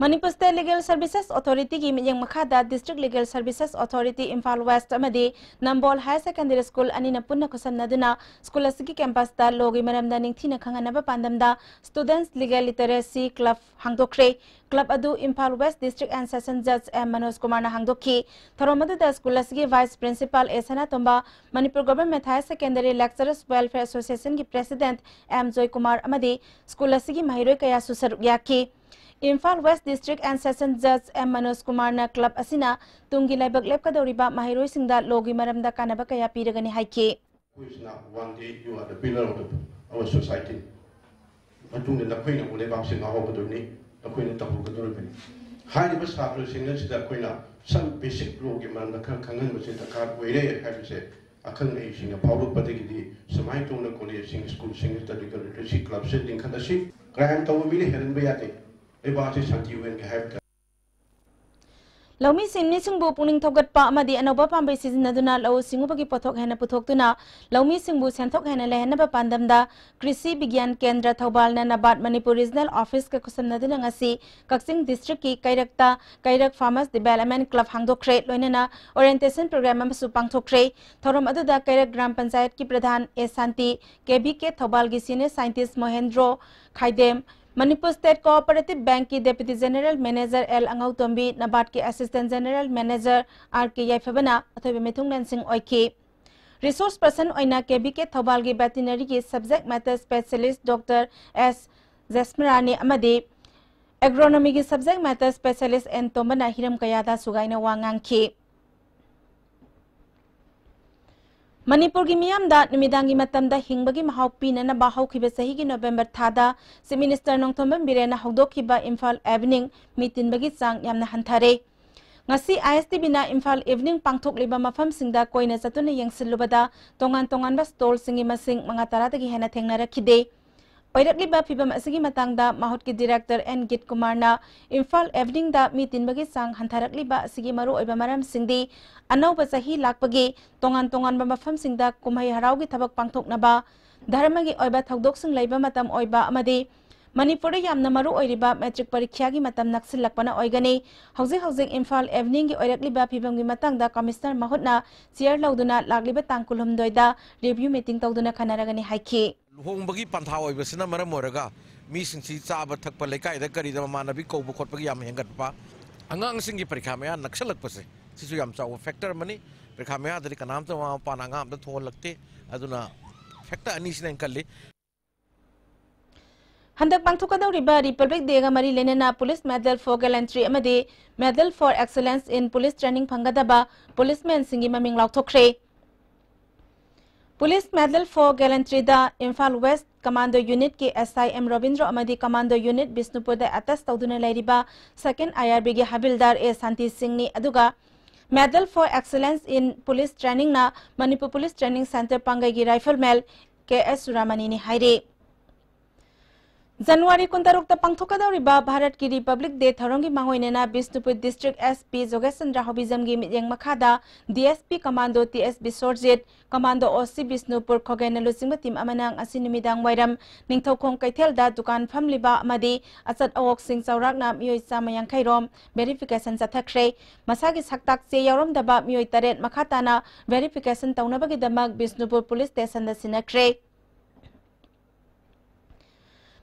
Manipur State Legal Services Authority ꯒꯤ ꯃꯤꯠꯌꯦꯡ ꯃꯈꯥꯗ District Legal Services Authority Imphal West ꯑꯃꯗꯤ ꯅꯝꯕꯣꯜ Higher Secondary School ꯑꯅꯤꯅ ꯄꯨꯟꯅ ꯈꯨꯠꯁꯝꯅꯗꯨꯅ school ꯑꯁꯤꯒꯤ campus ꯇ law ꯒꯤ ꯃꯔꯝꯗ ꯅꯤꯡꯊꯤꯅ ꯈꯪꯍꯟꯅꯕ ꯄꯥꯟꯗꯝꯗ Students Legal Literacy Club ꯍꯥꯡꯗꯣꯛꯈ꯭ꯔꯦ꯫ Club ꯑꯗꯨ Imphal West District and Session Judge M Manoj ꯀꯨꯃꯥꯔꯅ ꯍꯥꯡꯗꯣꯛꯈꯤ꯫ ꯊꯧꯔꯝ ꯑꯗꯨꯗ school ꯑꯁꯤꯒꯤ Vice Principal A Sanatomba, Manipur Government Higher Secondary Lecturers Welfare Association ꯒꯤ President M ꯖꯣꯏꯀꯨꯃꯥꯔ ꯑꯃꯗꯤ school ꯑꯁꯤꯒꯤ ꯃꯍꯩꯔꯣꯏ ꯀꯌꯥꯁꯨ ꯁꯔꯨꯛ ꯌꯥꯈꯤ꯫ Imphal West District and Session Judge M Manoj ꯀꯨꯃꯥꯔꯅ club ꯑꯁꯤꯅ ꯇꯨꯡꯒꯤ ꯂꯥꯏꯕꯛ ꯂꯦꯞꯀꯗꯧꯔꯤꯕ ꯃꯍꯩꯔꯣꯏꯁꯤꯡꯗ law ꯒꯤ ꯃꯔꯝꯗ ꯀꯥꯟꯅꯕ ꯀꯌꯥ ꯄꯤꯔꯒꯅꯤ ꯍꯥꯏꯈꯤ꯫ ꯑꯩꯈꯣꯏꯁꯤꯅ One Day You Are the Pillar of the, Our Society꯫ ꯃꯇꯨꯡꯗ ꯅꯈꯣꯏꯅ ꯑꯃꯨꯛ ꯂꯩꯕꯥꯛꯁꯦ ꯉꯥꯛꯍꯧꯒꯗꯣꯔꯤꯕꯅꯤ, ꯅꯈꯣꯏꯅ ꯇꯧꯍꯧꯒꯗꯧꯔꯤꯕꯅꯤ꯫ ꯍꯥꯏꯔꯤꯕ ꯁꯥꯇ꯭ꯔꯁꯤꯡ ꯑꯁꯤꯗ ꯑꯩꯈꯣꯏꯅ some basic lawꯒꯤ ꯃꯔꯝꯗ ꯈꯔ ꯈꯪꯍꯟꯕꯁꯦ ꯗꯔꯀꯥꯔ ꯑꯣꯏꯔꯦ ꯍꯥꯏꯕꯁꯦ ꯑꯈꯪ ꯑꯍꯩꯁꯤꯡꯅ ꯐꯥꯎꯔꯛꯄꯗꯒꯤꯗꯤ ꯁꯨꯃꯥꯏꯅ ꯇꯧꯅ ꯀꯣꯂꯦꯖꯁꯤꯡ, ꯁ꯭ꯀꯨꯜꯁꯤꯡ ꯑꯁꯤꯗ ꯂꯤꯇꯔꯦꯁꯤ ꯀ꯭ꯂꯕꯁꯦ ꯂꯤꯡꯈꯠꯂꯁꯤ꯫ ꯀ꯭ꯔꯥꯏꯝ ꯇꯧꯕ ꯃꯤꯅ ꯍꯦꯜꯍꯟꯕ ꯌꯥꯗꯦ꯫ ꯂꯩꯕꯥꯛ ꯑꯁꯤ ꯁꯥꯟꯇꯤ ꯑꯣꯏꯍꯟꯒꯦ ꯍꯥꯏꯕ ꯇꯥꯔꯦ꯫ ꯂꯧꯃꯤꯁꯤꯡ ꯅꯤꯡꯁꯤꯡꯕꯨ ꯄꯨꯛꯅꯤꯡ ꯊꯧꯒꯠꯄ ꯑꯃꯗꯤ ꯑꯅꯧꯕ ꯄꯥꯝꯕꯩ ꯁꯤꯖꯤꯟꯅꯗꯨꯅ ꯂꯧꯎ ꯁꯤꯡꯎꯕꯒꯤ ꯄꯣꯠꯊꯣꯛ ꯍꯦꯟꯅ ꯄꯨꯊꯣꯛꯇꯨꯅ ꯂꯧꯃꯤꯁꯤꯡꯕꯨ ꯁꯦꯟꯊꯣꯛ ꯍꯦꯟꯅ ꯂꯩꯍꯟꯅꯕ ꯄꯥꯟꯗꯝꯗ ꯀ꯭ꯔꯤꯁꯤ ꯕꯤꯒ꯭ꯌꯥꯟ ꯀꯦꯟꯗ꯭ꯔ ꯊꯧꯕꯥꯜꯅ ꯅꯕꯥꯠ ꯃꯅꯤꯄꯨꯔ ꯔꯤꯖꯅꯦꯜ ꯑꯣꯐꯤꯁꯀ ꯈꯨꯠꯁꯝꯅꯗꯨꯅ ꯉꯁꯤ ꯀꯛꯆꯤꯡ ꯗꯤꯁꯇ꯭ꯔꯤꯛꯀꯤ ꯀꯩꯔꯛꯇ ꯀꯩꯔꯛ ꯐꯥꯔꯃꯔꯁ ꯗꯤꯕꯦꯂꯞꯃꯦꯟ ꯀ꯭ꯂꯕ ꯍꯥꯡꯗꯣꯛꯈ꯭ꯔꯦ꯫ ꯂꯣꯏꯅꯅ ꯑꯣꯔꯤꯌꯦꯟꯇꯦꯁꯟ ꯄ꯭ꯔꯣꯒ꯭ꯔꯥꯝ ꯑꯃꯁꯨ ꯄꯥꯡꯊꯣꯛꯈ꯭ꯔꯦ꯫ ꯊꯧꯔꯝ ꯑꯗꯨꯗ ꯀꯩꯔꯛ ꯒ꯭ꯔꯥꯝ ꯄꯟꯆꯥꯌꯠꯀꯤ pradhan A Santi, K V K ꯊꯧꯕꯥꯜꯒꯤ senior scientist Mohendro Khaidem, Manipur state cooperative ꯕꯦꯡꯛꯀꯤ deputy general manager L Angoutombi, ꯅꯕꯥꯠꯀꯤ assistant general manager R K ꯌꯥꯏꯐꯕꯅ ꯑꯊꯣꯏꯕ ꯃꯤꯊꯨꯡꯂꯦꯟꯁꯤꯡ ꯑꯣꯏꯈꯤ꯫ ꯔꯤꯁꯣꯔꯁ ꯄꯔꯁꯟ ꯑꯣꯏꯅ ꯀꯦ ꯚꯤ ꯀꯦ ꯊꯧꯕꯥꯜꯒꯤ ꯚꯦꯇꯤꯅꯔꯤꯒꯤ subject matter specialist doctor S Jasmarani ꯑꯃꯗꯤ ꯑꯦꯒ꯭ꯔꯣꯅꯣꯃꯤꯒꯤ ꯁꯕꯖꯦꯛ ꯃꯦꯇꯔ ꯁ꯭ꯄꯦꯁꯤꯌꯦꯂꯤꯁ ꯑꯦꯟ ꯇꯣꯝꯕꯅ ꯍꯤꯔꯝ ꯀꯌꯥꯗ ꯁꯨꯒꯥꯏꯅ ꯋꯥ ꯉꯥꯡꯈꯤ꯫ ꯃꯅꯤꯄꯨꯔꯒꯤ ꯃꯤꯌꯥꯝꯗ ꯅꯨꯃꯤꯗꯥꯡꯒꯤ ꯃꯇꯝꯗ ꯍꯤꯡꯕꯒꯤ ꯃꯍꯥꯎ ꯄꯤꯅꯅꯕ ꯍꯧꯈꯤꯕ ꯆꯍꯤꯒꯤ ꯅꯣꯕꯦꯝꯕꯔ ꯊꯥꯗ ꯆꯤꯐ ꯃꯤꯅꯤꯁꯇꯔ ꯅꯣꯡꯊꯣꯝꯕꯝ ꯕꯤꯔꯦꯟꯅ ꯍꯧꯗꯣꯛꯈꯤꯕ ꯏꯝꯐꯥꯜ ꯏꯚꯤꯅꯤꯡ ꯃꯤ ꯇꯤꯟꯕꯒꯤ ꯆꯥꯡ ꯌꯥꯝꯅ ꯍꯟꯊꯔꯦ꯫ ꯉꯁꯤ ꯑꯥꯏ ꯑꯦꯁ ꯇꯤ ꯚꯤꯅ ꯏꯝꯐꯥꯜ ꯏꯚꯤꯅꯤꯡ ꯄꯥꯡꯊꯣꯛꯂꯤꯕ ꯃꯐꯝꯁꯤꯡꯗ ꯀꯣꯏꯅ ꯆꯠꯇꯨꯅ ꯌꯦꯡꯁꯤꯜꯂꯨꯕꯗ ꯇꯣꯉꯥꯟ ꯇꯣꯉꯥꯟꯕ ꯁ꯭ꯇꯣꯜꯁꯤꯡꯒꯤ ꯃꯁꯤꯡ ꯃꯉꯥ ꯇꯔꯥꯗꯒꯤ ꯍꯦꯟꯅ ꯊꯦꯡꯅꯔꯛꯈꯤꯗꯦ꯫ ꯑꯣꯏꯔꯛꯂꯤꯕ ꯐꯤꯚꯝ ꯑꯁꯤꯒꯤ ꯃꯇꯥꯡꯗ ꯃꯍꯨꯠꯀꯤ ꯗꯤꯔꯦꯛꯇꯔ ꯑꯦꯟ ꯒꯤꯠ ꯀꯨꯃꯥꯔꯅ ꯏꯝꯐꯥꯜ ꯏꯚꯤꯅꯤꯡꯗ ꯃꯤ ꯇꯤꯟꯕꯒꯤ ꯆꯥꯡ ꯍꯟꯊꯔꯛꯂꯤꯕ ꯑꯁꯤꯒꯤ ꯃꯔꯨꯑꯣꯏꯕ ꯃꯔꯝꯁꯤꯡꯗꯤ ꯑꯅꯧꯕ ꯆꯍꯤ ꯂꯥꯛꯄꯒꯤ ꯇꯣꯉꯥꯟ ꯇꯣꯉꯥꯟꯕ ꯃꯐꯝꯁꯤꯡꯗ ꯀꯨꯝꯍꯩ ꯍꯔꯥꯎꯒꯤ ꯊꯕꯛ ꯄꯥꯡꯊꯣꯛꯅꯕ, ꯙꯔꯃꯒꯤ ꯑꯣꯏꯕ ꯊꯧꯗꯣꯛꯁꯤꯡ ꯂꯩꯕ ꯃꯇꯝ ꯑꯣꯏꯕ ꯑꯃꯗꯤ ꯃꯅꯤꯄꯨꯔꯗ ꯌꯥꯝꯅ ꯃꯔꯨ ꯑꯣꯏꯔꯤꯕ ꯃꯦꯇ꯭ꯔꯤꯛ ꯄꯔꯤꯈ꯭ꯌꯥꯒꯤ ꯃꯇꯝ ꯅꯛꯁꯤꯜꯂꯛꯄꯅ ꯑꯣꯏꯒꯅꯤ꯫ ꯍꯧꯖꯤꯛ ꯍꯧꯖꯤꯛ ꯏꯝꯐꯥꯜ ꯏꯚꯤꯅꯤꯡꯒꯤ ꯑꯣꯏꯔꯛꯂꯤꯕ ꯐꯤꯚꯝꯒꯤ ꯃꯇꯥꯡꯗ ꯀꯃꯤꯁꯅꯔ ꯃꯍꯨꯠꯅ ꯆꯤꯌꯔ ꯂꯧꯗꯨꯅ ꯂꯥꯛꯂꯤꯕ ꯇꯥꯡ ꯀꯨꯟꯍꯨꯝꯗꯣꯏꯗ ꯔꯤꯚ꯭ꯌꯨ ꯃꯤꯇꯤꯡ ꯇꯧꯗꯨꯅ ꯈꯟꯅꯔꯒꯅꯤ ꯍꯥꯏꯈꯤ꯫ ꯂꯨꯍꯣꯡꯕꯒꯤ ꯄꯟꯊꯥ ꯑꯣꯏꯕꯁꯤꯅ ꯃꯔꯝ ꯑꯣꯏꯔꯒ ꯃꯤꯁꯤꯡꯁꯤ ꯆꯥꯕ ꯊꯛꯄ, ꯂꯩꯀꯥꯏꯗ ꯀꯔꯤꯗ ꯃꯃꯥꯟꯅꯕꯤ ꯀꯧꯕ ꯈꯣꯠꯄꯒꯤ ꯌꯥꯝ ꯍꯦꯟꯒꯠꯄ, ꯑꯉꯥꯡꯁꯤꯡꯒꯤ ꯄꯔꯤꯈꯥ ꯃꯌꯥ ꯅꯛꯁꯜꯂꯛꯄꯁꯦ, ꯁꯤꯁꯨ ꯌꯥꯝ ꯆꯥꯎꯕ ꯐꯦꯛꯇꯔ ꯑꯃꯅꯤ꯫ ꯄꯔꯤꯈꯥ ꯃꯌꯥꯗꯗꯤ ꯀꯅꯥꯝꯇ ꯃꯃꯥ ꯃꯄꯥꯅ ꯑꯉꯥꯡ ꯑꯝꯇ ꯊꯣꯛꯍꯜꯂꯛꯇꯦ꯫ ꯑꯗꯨꯅ ꯐꯦꯛꯇꯔ ꯑꯅꯤꯁꯤꯅ ꯍꯦꯟꯒꯠꯂꯤ꯫ ꯍꯟꯗꯛ ꯄꯥꯡꯊꯣꯛꯀꯗꯧꯔꯤꯕ ꯔꯤꯄꯕ꯭ꯂꯤꯛ ꯗꯦꯒ ꯃꯔꯤ ꯂꯩꯅꯅ ꯄꯨꯂꯤꯁ ꯃꯦꯗꯜ ꯐꯣꯔ ꯒꯦꯂꯦꯟꯇ꯭ꯔꯤ ꯑꯃꯗꯤ medal for excellence in police training ꯐꯪꯒꯗꯕ ꯄꯨꯂꯤꯁꯃꯦꯟꯁꯤꯡꯒꯤ ꯃꯃꯤꯡ ꯂꯥꯎꯊꯣꯛꯈ꯭ꯔꯦ꯫ ꯄꯨꯂꯤꯁ ꯃꯦꯗꯜ ꯐꯣꯔ ꯒꯦꯂꯦꯟꯇ꯭ꯔꯤꯗ ꯏꯝꯐꯥꯜ ꯋꯦꯁ Commando Unit ꯀꯤ S I M ꯔꯣꯕꯤꯟꯗ꯭ꯔꯣ ꯑꯃꯗꯤ Commando Unit ꯕꯤꯁꯅꯨꯄꯨꯔꯗ ꯑꯦꯇꯦꯁ ꯇꯧꯗꯨꯅ ꯂꯩꯔꯤꯕ Second I R B ꯒꯤ ꯍꯕꯤꯜꯗꯥꯔ ꯑꯦ ꯁꯥꯟꯇꯤ ꯁꯤꯡꯅꯤ, ꯑꯗꯨꯒ Medal for Excellence in Police Training ꯅ Manipur Police Training Centre ꯄꯥꯡꯒꯩꯒꯤ Rifleman ꯀꯦ ꯑꯦꯁ ꯁꯨꯔꯥꯃꯅꯤꯅꯤ ꯍꯥꯏꯔꯤ꯫ ꯖꯅꯋꯥꯔꯤ ꯀꯨꯟꯇꯔꯨꯛꯇ ꯄꯥꯡꯊꯣꯛꯀꯗꯧꯔꯤꯕ ꯚꯥꯔꯠꯀꯤ Republic Day ꯊꯧꯔꯝꯒꯤ ꯃꯥꯡꯑꯣꯏꯅꯅ Bishnupur District S P ꯖꯣꯒꯦꯁ Chandra ꯍꯥꯎꯕꯤꯖꯝꯒꯤ ꯃꯤꯠꯌꯦꯡ ꯃꯈꯥꯗ D S P Commando T S ꯕꯤꯁ꯭ꯋꯔꯖꯤꯠ, Commando O C Bishnupur ꯈꯣꯒꯦꯟꯅ ꯂꯨꯆꯤꯡꯕ team ꯑꯃꯅ ꯉꯁꯤ ꯅꯨꯃꯤꯗꯥꯡ ꯋꯥꯏꯔꯝ ꯅꯤꯡꯊꯧꯈꯣꯡ ꯀꯩꯊꯦꯜꯗ ꯗꯨꯀꯥꯟ ꯐꯝꯂꯤꯕ ꯑꯃꯗꯤ ꯑꯆꯠ ꯑꯋꯣꯛꯁꯤꯡ ꯆꯥꯎꯔꯥꯛꯅ ꯃꯤꯑꯣꯏ ꯆꯥꯝꯃ ꯌꯥꯡꯈꯩ ꯔꯣꯝ verification ꯆꯠꯊꯈ꯭ꯔꯦ꯫ ꯃꯁꯥꯒꯤ ꯁꯛꯇꯥꯛ ꯆꯦ ꯌꯥꯎꯔꯝꯗꯕ ꯃꯤꯑꯣꯏ ꯇꯔꯦꯠ ꯃꯈꯥ ꯇꯥꯅ verification ꯇꯧꯅꯕꯒꯤꯗꯃꯛ ꯕꯤꯁꯅꯨꯄꯨꯔ Police Station ꯗ ꯁꯤꯟꯅꯈ꯭ꯔꯦ꯫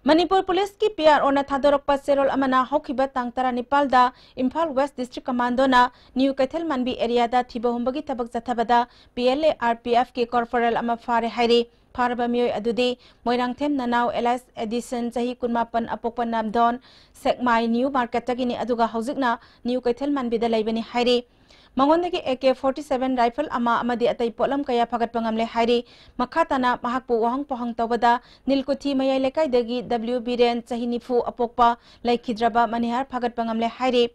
ꯃꯅꯤꯄꯨꯔ Police ꯀꯤ P R O ꯅ ꯊꯥꯗꯣꯔꯛꯄ ꯆꯦꯔꯣꯜ ꯑꯃꯅ ꯍꯧꯈꯤꯕ ꯇꯥꯡ ꯇꯔꯥꯅꯤꯄꯥꯜꯗ ꯏꯝꯐꯥꯜ West District Commando ꯅ ꯅ꯭ꯌꯨ ꯀꯩꯊꯦꯜꯃꯥꯟꯕꯤ area ꯗ ꯊꯤꯕ ꯍꯨꯝꯕꯒꯤ ꯊꯕꯛ ꯆꯠꯊꯕꯗ P L A R P F ꯀꯤ corporal ꯑꯃ ꯐꯥꯔꯦ ꯍꯥꯏꯔꯤ꯫ ꯐꯥꯔꯕ ꯃꯤꯑꯣꯏ ꯑꯗꯨꯗꯤ ꯃꯣꯏꯔꯥꯡꯊꯦꯝ ꯅꯅꯥꯎ alias Edison, ꯆꯍꯤ ꯀꯨꯟꯃꯥꯄꯟ, ꯑꯄꯣꯛꯄ ꯅꯝꯗꯣꯟ, ꯁꯦꯛꯃꯥꯏ New Market ꯇꯒꯤꯅꯤ, ꯑꯗꯨꯒ ꯍꯧꯖꯤꯛꯅ ꯅ꯭ꯌꯨ ꯀꯩꯊꯦꯜꯃꯥꯟꯕꯤꯗ ꯂꯩꯕꯅꯤ ꯍꯥꯏꯔꯤ꯫ ꯃꯉꯣꯟꯗꯒꯤ A K forty seven rifle ꯑꯃ ꯑꯃꯗꯤ ꯑꯇꯩ ꯄꯣꯠꯂꯝ ꯀꯌꯥ ꯐꯥꯒꯠꯄ ꯉꯝꯂꯦ ꯍꯥꯏꯔꯤ꯫ ꯃꯈꯥ ꯇꯥꯅ ꯃꯍꯥꯛꯄꯨ ꯋꯥꯍꯪ ꯄꯥꯎꯍꯪ ꯇꯧꯕꯗ ꯅꯤꯜꯀꯨꯊꯤ ꯃꯌꯥꯏ ꯂꯩꯀꯥꯏꯗꯒꯤ W ꯕꯤꯔꯦꯟ, ꯆꯍꯤ ꯅꯤꯐꯨ, ꯑꯄꯣꯛꯄ, ꯂꯩꯈꯤꯗ꯭ꯔꯕ ꯃꯅꯤꯍꯥꯔ ꯐꯥꯒꯠꯄ ꯉꯝꯂꯦ ꯍꯥꯏꯔꯤ꯫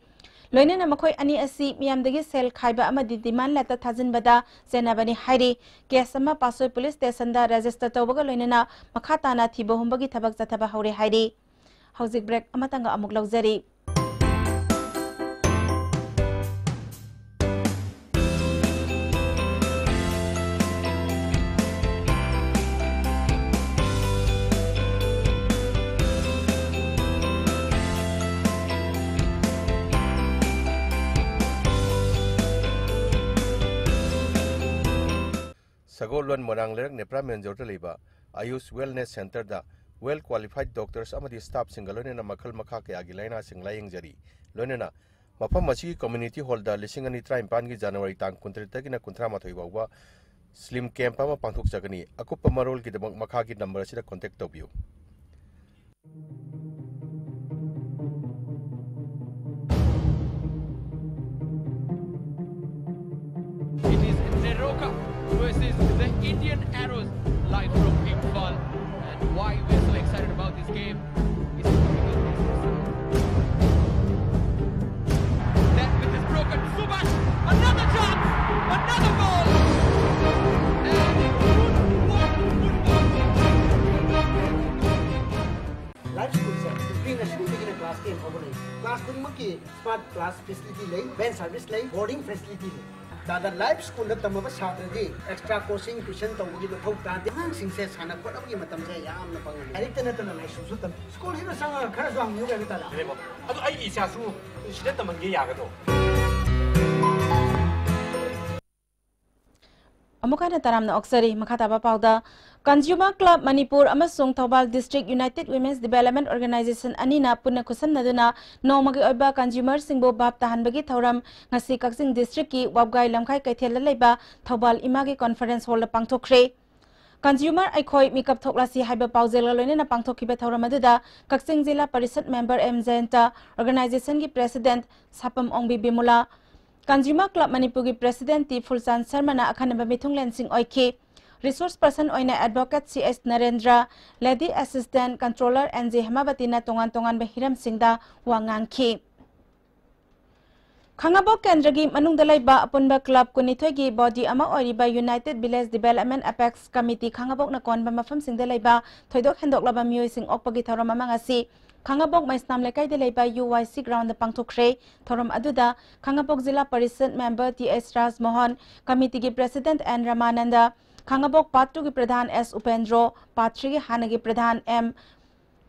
ꯂꯣꯏꯅꯅ ꯃꯈꯣꯏ ꯑꯅꯤ ꯑꯁꯤ ꯃꯤꯌꯥꯝꯗꯒꯤ ꯁꯦꯜ ꯈꯥꯏꯕ ꯑꯃꯗꯤ demand letter ꯊꯥꯖꯤꯟꯕꯗ ꯆꯦꯟꯅꯕꯅꯤ ꯍꯥꯏꯔꯤ꯫ Case ꯑꯃ ꯄꯥꯠꯁꯣꯏ Police Station ꯗ register ꯇꯧꯕꯒ ꯂꯣꯏꯅꯅ ꯃꯈꯥ ꯇꯥꯅ ꯊꯤꯕ ꯍꯨꯝꯕꯒꯤ ꯊꯕꯛ ꯆꯠꯊꯕ ꯍꯧꯔꯦ ꯍꯥꯏꯔꯤ꯫ ꯍꯧꯖꯤꯛ break ꯑꯃꯇꯪꯒ ꯑꯃꯨꯛ ꯂꯧꯖꯔꯤ꯫ ꯁꯒꯣꯜꯕꯟ ꯃꯣꯏꯔꯥꯡ ꯂꯩꯔꯛ ꯅꯦꯄ꯭ꯔꯥ main road ꯇ ꯂꯩꯕ ꯑꯌꯨꯁ Wellness Centre ꯗ well qualified doctors ꯑꯃꯗꯤ staff ꯁꯤꯡꯒ ꯂꯣꯏꯅꯅ ꯃꯈꯜ ꯃꯈꯥ ꯀꯌꯥꯒꯤ ꯂꯥꯏꯅꯥꯁꯤꯡ ꯂꯥꯌꯦꯡꯖꯔꯤ꯫ ꯂꯣꯏꯅꯅ ꯃꯐꯝ ꯑꯁꯤꯒꯤ community hall ꯗ ꯂꯤꯁꯤꯡ ꯑꯅꯤ ꯇꯔꯥꯅꯤꯄꯥꯟꯒꯤ January ꯇꯥꯡ ꯀꯨꯟꯇꯔꯦꯠꯇꯒꯤꯅ ꯀꯨꯟꯊ꯭ꯔꯥ ꯃꯥꯊꯣꯏ ꯐꯥꯎꯕ slim camp ꯑꯃ ꯄꯥꯡꯊꯣꯛꯆꯒꯅꯤ꯫ ꯑꯀꯨꯞꯄ ꯃꯔꯣꯜꯒꯤꯗꯃꯛ ꯃꯈꯥꯒꯤ number ꯑꯁꯤꯗ contact ꯇꯧꯕꯤꯌꯨ꯫ It is Neroka versus the Indian Arrows, live from Imphal. And ꯑꯃꯒꯤ smart class facility ꯂꯩ, van service ꯂꯩ, boarding facility ꯂꯩ꯫ ꯗꯥꯗꯥ ꯂꯥꯏꯐ ꯁ꯭ꯀꯨꯜꯗ ꯇꯝꯃꯕ ꯁꯥꯇ꯭ꯔꯗꯤ extra coaching tuition ꯇꯧꯕꯒꯤ ꯃꯊꯧ ꯇꯥꯗꯦ꯫ ꯑꯉꯥꯡꯁꯤꯡꯁꯦ ꯁꯥꯟꯅ ꯈꯣꯠꯅꯕꯒꯤ ꯃꯇꯝꯁꯦ ꯌꯥꯝꯅ ꯐꯪꯍꯜꯂꯤ꯫ ꯂꯥꯏꯔꯤꯛꯇ ꯅꯠꯇꯅ ꯂꯥꯏꯁꯨꯁꯨ ꯇꯝꯃꯤ꯫ ꯁ꯭ꯀꯨꯜꯁꯤꯗ ꯆꯪꯉꯒ ꯈꯔꯁꯨ ꯍꯪꯕꯤꯌꯨ ꯀꯩꯅꯣ ꯇꯥꯗ꯫ ꯑꯗꯨ ꯑꯩꯒꯤ ꯏꯆꯥꯁꯨ ꯁꯤꯗ ꯇꯝꯍꯟꯒꯦ ꯌꯥꯒꯗ꯭ꯔꯣ? ꯑꯃꯨꯛ ꯍꯟꯅ ꯇꯔꯥꯝꯅ ꯑꯣꯛꯆꯔꯤ꯫ ꯃꯈꯥ ꯇꯥꯕ ꯄꯥꯎꯗ, Consumer Club Manipur ꯑꯃꯁꯨꯡ Thoubal District United Women's Development Organization ꯑꯅꯤꯅ ꯄꯨꯟꯅ ꯈꯨꯠꯁꯝꯅꯗꯨꯅ ꯅꯣꯡꯃꯒꯤ ꯑꯣꯏꯕ consumerꯁꯤꯡꯕꯨ ꯚꯥꯞ ꯇꯥꯍꯟꯕꯒꯤ ꯊꯧꯔꯝ ꯉꯁꯤ ꯀꯛꯆꯤꯡ districtꯀꯤ ꯋꯥꯕꯒꯥꯏ ꯂꯝꯈꯥꯏ ꯀꯩꯊꯦꯜꯗ ꯂꯩꯕ ꯊꯧꯕꯥꯜ ꯏꯃꯥꯒꯤ conference hallꯗ ꯄꯥꯡꯊꯣꯛꯈ꯭ꯔꯦ꯫ Consumer ꯑꯩꯈꯣꯏ ꯃꯤꯀꯞ ꯊꯣꯛꯂꯁꯤ ꯍꯥꯏꯕ ꯄꯥꯎꯖꯦꯜꯒ ꯂꯣꯏꯅꯅ ꯄꯥꯡꯊꯣꯛꯈꯤꯕ ꯊꯧꯔꯝ ꯑꯗꯨꯗ ꯀꯛꯆꯤꯡ ꯖꯤꯂꯥ ꯄꯔꯤꯁꯠ member ꯑꯦꯝ ꯖꯌꯟꯇ, organizationꯒꯤ president Sapam Ongbi Bimola, Consumer Club ꯃꯅꯤꯄꯨꯔꯒꯤ president ꯇꯤ ꯐꯨꯜꯆꯥꯟ ꯁꯔꯃꯅ ꯑꯈꯟꯅꯕ ꯃꯤꯊꯨꯡꯂꯦꯟꯁꯤꯡ ꯑꯣꯏꯈꯤ꯫ Resource person ꯑꯣꯏꯅ advocate C S Narendra, lady assistant controller N J ꯍꯦꯃꯥꯕꯇꯤꯅ ꯇꯣꯉꯥꯟ ꯇꯣꯉꯥꯟꯕ ꯍꯤꯔꯝꯁꯤꯡꯗ ꯋꯥ ꯉꯥꯡꯈꯤ꯫ ꯈꯥꯡꯉꯕꯣꯛ ꯀꯦꯟꯗ꯭ꯔꯒꯤ ꯃꯅꯨꯡꯗ ꯂꯩꯕ ꯑꯄꯨꯟꯕ club ꯀꯨꯟꯅꯤꯊꯣꯏꯒꯤ body ꯑꯃ ꯑꯣꯏꯔꯤꯕ United Village Development Apex Committee ꯈꯥꯡꯉꯕꯣꯛꯅ ꯀꯣꯟꯕ ꯃꯐꯝꯁꯤꯡꯗ ꯂꯩꯕ ꯊꯣꯏꯗꯣꯛ ꯍꯦꯟꯗꯣꯛꯂꯕ ꯃꯤꯑꯣꯏꯁꯤꯡ ꯑꯣꯛꯄꯒꯤ ꯊꯧꯔꯝ ꯑꯃ ꯉꯁꯤ ꯈꯥꯡꯉꯕꯣꯛ ꯃꯩꯁꯅꯥꯝ ꯂꯩꯀꯥꯏꯗ ꯂꯩꯕ ꯌꯨ ꯋꯥꯏ ꯁꯤ groundꯗ ꯄꯥꯡꯊꯣꯛꯈ꯭ꯔꯦ꯫ ꯊꯧꯔꯝ ꯑꯗꯨꯗ ꯈꯥꯡꯉꯕꯣꯛ ꯖꯤꯂꯥ ꯄꯔꯤꯁꯠ member ꯇꯤ ꯑꯦꯁ ꯔꯥꯖꯃꯣꯍꯟ, committeeꯒꯤ president N Ramananda, Khangabok part twoꯒꯤ ꯄ꯭ꯔꯙꯥꯟ ꯑꯦꯁ ꯎꯄꯦꯟꯗ꯭ꯔꯣ, part threeꯒꯤ ꯍꯥꯟꯅꯒꯤ ꯄ꯭ꯔꯙꯥꯟ ꯑꯦꯝ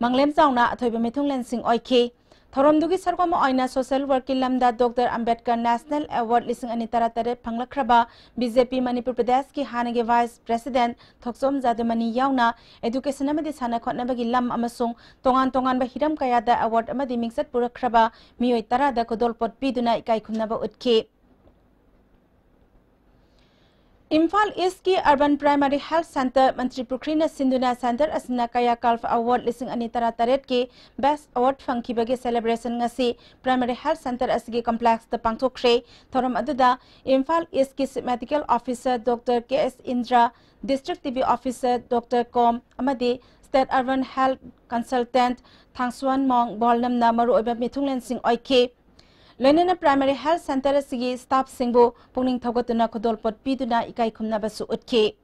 ꯃꯪꯂꯦꯝ ꯆꯥꯎꯅ ꯑꯊꯣꯏꯕ ꯃꯤꯊꯨꯡꯂꯦꯟꯁꯤꯡ ꯑꯣꯏꯈꯤ꯫ ꯊꯧꯔꯝꯗꯨꯒꯤ ꯁꯔꯨꯛ ꯑꯃ ꯑꯣꯏꯅ social workꯀꯤ ꯂꯝꯗ ꯗꯣꯛꯇꯔ ꯑꯝꯕꯦꯗꯀꯔ National Award ꯂꯤꯁꯤꯡ ꯑꯅꯤ ꯇꯔꯥꯇꯔꯦꯠ ꯐꯪꯂꯛꯈ꯭ꯔꯕ ꯕꯤ ꯖꯦ ꯄꯤ ꯃꯅꯤꯄꯨꯔ ꯄ꯭ꯔꯗꯦꯁꯀꯤ ꯍꯥꯟꯅꯒꯤ vice president ꯊꯣꯛꯆꯣꯝ ꯖꯥꯗꯨꯃꯅꯤ ꯌꯥꯎꯅ education ꯑꯃꯗꯤ ꯁꯥꯟꯅ ꯈꯣꯠꯅꯕꯒꯤ ꯂꯝ ꯑꯃꯁꯨꯡ ꯇꯣꯉꯥꯟ ꯇꯣꯉꯥꯟꯕ ꯍꯤꯔꯝ ꯀꯌꯥꯗ award ꯑꯃꯗꯤ ꯃꯤꯡꯆꯠ ꯄꯨꯔꯛꯈ꯭ꯔꯕ ꯃꯤꯑꯣꯏ ꯇꯔꯥꯗ ꯈꯨꯗꯣꯜꯄꯣꯠ ꯄꯤꯗꯨꯅ ꯏꯀꯥꯏ ꯈꯨꯝꯅꯕ ꯎꯠꯈꯤ꯫ Imphal Eastꯀꯤ Urban Primary Health Centre ꯃꯟꯇ꯭ꯔꯤ ꯄꯨꯈ꯭ꯔꯤꯅ ꯁꯤꯟꯗꯨꯅ centre ꯑꯁꯤꯅ Kayakalp Award ꯂꯤꯁꯤꯡ ꯑꯅꯤ ꯇꯔꯥꯇꯔꯦꯠꯀꯤ best award ꯐꯪꯈꯤꯕꯒꯤ celebration ꯉꯁꯤ Primary Health Centre ꯑꯁꯤꯒꯤ complexꯇ ꯄꯥꯡꯊꯣꯛꯈ꯭ꯔꯦ꯫ ꯊꯧꯔꯝ ꯑꯗꯨꯗ ꯏꯝꯐꯥꯜ Eastꯀꯤ Chief Medical Officer doctor K S Indra, District T B Officer doctor Kom ꯑꯃꯗꯤ State Urban Health Consultant ꯊꯥꯡꯁꯨꯋꯥꯟ ꯃꯣꯡ ꯕꯣꯜꯅꯝꯅ ꯃꯔꯨꯑꯣꯏꯕ ꯃꯤꯊꯨꯡꯂꯦꯟꯁꯤꯡ ꯑꯣꯏꯈꯤ꯫ ꯂꯣꯏꯅꯅ Primary Health Centre ꯑꯁꯤꯒꯤ staffꯁꯤꯡꯕꯨ ꯄꯨꯛꯅꯤꯡ ꯊꯧꯒꯠꯇꯨꯅ ꯈꯨꯗꯣꯜꯄꯣꯠ ꯄꯤꯗꯨꯅ ꯏꯀꯥꯏ ꯈꯨꯝꯅꯕꯁꯨ ꯎꯠꯈꯤ꯫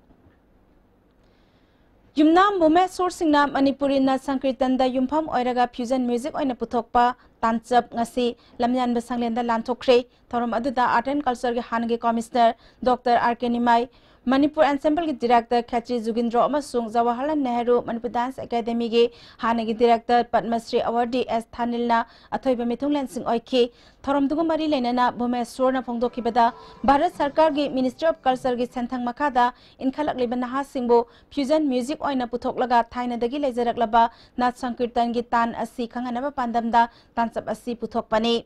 ꯌꯨꯝꯅꯥꯝ ꯕꯨꯃꯦꯁꯣꯔꯁꯤꯡꯅ ꯃꯅꯤꯄꯨꯔꯤ ꯅꯥꯠ ꯁꯪꯀꯤꯔꯇꯟꯗ ꯌꯨꯝꯐꯝ ꯑꯣꯏꯔꯒ fusion music ꯑꯣꯏꯅ ꯄꯨꯊꯣꯛꯄ ꯇꯥꯟꯆꯞ ꯉꯁꯤ ꯂꯝꯌꯥꯟꯕ ꯁꯪꯂꯦꯟꯗ ꯂꯥꯟꯊꯣꯛꯈ꯭ꯔꯦ꯫ ꯊꯧꯔꯝ ꯑꯗꯨꯗ Art and Cultureꯒꯤ ꯍꯥꯟꯅꯒꯤ Commissioner Doctor R K ꯅꯤꯃꯥꯏ, ꯃꯅꯤꯄꯨꯔ Ensembleꯒꯤ Director ꯈꯦꯇ꯭ꯔꯤ ꯖꯨꯒꯤꯟꯗ꯭ꯔꯣ ꯑꯃꯁꯨꯡ ꯖꯋꯥꯍꯔꯂꯥꯜ ꯅꯦꯍꯔꯨ ꯃꯅꯤꯄꯨꯔ Dance Academyꯒꯤ ꯍꯥꯟꯅꯒꯤ Director ꯄꯗꯃꯁ꯭ꯔꯤ Awardee S ꯊꯥꯅꯤꯜꯅ ꯑꯊꯣꯏꯕ ꯃꯤꯊꯨꯡꯂꯦꯟꯁꯤꯡ ꯑꯣꯏꯈꯤ꯫ ꯊꯧꯔꯝꯗꯨꯒ ꯃꯔꯤ ꯂꯩꯅꯅ ꯚꯨꯃꯦꯁꯣꯔꯅ ꯐꯣꯡꯗꯣꯛꯈꯤꯕꯗ, ꯚꯥꯔꯠ ꯁꯔꯀꯥꯔꯒꯤ Ministry of Cultureꯒꯤ ꯁꯦꯟꯊꯪ ꯃꯈꯥꯗ ꯏꯟꯈꯠꯂꯛꯂꯤꯕ ꯅꯍꯥꯁꯤꯡꯕꯨ fusion music ꯑꯣꯏꯅ ꯄꯨꯊꯣꯛꯂꯒ ꯊꯥꯏꯅꯗꯒꯤ ꯂꯩꯖꯔꯛꯂꯕ ꯅꯥꯠ ꯁꯪꯀꯤꯔꯇꯟꯒꯤ ꯇꯥꯟ ꯑꯁꯤ ꯈꯪꯍꯟꯅꯕ ꯄꯥꯟꯗꯝꯗ ꯇꯥꯟꯆꯞ ꯑꯁꯤ ꯄꯨꯊꯣꯛꯄꯅꯤ꯫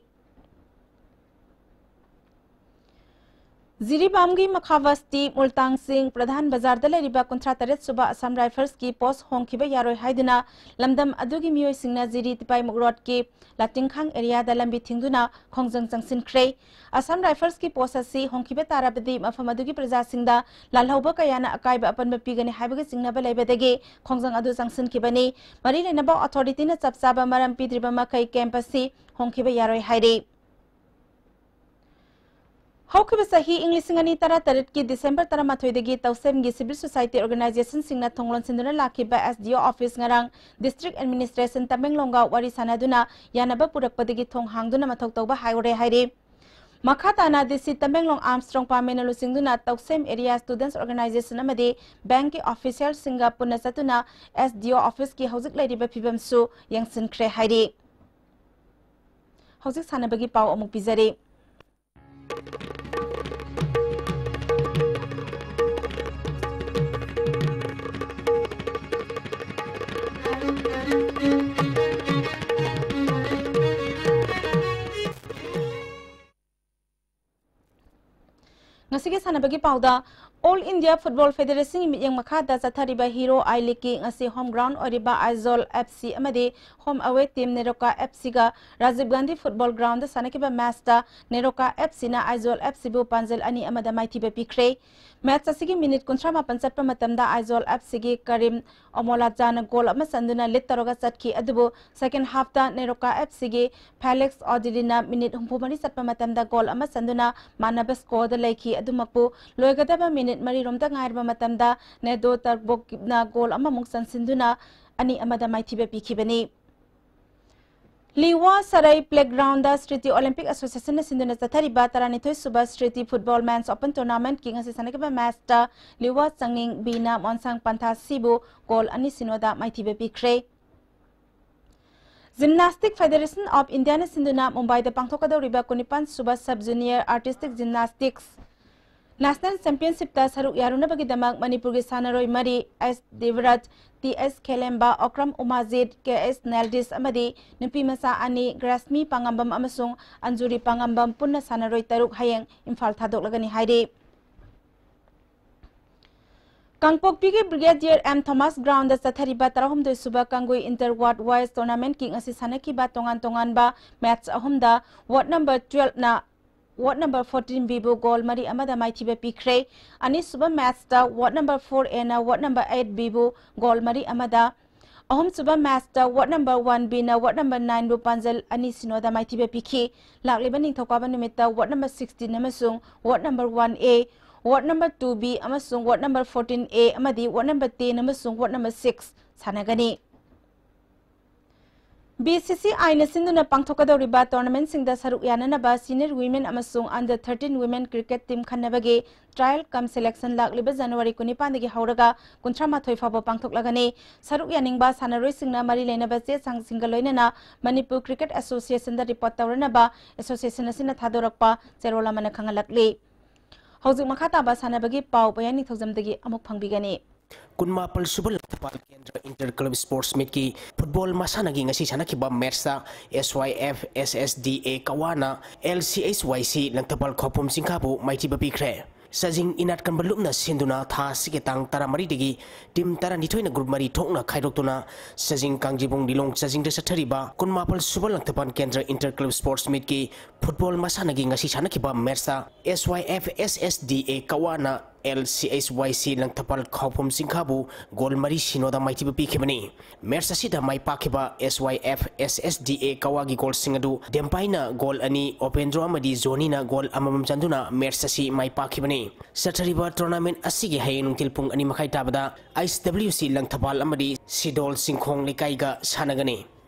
ꯖꯤꯔꯤꯕꯥꯝꯒꯤ ꯃꯈꯥ ꯕꯁꯇꯤ ꯃꯨꯜꯇꯥꯡꯁꯤꯡ ꯄ꯭ꯔꯙꯥꯟ ꯕꯖꯥꯔꯗ ꯂꯩꯔꯤꯕ ꯀꯨꯟꯊ꯭ꯔꯥ ꯇꯔꯦꯠ ꯁꯨꯕ ꯑꯁꯥꯝ ꯔꯥꯏꯐꯜꯁꯀꯤ post ꯍꯣꯡꯈꯤꯕ ꯌꯥꯔꯣꯏ ꯍꯥꯏꯗꯨꯅ ꯂꯝꯗꯝ ꯑꯗꯨꯒꯤ ꯃꯤꯑꯣꯏꯁꯤꯡꯅ ꯖꯤꯔꯤ ꯇꯤꯄꯥꯏꯃꯨꯛ ꯔꯣꯗꯀꯤ ꯂꯥꯇꯤꯡꯈꯥꯡ areaꯗ ꯂꯝꯕꯤ ꯊꯤꯡꯗꯨꯅ ꯈꯣꯡꯖꯪ ꯆꯪꯁꯤꯟꯈ꯭ꯔꯦ꯫ ꯑꯁꯥꯝ ꯔꯥꯏꯐꯜꯁꯀꯤ post ꯑꯁꯤ ꯍꯣꯡꯈꯤꯕ ꯇꯥꯔꯕꯗꯤ ꯃꯐꯝ ꯑꯗꯨꯒꯤ ꯄ꯭ꯔꯖꯥꯁꯤꯡꯗ ꯂꯥꯜꯍꯧꯕ ꯀꯌꯥꯅ ꯑꯀꯥꯏꯕ ꯑꯄꯟꯕ ꯄꯤꯒꯅꯤ ꯍꯥꯏꯕꯒꯤ ꯆꯤꯡꯅꯕ ꯂꯩꯕꯗꯒꯤ ꯈꯣꯡꯖꯪ ꯑꯗꯨ ꯆꯪꯁꯤꯟꯈꯤꯕꯅꯤ꯫ ꯃꯔꯤ ꯂꯩꯅꯕ authorityꯅ ꯆꯞ ꯆꯥꯕ ꯃꯔꯝ ꯄꯤꯗ꯭ꯔꯤꯕ ꯃꯈꯩ camp ꯑꯁꯤ ꯍꯣꯡꯈꯤꯕ ꯌꯥꯔꯣꯏ ꯍꯥꯏꯔꯤ꯫ ꯍꯧꯈꯤꯕ ꯆꯍꯤ ꯏꯪ ꯂꯤꯁꯤꯡ ꯑꯅꯤ ꯇꯔꯥꯇꯔꯦꯠꯀꯤ December ꯇꯔꯥꯃꯥꯊꯣꯏꯗꯒꯤ ꯇꯧꯁꯦꯝꯒꯤ civil society organizationꯁꯤꯡꯅ ꯊꯣꯡ ꯂꯣꯟꯁꯤꯟꯗꯨꯅ ꯂꯥꯛꯈꯤꯕ S D O office ꯉꯔꯥꯡ District Administration ꯇꯃꯦꯡꯂꯣꯡꯒ ꯋꯥꯔꯤ ꯁꯥꯅꯗꯨꯅ ꯌꯥꯅꯕ ꯄꯨꯔꯛꯄꯗꯒꯤ ꯊꯣꯡ ꯍꯥꯡꯗꯨꯅ ꯃꯊꯧ ꯇꯧꯕ ꯍꯧꯔꯦ ꯍꯥꯏꯔꯤ꯫ ꯃꯈꯥ ꯇꯥꯅ D C ꯇꯃꯦꯡꯂꯣꯡ Armstrong ꯄꯥꯃꯦꯅ ꯂꯨꯆꯤꯡꯗꯨꯅ ꯇꯧꯁꯦꯝ area students organization ꯑꯃꯗꯤ bankꯀꯤ officialꯁꯤꯡꯒ ꯄꯨꯟꯅ ꯆꯠꯇꯨꯅ S D O officeꯀꯤ ꯍꯧꯖꯤꯛ ꯂꯩꯔꯤꯕ ꯐꯤꯕꯝꯁꯨ ꯌꯦꯡꯁꯤꯟꯈ꯭ꯔꯦ ꯍꯥꯏꯔꯤ꯫ ꯍꯧꯖꯤꯛ ꯁꯥꯟꯅꯕꯒꯤ ꯄꯥꯎ ꯑꯃꯨꯛ ꯄꯤꯖꯔꯤ꯫ ꯉꯁꯤꯒꯤ ꯁꯥꯟꯅꯕꯒꯤ ꯄꯥꯎꯗ, All India Football Federationꯒꯤ ꯃꯤꯠꯌꯦꯡ ꯃꯈꯥꯗ ꯆꯠꯊꯔꯤꯕ Hero I Leagueꯀꯤ ꯉꯁꯤ home ground ꯑꯣꯏꯔꯤꯕ Aizawl F C ꯑꯃꯗꯤ home away team Neroka F Cꯒ Rajiv Gandhi Football Groundꯗ ꯁꯥꯟꯅꯈꯤꯕ matchꯇ Neroka F Cꯅ Aizawl F Cꯕꯨ ꯄꯥꯟꯖꯜ ꯑꯅꯤ ꯑꯃꯗ ꯃꯥꯏꯊꯤꯕ ꯄꯤꯈ꯭ꯔꯦ꯫ Match ꯑꯁꯤꯒꯤ minute ꯀꯨꯟꯊ꯭ꯔꯥ ꯃꯥꯄꯟ ꯆꯠꯄ ꯃꯇꯝꯗ Aizawl F Cꯒꯤ Karim Omolajana goal ꯑꯃ ꯆꯟꯗꯨꯅ lead ꯇꯧꯔꯒ ꯆꯠꯈꯤ, ꯑꯗꯨꯕꯨ second halfꯇ Neroka F Cꯒꯤ Felix Odilina minute ꯍꯨꯝꯐꯨ ꯃꯔꯤ ꯆꯠꯄ ꯃꯇꯝꯗ goal ꯑꯃ ꯆꯟꯗꯨꯅ ꯃꯥꯟꯅꯕ scoreꯗ ꯂꯩꯈꯤ꯫ ꯑꯗꯨꯃꯛꯄꯨ ꯂꯣꯏꯒꯗꯕ minute ꯃꯔꯤꯔꯣꯝꯗ ꯉꯥꯏꯔꯕ ꯃꯇꯝꯗ ꯅꯦꯗꯣ ꯇꯔꯕꯣꯛꯅ ꯒꯣꯜ ꯑꯃꯃꯨꯛ ꯆꯟꯁꯤꯟꯗꯨꯅ ꯑꯅꯤ ꯑꯃꯗ ꯃꯥꯏꯊꯤꯕ ꯄꯤꯈꯤꯕꯅꯤ꯫ ꯂꯤꯋꯥ ꯁꯔꯥꯏ ꯄ꯭ꯂꯦꯒ꯭ꯔꯥꯎꯟꯗ ꯁ꯭ꯔꯤꯇꯤ ꯑꯣꯂꯤꯝꯄꯤꯛ ꯑꯦꯁꯣꯁꯤꯌꯦꯁꯟꯅ ꯁꯤꯟꯗꯨꯅ ꯆꯠꯊꯔꯤꯕ ꯇꯔꯥꯅꯤꯊꯣꯏ ꯁꯨꯕ ꯁ꯭ꯔꯤꯇꯤ ꯐꯨꯠꯕꯣꯜ ꯃꯦꯟꯁ ꯑꯣꯄꯟ ꯇꯣꯔꯅꯥꯃꯦꯟꯠꯀꯤ ꯉꯁꯤ ꯁꯥꯟꯅꯈꯤꯕ ꯃꯦꯆꯇ ꯂꯤꯋꯥ ꯆꯥꯡꯅꯤꯡꯕꯤꯅ ꯃꯣꯟꯁꯥꯡ ꯄꯟꯊꯥꯁꯤꯕꯨ ꯒꯣꯜ ꯑꯅꯤ ꯁꯤꯅꯣꯗ ꯃꯥꯏꯊꯤꯕ ꯄꯤꯈ꯭ꯔꯦ꯫ ꯖꯤꯝꯅꯥꯁꯇꯤꯛ ꯐꯦꯗꯦꯔꯦꯁꯟ ꯑꯣꯐ ꯏꯟꯗꯤꯌꯥꯅ ꯁꯤꯟꯗꯨꯅ ꯃꯨꯝꯕꯥꯏꯗ ꯄꯥꯡꯊꯣꯛꯀꯗꯧꯔꯤꯕ ꯀꯨꯟꯅꯤꯄꯥꯟ ꯁꯨꯕ ꯁꯕ ꯖꯨꯅꯤꯌꯔ ꯑꯥꯔꯇꯤꯁꯇꯤꯛ ꯖꯤꯝꯅꯥꯁꯇꯤꯛꯁ ꯅꯦꯁꯅꯦꯜ ꯆꯦꯝꯄꯤꯌꯟꯁꯤꯞꯇ ꯁꯔꯨꯛ ꯌꯥꯔꯨꯅꯕꯒꯤꯗꯃꯛ ꯃꯅꯤꯄꯨꯔꯒꯤ ꯁꯥꯟꯅꯔꯣꯏ ꯃꯔꯤ, ꯑꯦꯁ ꯗꯦꯕꯔꯥꯖ, ꯇꯤ ꯑꯦꯁ ꯈꯦꯂꯦꯝꯕ, ꯑꯣꯀ꯭ꯔꯝ ꯎꯃꯥꯖꯤꯠ, ꯀꯦ ꯑꯦꯁ ꯅꯦꯜꯗꯤꯁ ꯑꯃꯗꯤ ꯅꯨꯄꯤ ꯃꯆꯥ ꯑꯅꯤ, ꯒ꯭ꯔꯦꯁꯃꯤ ꯄꯥꯉꯝꯕꯝ ꯑꯃꯁꯨꯡ ꯑꯟꯖꯨꯔꯤ ꯄꯥꯉꯝꯕꯝ ꯄꯨꯟꯅ ꯁꯥꯟꯅꯔꯣꯏ ꯇꯔꯨꯛ ꯍꯌꯦꯡ ꯏꯝꯐꯥꯜ ꯊꯥꯗꯣꯛꯂꯒꯅꯤ ꯍꯥꯏꯔꯤ꯫ ꯀꯥꯡꯄꯣꯛꯄꯤꯒꯤ ꯕ꯭ꯔꯤꯒꯦꯗꯤꯌꯔ ꯑꯦꯝ ꯊꯣꯃꯥꯁ ꯒ꯭ꯔꯥꯎꯟꯗ ꯆꯠꯊꯔꯤꯕ ꯇꯔꯥꯍꯨꯝꯗꯣꯏ ꯁꯨꯕ ꯀꯥꯡꯒꯨꯏ ꯏꯟꯇꯔ ꯋꯥꯔꯗ ꯋꯥꯏꯁ ꯇꯣꯔꯅꯥꯃꯦꯟꯠꯀꯤ ꯉꯁꯤ ꯁꯥꯟꯅꯈꯤꯕ ꯇꯣꯉꯥꯟ ꯇꯣꯉꯥꯟꯕ ꯃꯦꯆ ꯑꯍꯨꯝꯗ ꯋꯥꯔꯗ ꯅꯝꯕꯔ ꯇꯨꯋꯦꯜꯐꯅ ꯋꯥꯔꯗ ꯅꯝꯕꯔ ꯐꯣꯔꯇꯤꯟ ꯕꯤꯕꯨ ꯒꯣꯜ ꯃꯔꯤ ꯑꯃꯗ ꯃꯥꯏꯊꯤꯕ ꯄꯤꯈ꯭ꯔꯦ꯫ ꯑꯅꯤꯁꯨꯕ ꯃꯦꯆꯇ ꯋꯥꯔꯗ ꯅꯝꯕꯔ ꯐꯣꯔ ꯑꯦꯅ ꯋꯥꯔꯗ ꯅꯝꯕꯔ ꯑꯩꯠ ꯕꯤꯕꯨ ꯒꯣꯜ ꯃꯔꯤ ꯑꯃꯗ, ꯑꯍꯨꯝꯁꯨꯕ ꯃꯦꯆꯇ ꯋꯥꯔꯗ ꯅꯝꯕꯔ ꯋꯥꯟ ꯕꯤꯅ ꯋꯥꯔꯗ ꯅꯝꯕꯔ ꯅꯥꯏꯟꯕꯨ ꯄꯥꯟꯖꯜ ꯑꯅꯤ ꯁꯤꯅꯣꯗ ꯃꯥꯏꯊꯤꯕ ꯄꯤꯈꯤ꯫ ꯂꯥꯛꯂꯤꯕ ꯅꯤꯡꯊꯧꯀꯥꯕ ꯅꯨꯃꯤꯠꯇ ꯋꯥꯔꯗ ꯅꯝꯕꯔ ꯁꯤꯛꯁꯇꯤꯟ ꯑꯃꯁꯨꯡ ꯋꯥꯔꯗ ꯅꯝꯕꯔ ꯋꯥꯟ ꯑꯦ, ꯋꯥꯔꯗ ꯅꯝꯕꯔ ꯇꯨ ꯕꯤ ꯑꯃꯁꯨꯡ ꯋꯥꯔꯗ ꯅꯝꯕꯔ ꯐꯣꯔꯇꯤꯟ ꯑꯦ ꯑꯃꯗꯤ ꯋꯥꯔꯗ ꯅꯝꯕꯔ ꯇꯦꯟ ꯑꯃꯁꯨꯡ ꯋꯥꯔꯗ ꯅꯝꯕꯔ ꯁꯤꯛꯁ ꯁꯥꯟꯅꯒꯅꯤ꯫ ꯕꯤ ꯁꯤ ꯁꯤ ꯑꯥꯏꯅ ꯁꯤꯟꯗꯨꯅ ꯄꯥꯡꯊꯣꯛꯀꯗꯧꯔꯤꯕ ꯇꯣꯔꯅꯥꯃꯦꯟꯠꯁꯤꯡꯗ ꯁꯔꯨꯛ ꯌꯥꯅꯅꯕ ꯁꯤꯅꯤꯌꯔ ꯋꯤꯃꯦꯟ ꯑꯃꯁꯨꯡ under thirteen women cricket team ꯈꯟꯅꯕꯒꯤ ꯇ꯭ꯔꯥꯌꯦꯜ ꯀꯝ ꯁꯦꯂꯦꯛꯁꯟ ꯂꯥꯛꯂꯤꯕ ꯖꯅꯋꯥꯔꯤ ꯀꯨꯟꯅꯤꯄꯥꯟꯗꯒꯤ ꯍꯧꯔꯒ ꯀꯨꯟꯊ꯭ꯔꯥ ꯃꯥꯊꯣꯏ ꯐꯥꯎꯕ ꯄꯥꯡꯊꯣꯛꯂꯒꯅꯤ꯫ ꯁꯔꯨꯛ ꯌꯥꯅꯤꯡꯕ ꯁꯥꯟꯅꯔꯣꯏꯁꯤꯡꯅ ꯃꯔꯤ ꯂꯩꯅꯕ ꯆꯦ ꯆꯥꯡꯁꯤꯡꯒ ꯂꯣꯏꯅꯅ ꯃꯅꯤꯄꯨꯔ ꯀ꯭ꯔꯤꯀꯦꯠ ꯑꯦꯁꯣꯁꯤꯌꯦꯁꯟꯗ ꯔꯤꯄꯣꯔꯠ ꯇꯧꯔꯅꯕ ꯑꯦꯁꯣꯁꯤꯌꯦꯁꯟ ꯑꯁꯤꯅ ꯊꯥꯗꯣꯔꯛꯄ ꯆꯦꯔꯣꯜ ꯑꯃꯅ ꯈꯪꯍꯜꯂꯛꯂꯤ꯫ ꯍꯧꯖꯤꯛ ꯃꯈꯥ ꯇꯥꯕ ꯁꯥꯟꯅꯕꯒꯤ ꯄꯥꯎ ꯕꯌꯥꯟ ꯅꯤꯡꯊꯧꯖꯝꯗꯒꯤ ꯑꯃꯨꯛ ꯐꯪꯕꯤꯒꯅꯤ꯫ ꯀꯨꯟꯃꯥꯄꯜ ꯁꯨꯕ ꯂꯪꯊꯕꯥꯜ ꯀꯦꯟꯗ꯭ꯔ ꯏꯟꯇꯔ ꯀ꯭ꯂꯕ ꯁ꯭ꯄꯣꯔꯠꯁ ꯃꯤꯠꯀꯤ ꯐꯨꯠꯕꯣꯜ ꯃꯁꯥꯟꯅꯒꯤ ꯉꯁꯤ ꯁꯥꯟꯅꯈꯤꯕ ꯃꯦꯠꯁꯇ ꯑꯦꯁ ꯋꯥꯏ ꯑꯦꯐ ꯑꯦꯁ ꯑꯦꯁ ꯗꯤ ꯑꯦ ꯀꯋꯥꯅ ꯑꯦꯜ ꯁꯤ ꯑꯩꯆ ꯋꯥꯏ ꯁꯤ ꯂꯪꯊꯕꯥꯜ ꯈꯧꯄꯨꯝ ꯆꯤꯡꯈꯥꯕꯨ ꯃꯥꯏꯊꯤꯕ ꯄꯤꯈ꯭ꯔꯦ꯫ ꯆꯥꯖꯤꯡ ꯏꯅꯥꯠ ꯀꯟꯕ ꯂꯨꯞꯅ ꯁꯤꯟꯗꯨꯅ ꯊꯥ ꯑꯁꯤꯒꯤ ꯇꯥꯡ ꯇꯔꯥꯃꯔꯤꯗꯒꯤ ꯇꯤꯝ ꯇꯔꯥꯅꯤꯊꯣꯏꯅ ꯒ꯭ꯔꯨꯞ ꯃꯔꯤ ꯊꯣꯛꯅ ꯈꯥꯏꯗꯣꯛꯇꯨꯅ ꯆꯥꯖꯤꯡ ꯀꯥꯡꯖꯤꯕꯨꯡ ꯂꯤꯂꯣꯡ ꯆꯥꯖꯤꯡꯗ ꯆꯠꯊꯔꯤꯕ ꯀꯨꯟꯃꯥꯄꯜ ꯁꯨꯕ ꯂꯪꯊꯕꯥꯜ ꯀꯦꯟꯗ꯭ꯔ ꯏꯟꯇꯔ ꯀ꯭ꯂꯕ ꯁ꯭ꯄꯣꯔꯠꯁ ꯃꯤꯠꯀꯤ ꯐꯨꯠꯕꯣꯜ ꯃꯁꯥꯟꯅꯒꯤ ꯉꯁꯤ ꯁꯥꯟꯅꯈꯤꯕ ꯃꯦꯠꯁꯇ ꯑꯦꯁ ꯋꯥꯏ ꯑꯦꯐ ꯑꯦꯁ ꯑꯦꯁ ꯗꯤ ꯑꯦ ꯀꯋꯥꯅ ꯑꯦꯜ ꯁꯤ ꯑꯩꯆ ꯋꯥꯏ ꯁꯤ ꯂꯪꯊꯕꯥꯜ ꯈꯥꯎꯐꯝ ꯆꯤꯡꯈꯥꯕꯨ ꯒꯣꯜ ꯃꯔꯤ ꯁꯤꯅꯣꯗ ꯃꯥꯏꯊꯤꯕ ꯄꯤꯈꯤꯕꯅꯤ꯫ ꯃꯦꯠꯆ ꯑꯁꯤꯗ ꯃꯥꯏ ꯄꯥꯛꯈꯤꯕ ꯑꯦꯁ ꯋꯥꯏ ꯑꯦꯐ ꯑꯦꯁ ꯑꯦꯁ ꯗꯤ ꯑꯦ ꯀꯋꯥꯒꯤ ꯒꯣꯜꯁꯤꯡ ꯑꯗꯨ ꯗꯦꯝꯄꯥꯏꯅ ꯒꯣꯜ ꯑꯅꯤ, ꯑꯣꯄꯦꯟꯗ꯭ꯔꯣ ꯑꯃꯗꯤ ꯖꯣꯅꯤꯅ ꯒꯣꯜ ꯑꯃꯃꯝ ꯆꯟꯗꯨꯅ ꯃꯦꯠꯆ ꯑꯁꯤ ꯃꯥꯏ ꯄꯥꯛꯈꯤꯕꯅꯤ꯫ ꯆꯠꯊꯔꯤꯕ ꯇꯣꯔꯅꯥꯃꯦꯟ ꯑꯁꯤꯒꯤ ꯍꯌꯦꯡ ꯅꯨꯡꯊꯤꯜ ꯄꯨꯡ ꯑꯅꯤ ꯃꯈꯥꯏ ꯇꯥꯕꯗ ꯑꯩꯆ ꯗꯕ꯭ꯂꯤꯎ ꯁꯤ ꯂꯪꯊꯕꯥꯜ ꯑꯃꯗꯤ ꯁꯤꯗꯣꯜ ꯆꯤꯡꯈꯣꯡ ꯂꯩꯀꯥꯏꯒ ꯁꯥꯟꯅꯒꯅꯤ꯫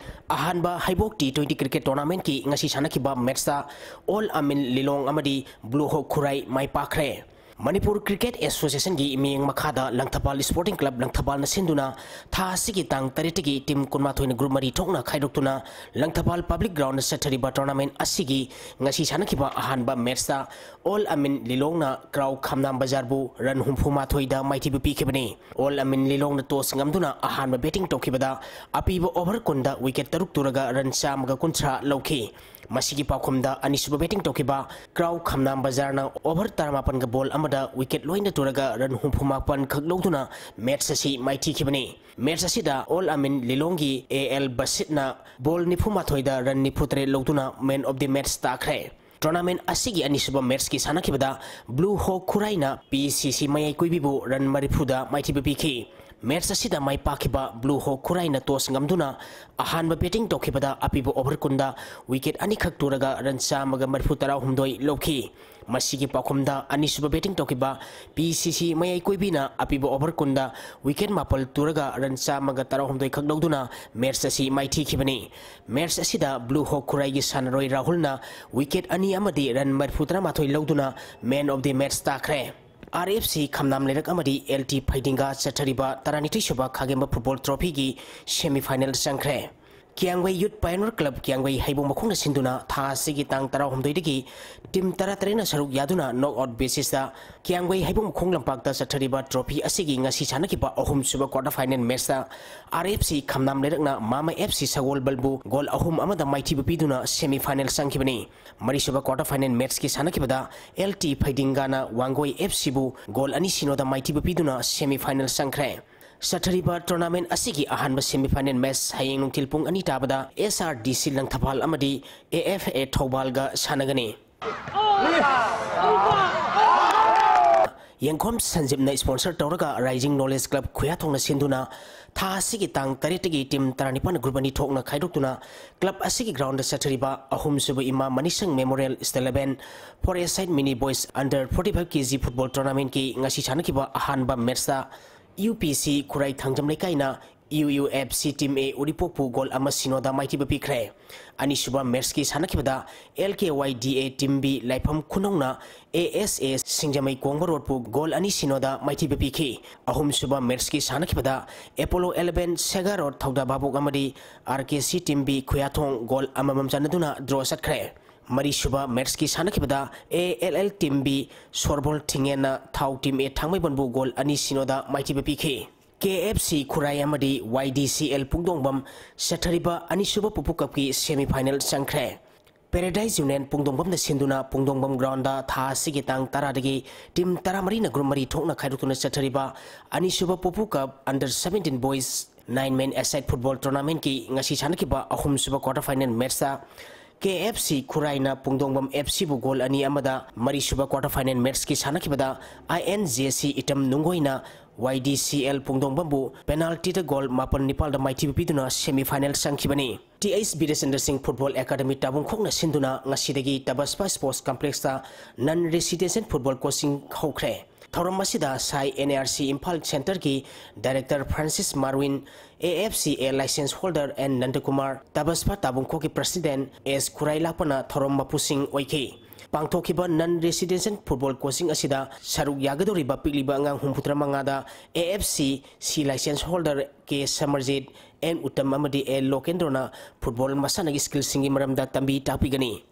ꯑꯍꯥꯟꯕ ꯍꯩꯕꯣꯛ ꯇꯤ ꯇ꯭ꯋꯦꯟꯇꯤ ꯀ꯭ꯔꯤꯀꯦꯠ ꯇꯣꯔꯅꯥꯃꯦꯟꯀꯤ ꯉꯁꯤ ꯁꯥꯟꯅꯈꯤꯕ ꯃꯦꯠꯆꯇ ꯑꯣꯜ ꯑꯃꯤꯟ ꯂꯤꯂꯣꯡ ꯑꯃꯗꯤ ꯕ꯭ꯂꯨ ꯍꯣꯛ ꯈꯨꯔꯥꯏ ꯃꯥꯏ ꯄꯥꯛꯈ꯭ꯔꯦ꯫ ꯃꯅꯤꯄꯨꯔ ꯀ꯭ꯔꯤꯀꯦꯠ ꯑꯦꯁꯣꯁꯤꯌꯦꯁꯟꯒꯤ ꯃꯤꯠꯌꯦꯡ ꯃꯈꯥꯗ ꯂꯪꯊꯕꯥꯜ ꯁ꯭ꯄꯣꯔꯇꯤꯡ ꯀ꯭ꯂꯕ ꯂꯪꯊꯕꯥꯜꯅ ꯁꯤꯟꯗꯨꯅ ꯊꯥ ꯑꯁꯤꯒꯤ ꯇꯥꯡ ꯇꯔꯦꯠꯇꯒꯤ ꯇꯤꯝ ꯀꯨꯟꯃꯥꯊꯣꯏꯅ ꯒ꯭ꯔꯨꯞ ꯃꯔꯤ ꯊꯣꯛꯅ ꯈꯥꯏꯗꯣꯛꯇꯨꯅ ꯂꯪꯊꯕꯥꯜ ꯄꯕ꯭ꯂꯤꯛ ꯒ꯭ꯔꯥꯎꯟꯗ ꯆꯠꯊꯔꯤꯕ ꯇꯣꯔꯅꯥꯃꯦꯟ ꯑꯁꯤꯒꯤ ꯉꯁꯤ ꯁꯥꯟꯅꯈꯤꯕ ꯑꯍꯥꯟꯕ ꯃꯦꯠꯆꯇ ꯑꯣꯜ ꯑꯃꯤꯟ ꯂꯤꯂꯣꯡꯅ ꯀ꯭ꯔꯥꯎ ꯈꯝꯅꯥꯝ ꯕꯖꯥꯔꯕꯨ ꯔꯟ ꯍꯨꯝꯐꯨ ꯃꯥꯊꯣꯏꯗ ꯃꯥꯏꯊꯤꯕ ꯄꯤꯈꯤꯕꯅꯤ꯫ ꯑꯣꯜ ꯑꯃꯤꯟ ꯂꯤꯂꯣꯡꯅ ꯇꯣꯁ ꯉꯝꯗꯨꯅ ꯑꯍꯥꯟꯕ ꯕꯦꯇꯤꯡ ꯇꯧꯈꯤꯕꯗ ꯑꯄꯤꯕ ꯑꯣꯚꯔ ꯀꯨꯟꯗ ꯋꯤꯀꯦꯠ ꯇꯔꯨꯛ ꯇꯨꯔꯒ ꯔꯟ ꯆꯥꯝꯃꯒ ꯀꯨꯟꯊ꯭ꯔꯥ ꯂꯧꯈꯤ꯫ ꯃꯁꯤꯒꯤ ꯄꯥꯎꯈꯨꯝꯗ ꯑꯅꯤꯁꯨꯕ ꯕꯦꯇꯤꯡ ꯇꯧꯈꯤꯕ ꯀ꯭ꯔꯥꯎ ꯈꯝꯅꯥꯝ ꯕꯖꯥꯔꯅ ꯑꯣꯚꯔ ꯇꯔꯥꯃꯥꯄꯟꯒ ꯕꯣꯜ ꯑꯃꯗ ꯋꯤꯀꯦꯠ ꯂꯣꯏꯅ ꯇꯨꯔꯒ ꯔꯟ ꯍꯨꯝꯐꯨ ꯃꯥꯄꯟ ꯈꯛ ꯂꯧꯗꯨꯅ ꯃꯦꯠꯆ ꯑꯁꯤ ꯃꯥꯏꯊꯤꯈꯤꯕꯅꯤ꯫ ꯃꯦꯠꯆ ꯑꯁꯤꯗ ꯑꯣꯜ ꯑꯃꯤꯟ ꯂꯤꯂꯣꯡꯒꯤ ꯑꯦ ꯑꯦꯜ ꯕꯁꯤꯠꯅ ꯕꯣꯜ ꯅꯤꯐꯨ ꯃꯥꯊꯣꯏꯗ ꯔꯟ ꯅꯤꯐꯨ ꯇꯔꯦꯠ ꯂꯧꯗꯨꯅ ꯃꯦꯟ ꯑꯣꯐ ꯗꯤ ꯃꯦꯠꯆ ꯇꯥꯈ꯭ꯔꯦ꯫ ꯇꯣꯔꯅꯥꯃꯦꯟ ꯑꯁꯤꯒꯤ ꯑꯅꯤꯁꯨꯕ ꯃꯦꯠꯆꯀꯤ ꯁꯥꯟꯅꯈꯤꯕꯗ ꯕ꯭ꯂꯨ ꯍꯣꯛ ꯈꯨꯔꯥꯏꯅ ꯄꯤ ꯁꯤ ꯁꯤ ꯃꯌꯥꯏ ꯀꯣꯏꯕꯤꯕꯨ ꯔꯟ ꯃꯔꯤꯐꯨꯗ ꯃꯥꯏꯊꯤꯕ ꯄꯤꯈꯤ꯫ ꯃꯦꯠꯆ ꯑꯁꯤꯗ ꯃꯥꯏ ꯄꯥꯛꯈꯤꯕ ꯕ꯭ꯂꯨ ꯍꯣꯛ ꯈꯨꯔꯥꯏꯅ ꯇꯣꯁ ꯉꯝꯗꯨꯅ ꯑꯍꯥꯟꯕ ꯕꯦꯇꯤꯡ ꯇꯧꯈꯤꯕꯗ ꯑꯄꯤꯕ ꯑꯣꯚꯔ ꯀꯨꯟꯗ ꯋꯤꯀꯦꯠ ꯑꯅꯤꯈꯛ ꯇꯨꯔꯒ ꯔꯟ ꯆꯥꯝꯃꯒ ꯃꯔꯤꯐꯨ ꯇꯔꯥꯍꯨꯝꯗꯣꯏ ꯂꯧꯈꯤ꯫ ꯃꯁꯤꯒꯤ ꯄꯥꯎꯈꯨꯝꯗ ꯑꯅꯤꯁꯨꯕ ꯕꯦꯇꯤꯡ ꯇꯧꯈꯤꯕ ꯄꯤ ꯁꯤ ꯁꯤ ꯃꯌꯥꯏ ꯀꯣꯏꯕꯤꯅ ꯑꯄꯤꯕ ꯑꯣꯚꯔ ꯀꯨꯟꯗ ꯋꯤꯀꯦꯠ ꯃꯥꯄꯜ ꯇꯨꯔꯒ ꯔꯟ ꯆꯥꯝꯃꯒ ꯇꯔꯥꯍꯨꯝꯗꯣꯏ ꯈꯛ ꯂꯧꯗꯨꯅ ꯃꯦꯠꯆ ꯑꯁꯤ ꯃꯥꯏꯊꯤꯈꯤꯕꯅꯤ꯫ ꯃꯦꯠꯆ ꯑꯁꯤꯗ ꯕ꯭ꯂꯨ ꯍꯣꯛ ꯈꯨꯔꯥꯏꯒꯤ ꯁꯥꯟꯅꯔꯣꯏ ꯔꯥꯍꯨꯜꯅ ꯋꯤꯀꯦꯠ ꯑꯅꯤ ꯑꯃꯗꯤ ꯔꯟ ꯃꯔꯤꯐꯨ ꯇꯔꯥꯃꯥꯊꯣꯏ ꯂꯧꯗꯨꯅ ꯃꯦꯟ ꯑꯣꯐ ꯗꯤ ꯃꯦꯠꯆ ꯇꯥꯈ꯭ꯔꯦ꯫ ꯑꯥꯔ ꯑꯦꯐ ꯁꯤ ꯈꯝꯅꯥꯝ ꯂꯩꯔꯛ ꯑꯃꯗꯤ ꯑꯦꯜ ꯇꯤ ꯐꯩꯗꯤꯡꯒꯥ ꯆꯠꯊꯔꯤꯕ ꯇꯔꯥꯅꯤꯊꯣꯏ ꯁꯨꯕ ꯈꯥꯒꯦꯝꯕ ꯐꯨꯠꯕꯣꯜ ꯇ꯭ꯔꯣꯐꯤꯒꯤ ꯁꯦꯃꯤ ꯐꯥꯏꯅꯦꯜ ꯆꯪꯈ꯭ꯔꯦ꯫ ꯀꯤꯌꯥꯡꯒꯩ ꯌꯨꯠ ꯄꯥꯏꯑꯣꯅꯤꯌꯔ ꯀ꯭ꯂꯕ ꯀꯤꯌꯥꯡꯒꯩ ꯍꯩꯕꯣꯡ ꯃꯈꯣꯡꯅ ꯁꯤꯟꯗꯨꯅ ꯊꯥ ꯑꯁꯤꯒꯤ ꯇꯥꯡ ꯇꯔꯥꯍꯨꯝꯗꯣꯏꯗꯒꯤ ꯇꯤꯝ ꯇꯔꯥꯇꯔꯦꯠꯅ ꯁꯔꯨꯛ ꯌꯥꯗꯨꯅ ꯅꯣꯛ ꯑꯥꯎꯠ ꯕꯦꯁꯤꯁꯇ ꯀꯤꯌꯥꯡꯒꯩ ꯍꯩꯕꯣꯡ ꯃꯈꯣꯡ ꯂꯝꯄꯥꯛꯇ ꯆꯠꯊꯔꯤꯕ ꯇ꯭ꯔꯣꯐꯤ ꯑꯁꯤꯒꯤ ꯉꯁꯤ ꯁꯥꯟꯅꯈꯤꯕ ꯑꯍꯨꯝꯁꯨꯕ ꯀ꯭ꯋꯥꯇꯔ ꯐꯥꯏꯅꯦꯜ ꯃꯦꯠꯆꯇ R F C Khamnam ꯂꯩꯔꯛꯅ ꯃꯥꯃ F C ꯁꯒꯣꯜꯕꯜꯕꯨ goal ꯑꯍꯨꯝ ꯑꯃꯗ ꯃꯥꯏꯊꯤꯕ ꯄꯤꯗꯨꯅ ꯁꯦꯃꯤ ꯐꯥꯏꯅꯦꯜ ꯆꯪꯈꯤꯕꯅꯤ꯫ ꯃꯔꯤꯁꯨꯕ ꯀ꯭ꯋꯥꯇꯔ ꯐꯥꯏꯅꯦꯜ ꯃꯦꯠꯆꯀꯤ ꯁꯥꯟꯅꯈꯤꯕꯗ ꯑꯦꯜ ꯇꯤ ꯐꯩꯗꯤꯡꯒꯥꯅ ꯋꯥꯡꯒꯣꯏ ꯑꯦꯐ ꯁꯤꯕꯨ ꯒꯣꯜ ꯑꯅꯤ ꯁꯤꯅꯣꯗ ꯃꯥꯏꯊꯤꯕ ꯄꯤꯗꯨꯅ ꯁꯦꯃꯤ ꯐꯥꯏꯅꯦꯜ ꯆꯪꯈ꯭ꯔꯦ꯫ ꯆꯠꯊꯔꯤꯕ ꯇꯣꯔꯅꯥꯃꯦꯟ ꯑꯁꯤꯒꯤ ꯑꯍꯥꯟꯕ ꯁꯦꯃꯤ ꯐꯥꯏꯅꯦꯜ ꯃꯦꯠꯆ ꯍꯌꯦꯡ ꯅꯨꯡꯊꯤꯜ ꯄꯨꯡ ꯑꯅꯤ ꯇꯥꯕꯗ ꯑꯦꯁ ꯑꯥꯔ ꯗꯤ ꯁꯤ ꯂꯪꯊꯕꯥꯜ ꯑꯃꯗꯤ ꯑꯦ ꯑꯦꯐ ꯑꯦ ꯊꯧꯕꯥꯜꯒ ꯁꯥꯟꯅꯒꯅꯤ꯫ ꯌꯦꯡꯈꯣꯝ ꯁꯟꯖꯤꯞꯅ sponsor ꯇꯧꯔꯒ Rising Knowledge Club ꯈꯨꯌꯥꯊꯣꯡꯅ ꯁꯤꯟꯗꯨꯅ ꯊꯥ ꯑꯁꯤꯒꯤ ꯇꯥꯡ ꯇꯔꯦꯠꯇꯒꯤ team ꯇꯔꯥꯅꯤꯄꯥꯟ group ꯑꯅꯤ ꯊꯣꯛꯅ ꯈꯥꯏꯗꯣꯛꯇꯨꯅ club ꯑꯁꯤꯒꯤ ground ꯆꯠꯊꯔꯤꯕ ꯑꯍꯨꯝꯁꯨꯕ ꯏꯃꯥ ꯃꯅꯤꯁꯪ Memorial Stadium four-a-side mini boys under forty-five K G football tournamentꯀꯤ ꯉꯁꯤ ꯁꯥꯟꯅꯈꯤꯕ ꯑꯍꯥꯟꯕ matchꯇ UPC Khurai Thangjam ꯂꯩꯀꯥꯏꯅ UUFC Team A ꯎꯔꯤꯄꯣꯛꯄꯨ goal ꯑꯃ ꯁꯤꯅꯣꯗ ꯃꯥꯏꯊꯤꯕ ꯄꯤꯈ꯭ꯔꯦ꯫ ꯑꯅꯤꯁꯨꯕ matchꯀꯤ ꯁꯥꯟꯅꯈꯤꯕꯗ LKYDA Team B ꯂꯥꯏꯐꯝ ꯈꯨꯅꯧꯅ ASA ꯁꯤꯡꯖꯃꯩ ꯀꯣꯡꯕ ꯔꯣꯗꯄꯨ goal ꯑꯅꯤ ꯁꯤꯅꯣꯗ ꯃꯥꯏꯊꯤꯕ ꯄꯤꯈꯤ꯫ ꯑꯍꯨꯝꯁꯨꯕ matchꯀꯤ ꯁꯥꯟꯅꯈꯤꯕꯗ Apollo Eleven ꯁꯦꯒꯥ ꯔꯣꯗ ꯊꯧꯗꯥ ꯚꯥꯕꯣꯛ ꯑꯃꯗꯤ RKC Team B ꯈꯨꯌꯥꯊꯣꯡ goal ꯑꯃꯃꯝ ꯆꯟꯅꯗꯨꯅ draw ꯆꯠꯈ꯭ꯔꯦ꯫ ꯃꯔꯤꯁꯨꯕ matchꯀꯤ ꯁꯥꯟꯅꯈꯤꯕꯗ ALL Team B ꯁꯣꯔꯕꯣꯜ ꯊꯤꯡꯉꯦꯟꯅ ꯊꯥꯎ Team A ꯊꯥꯡꯃꯩꯕꯟꯕꯨ goal ꯑꯅꯤ ꯁꯤꯅꯣꯗ ꯃꯥꯏꯊꯤꯕ ꯄꯤꯈꯤ꯫ KFC ꯈꯨꯔꯥꯏ ꯑꯃꯗꯤ YDCL ꯄꯨꯡꯗꯣꯡꯕꯝ ꯆꯠꯊꯔꯤꯕ ꯑꯅꯤꯁꯨꯕ ꯄꯨꯄꯨ cupꯀꯤ semi final ꯆꯪꯈ꯭ꯔꯦ꯫ Paradise Union ꯄꯨꯡꯗꯣꯡꯕꯝꯗ ꯁꯤꯟꯗꯨꯅ ꯄꯨꯡꯗꯣꯡꯕꯝ groundꯗ ꯊꯥ ꯑꯁꯤꯒꯤ ꯇꯥꯡ ꯇꯔꯥꯗꯒꯤ team ꯇꯔꯥꯃꯔꯤꯅ group ꯃꯔꯤ ꯊꯣꯛꯅ ꯈꯥꯏꯗꯣꯛꯇꯨꯅ ꯆꯠꯊꯔꯤꯕ ꯑꯅꯤꯁꯨꯕ ꯄꯨꯄꯨ cup under seventeen boys nine man a-side football tournamentꯀꯤ ꯉꯁꯤ ꯁꯥꯟꯅꯈꯤꯕ ꯑꯍꯨꯝꯁꯨꯕ quarter final matchꯇ KFC ꯈꯨꯔꯥꯏꯅ ꯄꯨꯡꯗꯣꯡꯕꯝ FCꯕꯨ goal ꯑꯅꯤ ꯑꯃꯗ, ꯃꯔꯤꯁꯨꯕ quarter final matchꯀꯤ ꯁꯥꯟꯅꯈꯤꯕꯗ INJC item ꯅꯨꯡꯒꯣꯏꯅ YDCL ꯄꯨꯡꯗꯣꯡꯕꯝꯕꯨ penaltyꯗ goal ꯃꯥꯄꯟ ꯅꯤꯄꯥꯜꯗ ꯃꯥꯏꯊꯤꯕ ꯄꯤꯗꯨꯅ semi final ꯆꯪꯈꯤꯕꯅꯤ꯫ TH ꯕꯤꯔꯦꯆꯟꯗ꯭ꯔ ꯁꯤꯡ Football Academy ꯇꯥꯕꯨꯡꯈꯣꯛꯅ ꯁꯤꯟꯗꯨꯅ ꯉꯁꯤꯗꯒꯤ Tabaspa Sports Complexꯇ non residential football coaching ꯍꯧꯈ꯭ꯔꯦ꯫ ꯊꯧꯔꯝ ꯑꯁꯤꯗ ꯁꯥꯏ NARC Imphal centreꯒꯤ director Francis Marwin, AFCA license holder N Nandakumar, Tabaspa ꯇꯥꯕꯨꯡꯈꯣꯛꯀꯤ president S ꯈꯨꯔꯥꯏꯂꯥꯛꯄꯅ ꯊꯧꯔꯝ ꯃꯄꯨꯁꯤꯡ ꯑꯣꯏꯈꯤ꯫ ꯄꯥꯡꯊꯣꯛꯈꯤꯕ non residential football coaching ꯑꯁꯤꯗ ꯁꯔꯨꯛ ꯌꯥꯒꯗꯧꯔꯤꯕ ꯄꯤꯛꯂꯤꯕ ꯑꯉꯥꯡ ꯍꯨꯝꯐꯨꯇꯔꯥꯃꯉꯥꯗ AFCC license holder K ꯁꯃꯔꯖꯤꯠ, N Uttam ꯑꯃꯗꯤ A ꯂꯣꯀꯦꯟꯗ꯭ꯔꯣꯅ football ꯃꯁꯥꯟꯅꯒꯤ skillꯁꯤꯡꯒꯤ ꯃꯔꯝꯗ ꯇꯝꯕꯤ ꯇꯥꯛꯄꯤꯒꯅꯤ꯫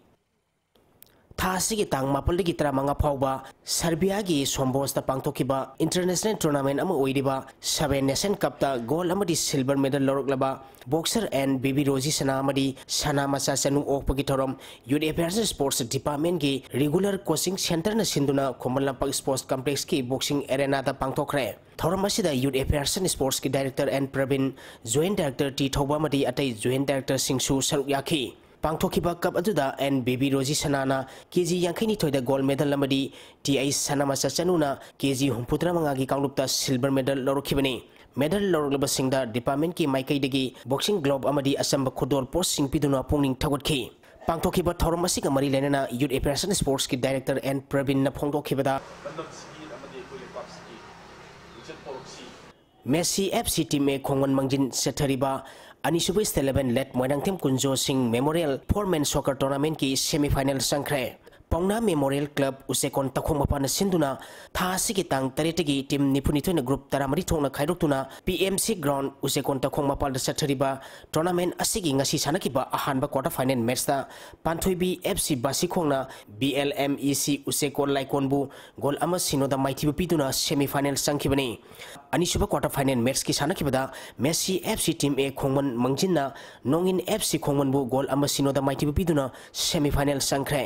ꯊꯥ ꯑꯁꯤꯒꯤ ꯇꯥꯡ ꯃꯥꯄꯜꯗꯒꯤ ꯇꯔꯥꯃꯉꯥ ꯐꯥꯎꯕ ꯁꯔꯕꯤꯌꯥꯒꯤ ꯁꯣꯝꯕꯣꯁꯇ ꯄꯥꯡꯊꯣꯛꯈꯤꯕ international tournament ꯑꯃ ꯑꯣꯏꯔꯤꯕ Seven Nation Cupꯇ gold ꯑꯃꯗꯤ silver medal ꯂꯧꯔꯛꯂꯕ boxer N ꯕꯤꯕꯤ ꯔꯣꯖꯤ ꯁꯅꯥ ꯑꯃꯗꯤ ꯁꯅꯥ ꯃꯆꯥ ꯆꯅꯨ ꯑꯣꯛꯄꯒꯤ ꯊꯧꯔꯝ Youth Affairs and Sports Departmentꯀꯤ regular coaching centreꯅ ꯁꯤꯟꯗꯨꯅ ꯈꯨꯃꯟ ꯂꯝꯄꯥꯛ Sports Complexꯀꯤ boxing arenaꯗ ꯄꯥꯡꯊꯣꯛꯈ꯭ꯔꯦ꯫ ꯊꯧꯔꯝ ꯑꯁꯤꯗ Youth Affairs and Sportsꯀꯤ director N Praveen, joint director T ꯊꯧꯕ ꯑꯃꯗꯤ ꯑꯇꯩ joint directorꯁꯤꯡꯁꯨ ꯁꯔꯨꯛ ꯌꯥꯈꯤ꯫ ꯄꯥꯡꯊꯣꯛꯈꯤꯕ ꯀꯞ ꯑꯗꯨꯗ ꯑꯦꯟ ꯕꯦꯕꯤ ꯔꯣꯖꯤ ꯁꯅꯥꯅ ꯀꯦ ꯖꯤ ꯌꯥꯡꯈꯩꯅꯤꯊꯣꯏꯗ ꯒꯣꯜ ꯃꯦꯗꯜ ꯑꯃꯗꯤ ꯇꯤ ꯑꯩꯆ ꯁꯅꯥꯃꯆꯥ ꯆꯅꯨꯅ ꯀꯦ ꯖꯤ ꯍꯨꯝꯐꯨꯇꯔꯥꯃꯉꯥꯒꯤ ꯀꯥꯡꯂꯨꯞꯇ ꯁꯤꯜꯚꯔ ꯃꯦꯗꯜ ꯂꯧꯔꯛꯈꯤꯕꯅꯤ꯫ ꯃꯦꯗꯜ ꯂꯧꯔꯛꯂꯤꯕꯁꯤꯡꯗ ꯗꯤꯄꯥꯔꯠꯃꯦꯟꯠꯀꯤ ꯃꯥꯏꯀꯩꯗꯒꯤ ꯕꯣꯛꯁꯤꯡ ꯒ꯭ꯂꯣꯕ ꯑꯃꯗꯤ ꯑꯆꯝꯕ ꯈꯨꯗꯣꯜ ꯄꯣꯠꯁꯤꯡ ꯄꯤꯗꯨꯅ ꯄꯨꯛꯅꯤꯡ ꯊꯧꯒꯠꯈꯤ꯫ ꯄꯥꯡꯊꯣꯛꯈꯤꯕ ꯊꯧꯔꯝ ꯑꯁꯤꯒ ꯃꯔꯤ ꯂꯩꯅꯅ ꯌꯨꯠ ꯑꯦꯐꯤꯌꯔꯁ ꯑꯦꯟ ꯁ꯭ꯄꯣꯔꯠꯁꯀꯤ ꯗꯥꯏꯔꯦꯛꯇꯔ ꯑꯦꯟ ꯄ꯭ꯔꯕꯤꯟꯅ ꯐꯣꯡꯗꯣꯛꯈꯤꯕꯗ, ꯂꯝꯗꯝꯁꯤꯒꯤ ꯑꯃꯗꯤ ꯑꯩꯈꯣꯏ ꯂꯩꯄꯥꯛꯁꯤꯒꯤ ꯂꯤꯆꯠ ꯄꯥꯎꯔꯛꯁꯤ Messi F C team A ꯈꯣꯡꯃꯟ ꯃꯥꯡꯖꯤꯟ ꯆꯠꯊꯔꯤꯕ ꯑꯅꯤꯁꯨꯕ state eleven late Moirangthem Kunjo ꯁꯤꯡ memorial for men soccer ꯇꯣꯔꯅꯥꯃꯦꯟꯠꯀꯤ semi final ꯆꯪꯈ꯭ꯔꯦ꯫ ꯄꯥꯎꯅꯥ ꯃꯦꯃꯣꯔꯤꯌꯦꯜ ꯀ꯭ꯂꯕ ꯎꯆꯦꯛꯀꯣꯟ ꯇꯈꯣꯡ ꯃꯄꯥꯟꯅ ꯁꯤꯟꯗꯨꯅ ꯊꯥ ꯑꯁꯤꯒꯤ ꯇꯥꯡ ꯇꯔꯦꯠꯇꯒꯤ ꯇꯤꯝ ꯅꯤꯐꯨꯅꯤꯊꯣꯏꯅ ꯒ꯭ꯔꯨꯞ ꯇꯔꯥꯃꯔꯤ ꯊꯣꯛꯅ ꯈꯥꯏꯗꯣꯛꯇꯨꯅ ꯄꯤ ꯑꯦꯝ ꯁꯤ ꯒ꯭ꯔꯥꯎꯟ ꯎꯆꯦꯛꯀꯣꯟ ꯇꯈꯣꯡ ꯃꯄꯥꯟꯗ ꯆꯠꯊꯔꯤꯕ ꯇꯣꯔꯅꯥꯃꯦꯟꯠ ꯑꯁꯤꯒꯤ ꯉꯁꯤ ꯁꯥꯟꯅꯈꯤꯕ ꯑꯍꯥꯟꯕ ꯀ꯭ꯋꯥꯔꯇꯔ ꯐꯥꯏꯅꯦꯜ ꯃꯦꯠꯆꯇ ꯄꯥꯟꯊꯣꯏꯕꯤ ꯑꯦꯐ ꯁꯤ ꯕꯥꯁꯤꯈꯣꯡꯅ B L M E C Uchekon ꯂꯥꯏꯀꯣꯟꯕꯨ goal ꯑꯃ ꯁꯤꯅꯣꯗ ꯃꯥꯏꯊꯤꯕ ꯄꯤꯗꯨꯅ ꯁꯦꯃꯤ ꯐꯥꯏꯅꯦꯜ ꯆꯪꯈꯤꯕꯅꯤ꯫ ꯑꯅꯤꯁꯨꯕ ꯀ꯭ꯋꯥꯔꯇꯔ ꯐꯥꯏꯅꯦꯜ ꯃꯦꯠꯆꯀꯤ ꯁꯥꯟꯅꯈꯤꯕꯗ ꯃꯦꯁꯤ F C team A Khongman ꯃꯥꯡꯖꯤꯟꯅ ꯅꯣꯡꯏꯟ ꯑꯦꯐ ꯁꯤ ꯈꯣꯡꯃꯟꯕꯨ ꯒꯣꯜ ꯑꯃ ꯁꯤꯅꯣꯗ ꯃꯥꯏꯊꯤꯕ ꯄꯤꯗꯨꯅ ꯁꯦꯃꯤ ꯐꯥꯏꯅꯦꯜ ꯆꯪꯈ꯭ꯔꯦ꯫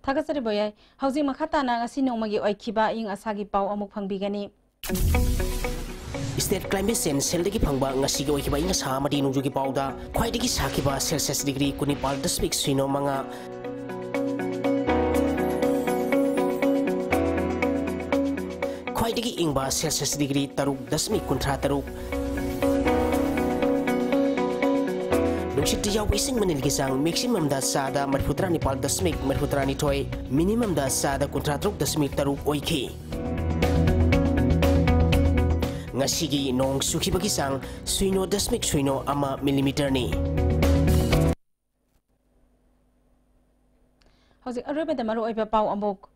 ꯊꯥꯒꯠꯆꯔꯤ ꯕꯣꯌꯥꯏ꯫ ꯍꯧꯖꯤꯛ ꯃꯈꯥ ꯇꯥꯅ ꯉꯁꯤ ꯅꯣꯡꯃꯒꯤ ꯑꯣꯏꯈꯤꯕ ꯑꯏꯪ ꯑꯁꯥꯒꯤ ꯄꯥꯎ ꯑꯃꯨꯛ ꯐꯪꯕꯤꯒꯅꯤ꯫ ꯁ꯭ꯇꯦꯠ ꯀ꯭ꯂꯥꯏꯃꯦꯠ ꯆꯦꯟꯖ ꯁꯦꯜꯗꯒꯤ ꯐꯪꯕ ꯉꯁꯤꯒꯤ ꯑꯣꯏꯈꯤꯕ ꯑꯏꯪ ꯑꯁꯥ ꯑꯃꯗꯤ ꯅꯣꯡꯖꯨꯒꯤ ꯄꯥꯎꯗ ꯈ꯭ꯋꯥꯏꯗꯒꯤ ꯁꯥꯈꯤꯕ ꯁꯦꯜꯁꯤꯌꯁ ꯗꯤꯒ꯭ꯔꯤ ꯀꯨꯟꯅꯤꯄꯥꯜ ꯗꯁꯃꯤꯛ ꯁꯤꯅꯣ ꯃꯉꯥ, ꯈ꯭ꯋꯥꯏꯗꯒꯤ ꯏꯪꯕ ꯁꯦꯜꯁꯤꯌꯁ ꯗꯤꯒ꯭ꯔꯤ ꯇꯔꯨꯛ ꯗꯁꯃꯤꯛ ꯀꯨꯟꯊ꯭ꯔꯥ ꯇꯔꯨꯛ꯫ ꯅꯨꯡꯁꯤꯠꯇ ꯌꯥꯎꯕ ꯏꯁꯤꯡ ꯃꯅꯤꯜꯒꯤ ꯆꯥꯡ ꯃꯦꯛꯁꯤꯃꯝꯗ ꯆꯥꯗ ꯃꯔꯤꯐꯨꯇꯔꯥ ꯅꯤꯄꯥꯜ ꯗꯁꯃꯤꯛ ꯃꯔꯤꯐꯨꯇꯔꯥ ꯅꯤꯊꯣꯏ, ꯃꯤꯅꯤꯃꯝꯗ ꯆꯥꯗ ꯀꯨꯟꯊ꯭ꯔꯥ ꯇꯔꯨꯛ ꯗꯁꯃꯤꯛ ꯇꯔꯨꯛ ꯑꯣꯏꯈꯤ꯫ ꯉꯁꯤꯒꯤ ꯅꯣꯡ ꯆꯨꯈꯤꯕꯒꯤ ꯆꯥꯡ ꯁꯨꯏꯅꯣ ꯗꯁꯃꯤꯛ ꯁꯨꯏꯅꯣ ꯑꯃ ꯃꯤꯂꯤꯃꯤꯇꯔꯅꯤ꯫ ꯍꯧꯖꯤꯛ ꯑꯔꯣꯏꯕꯗ ꯃꯔꯨꯑꯣꯏꯕ ꯄꯥꯎ ꯑꯃꯨꯛ꯫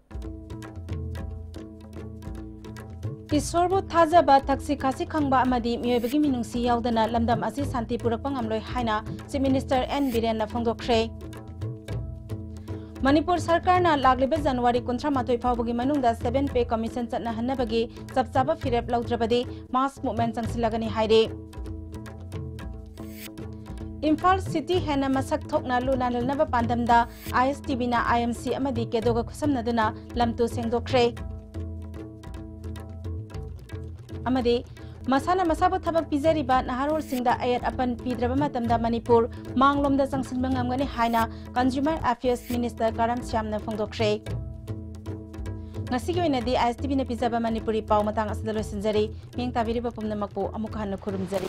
ꯏꯁꯣꯔꯕꯨ ꯊꯥꯖꯕ, ꯊꯛꯁꯤ ꯈꯥꯁꯤ ꯈꯪꯕ ꯑꯃꯗꯤ ꯃꯤꯑꯣꯏꯕꯒꯤ ꯃꯤꯅꯨꯡꯁꯤ ꯌꯥꯎꯗꯅ ꯂꯝꯗꯝ ꯑꯁꯤ ꯁꯥꯟꯇꯤ ꯄꯨꯔꯛꯄ ꯉꯝꯂꯣꯏ ꯍꯥꯏꯅ ꯆꯤꯐ ꯃꯤꯅꯤꯁꯇꯔ ꯑꯦꯟ ꯕꯤꯔꯦꯟꯅ ꯐꯣꯡꯗꯣꯛꯈ꯭ꯔꯦ꯫ ꯃꯅꯤꯄꯨꯔ ꯁꯔꯀꯥꯔꯅ ꯂꯥꯛꯂꯤꯕ ꯖꯅꯋꯥꯔꯤ ꯀꯨꯟꯊ꯭ꯔꯥ ꯃꯥꯊꯣꯏ ꯐꯥꯎꯕꯒꯤ ꯃꯅꯨꯡꯗ ꯁꯚꯦꯟ ꯄꯦ ꯀꯃꯤꯁꯟ ꯆꯠꯅꯍꯟꯅꯕꯒꯤ ꯆꯞ ꯆꯥꯕ ꯐꯤꯔꯦꯞ ꯂꯧꯗ꯭ꯔꯕꯗꯤ ꯃꯥꯁ ꯃꯨꯚꯃꯦꯟꯠ ꯆꯪꯁꯤꯜꯂꯒꯅꯤ ꯍꯥꯏꯔꯤ꯫ ꯏꯝꯐꯥꯜ ꯁꯤꯇꯤ ꯍꯦꯟꯅ ꯃꯁꯛ ꯊꯣꯛꯅ ꯂꯨ ꯅꯥꯟꯍꯟꯅꯕ ꯄꯥꯟꯗꯝꯗ ꯑꯥꯏ ꯑꯦꯁ ꯇꯤ ꯚꯤꯅ ꯑꯥꯏ ꯑꯦꯝ ꯁꯤ ꯑꯃꯗꯤ ꯀꯦꯗꯣꯒ ꯈꯨꯠꯁꯝꯅꯗꯨꯅ ꯂꯝꯇꯨ ꯁꯦꯡꯗꯣꯛꯈ꯭ꯔꯦ꯫ ꯑꯃꯗꯤ ꯃꯁꯥꯅ ꯃꯁꯥꯕꯨ ꯊꯕꯛ ꯄꯤꯖꯔꯤꯕ ꯅꯍꯥꯔꯣꯜꯁꯤꯡꯗ ꯑꯌꯦꯠ ꯑꯄꯟ ꯄꯤꯗ꯭ꯔꯕ ꯃꯇꯝꯗ ꯃꯅꯤꯄꯨꯔ ꯃꯥꯡꯂꯣꯝꯗ ꯆꯪꯁꯤꯟꯕ ꯉꯝꯒꯅꯤ ꯍꯥꯏꯅ Consumer Affairs Minister ꯀꯔꯝ ꯁ꯭ꯌꯥꯝꯅ ꯐꯣꯡꯗꯣꯛꯈ꯭ꯔꯦ꯫ ꯉꯁꯤꯒꯤ ꯑꯣꯏꯅꯗꯤ ISTVꯅ ꯄꯤꯖꯕ ꯃꯅꯤꯄꯨꯔꯤ ꯄꯥꯎ ꯃꯇꯥꯡ ꯑꯁꯤꯗ ꯂꯣꯏꯁꯤꯟꯖꯔꯤ꯫ ꯃꯤꯠꯌꯦꯡ ꯇꯥꯕꯤꯔꯤꯕ ꯄꯨꯝꯅꯃꯛꯄꯨ ꯑꯃꯨꯛ ꯍꯟꯅ ꯈꯨꯔꯨꯝꯖꯔꯤ꯫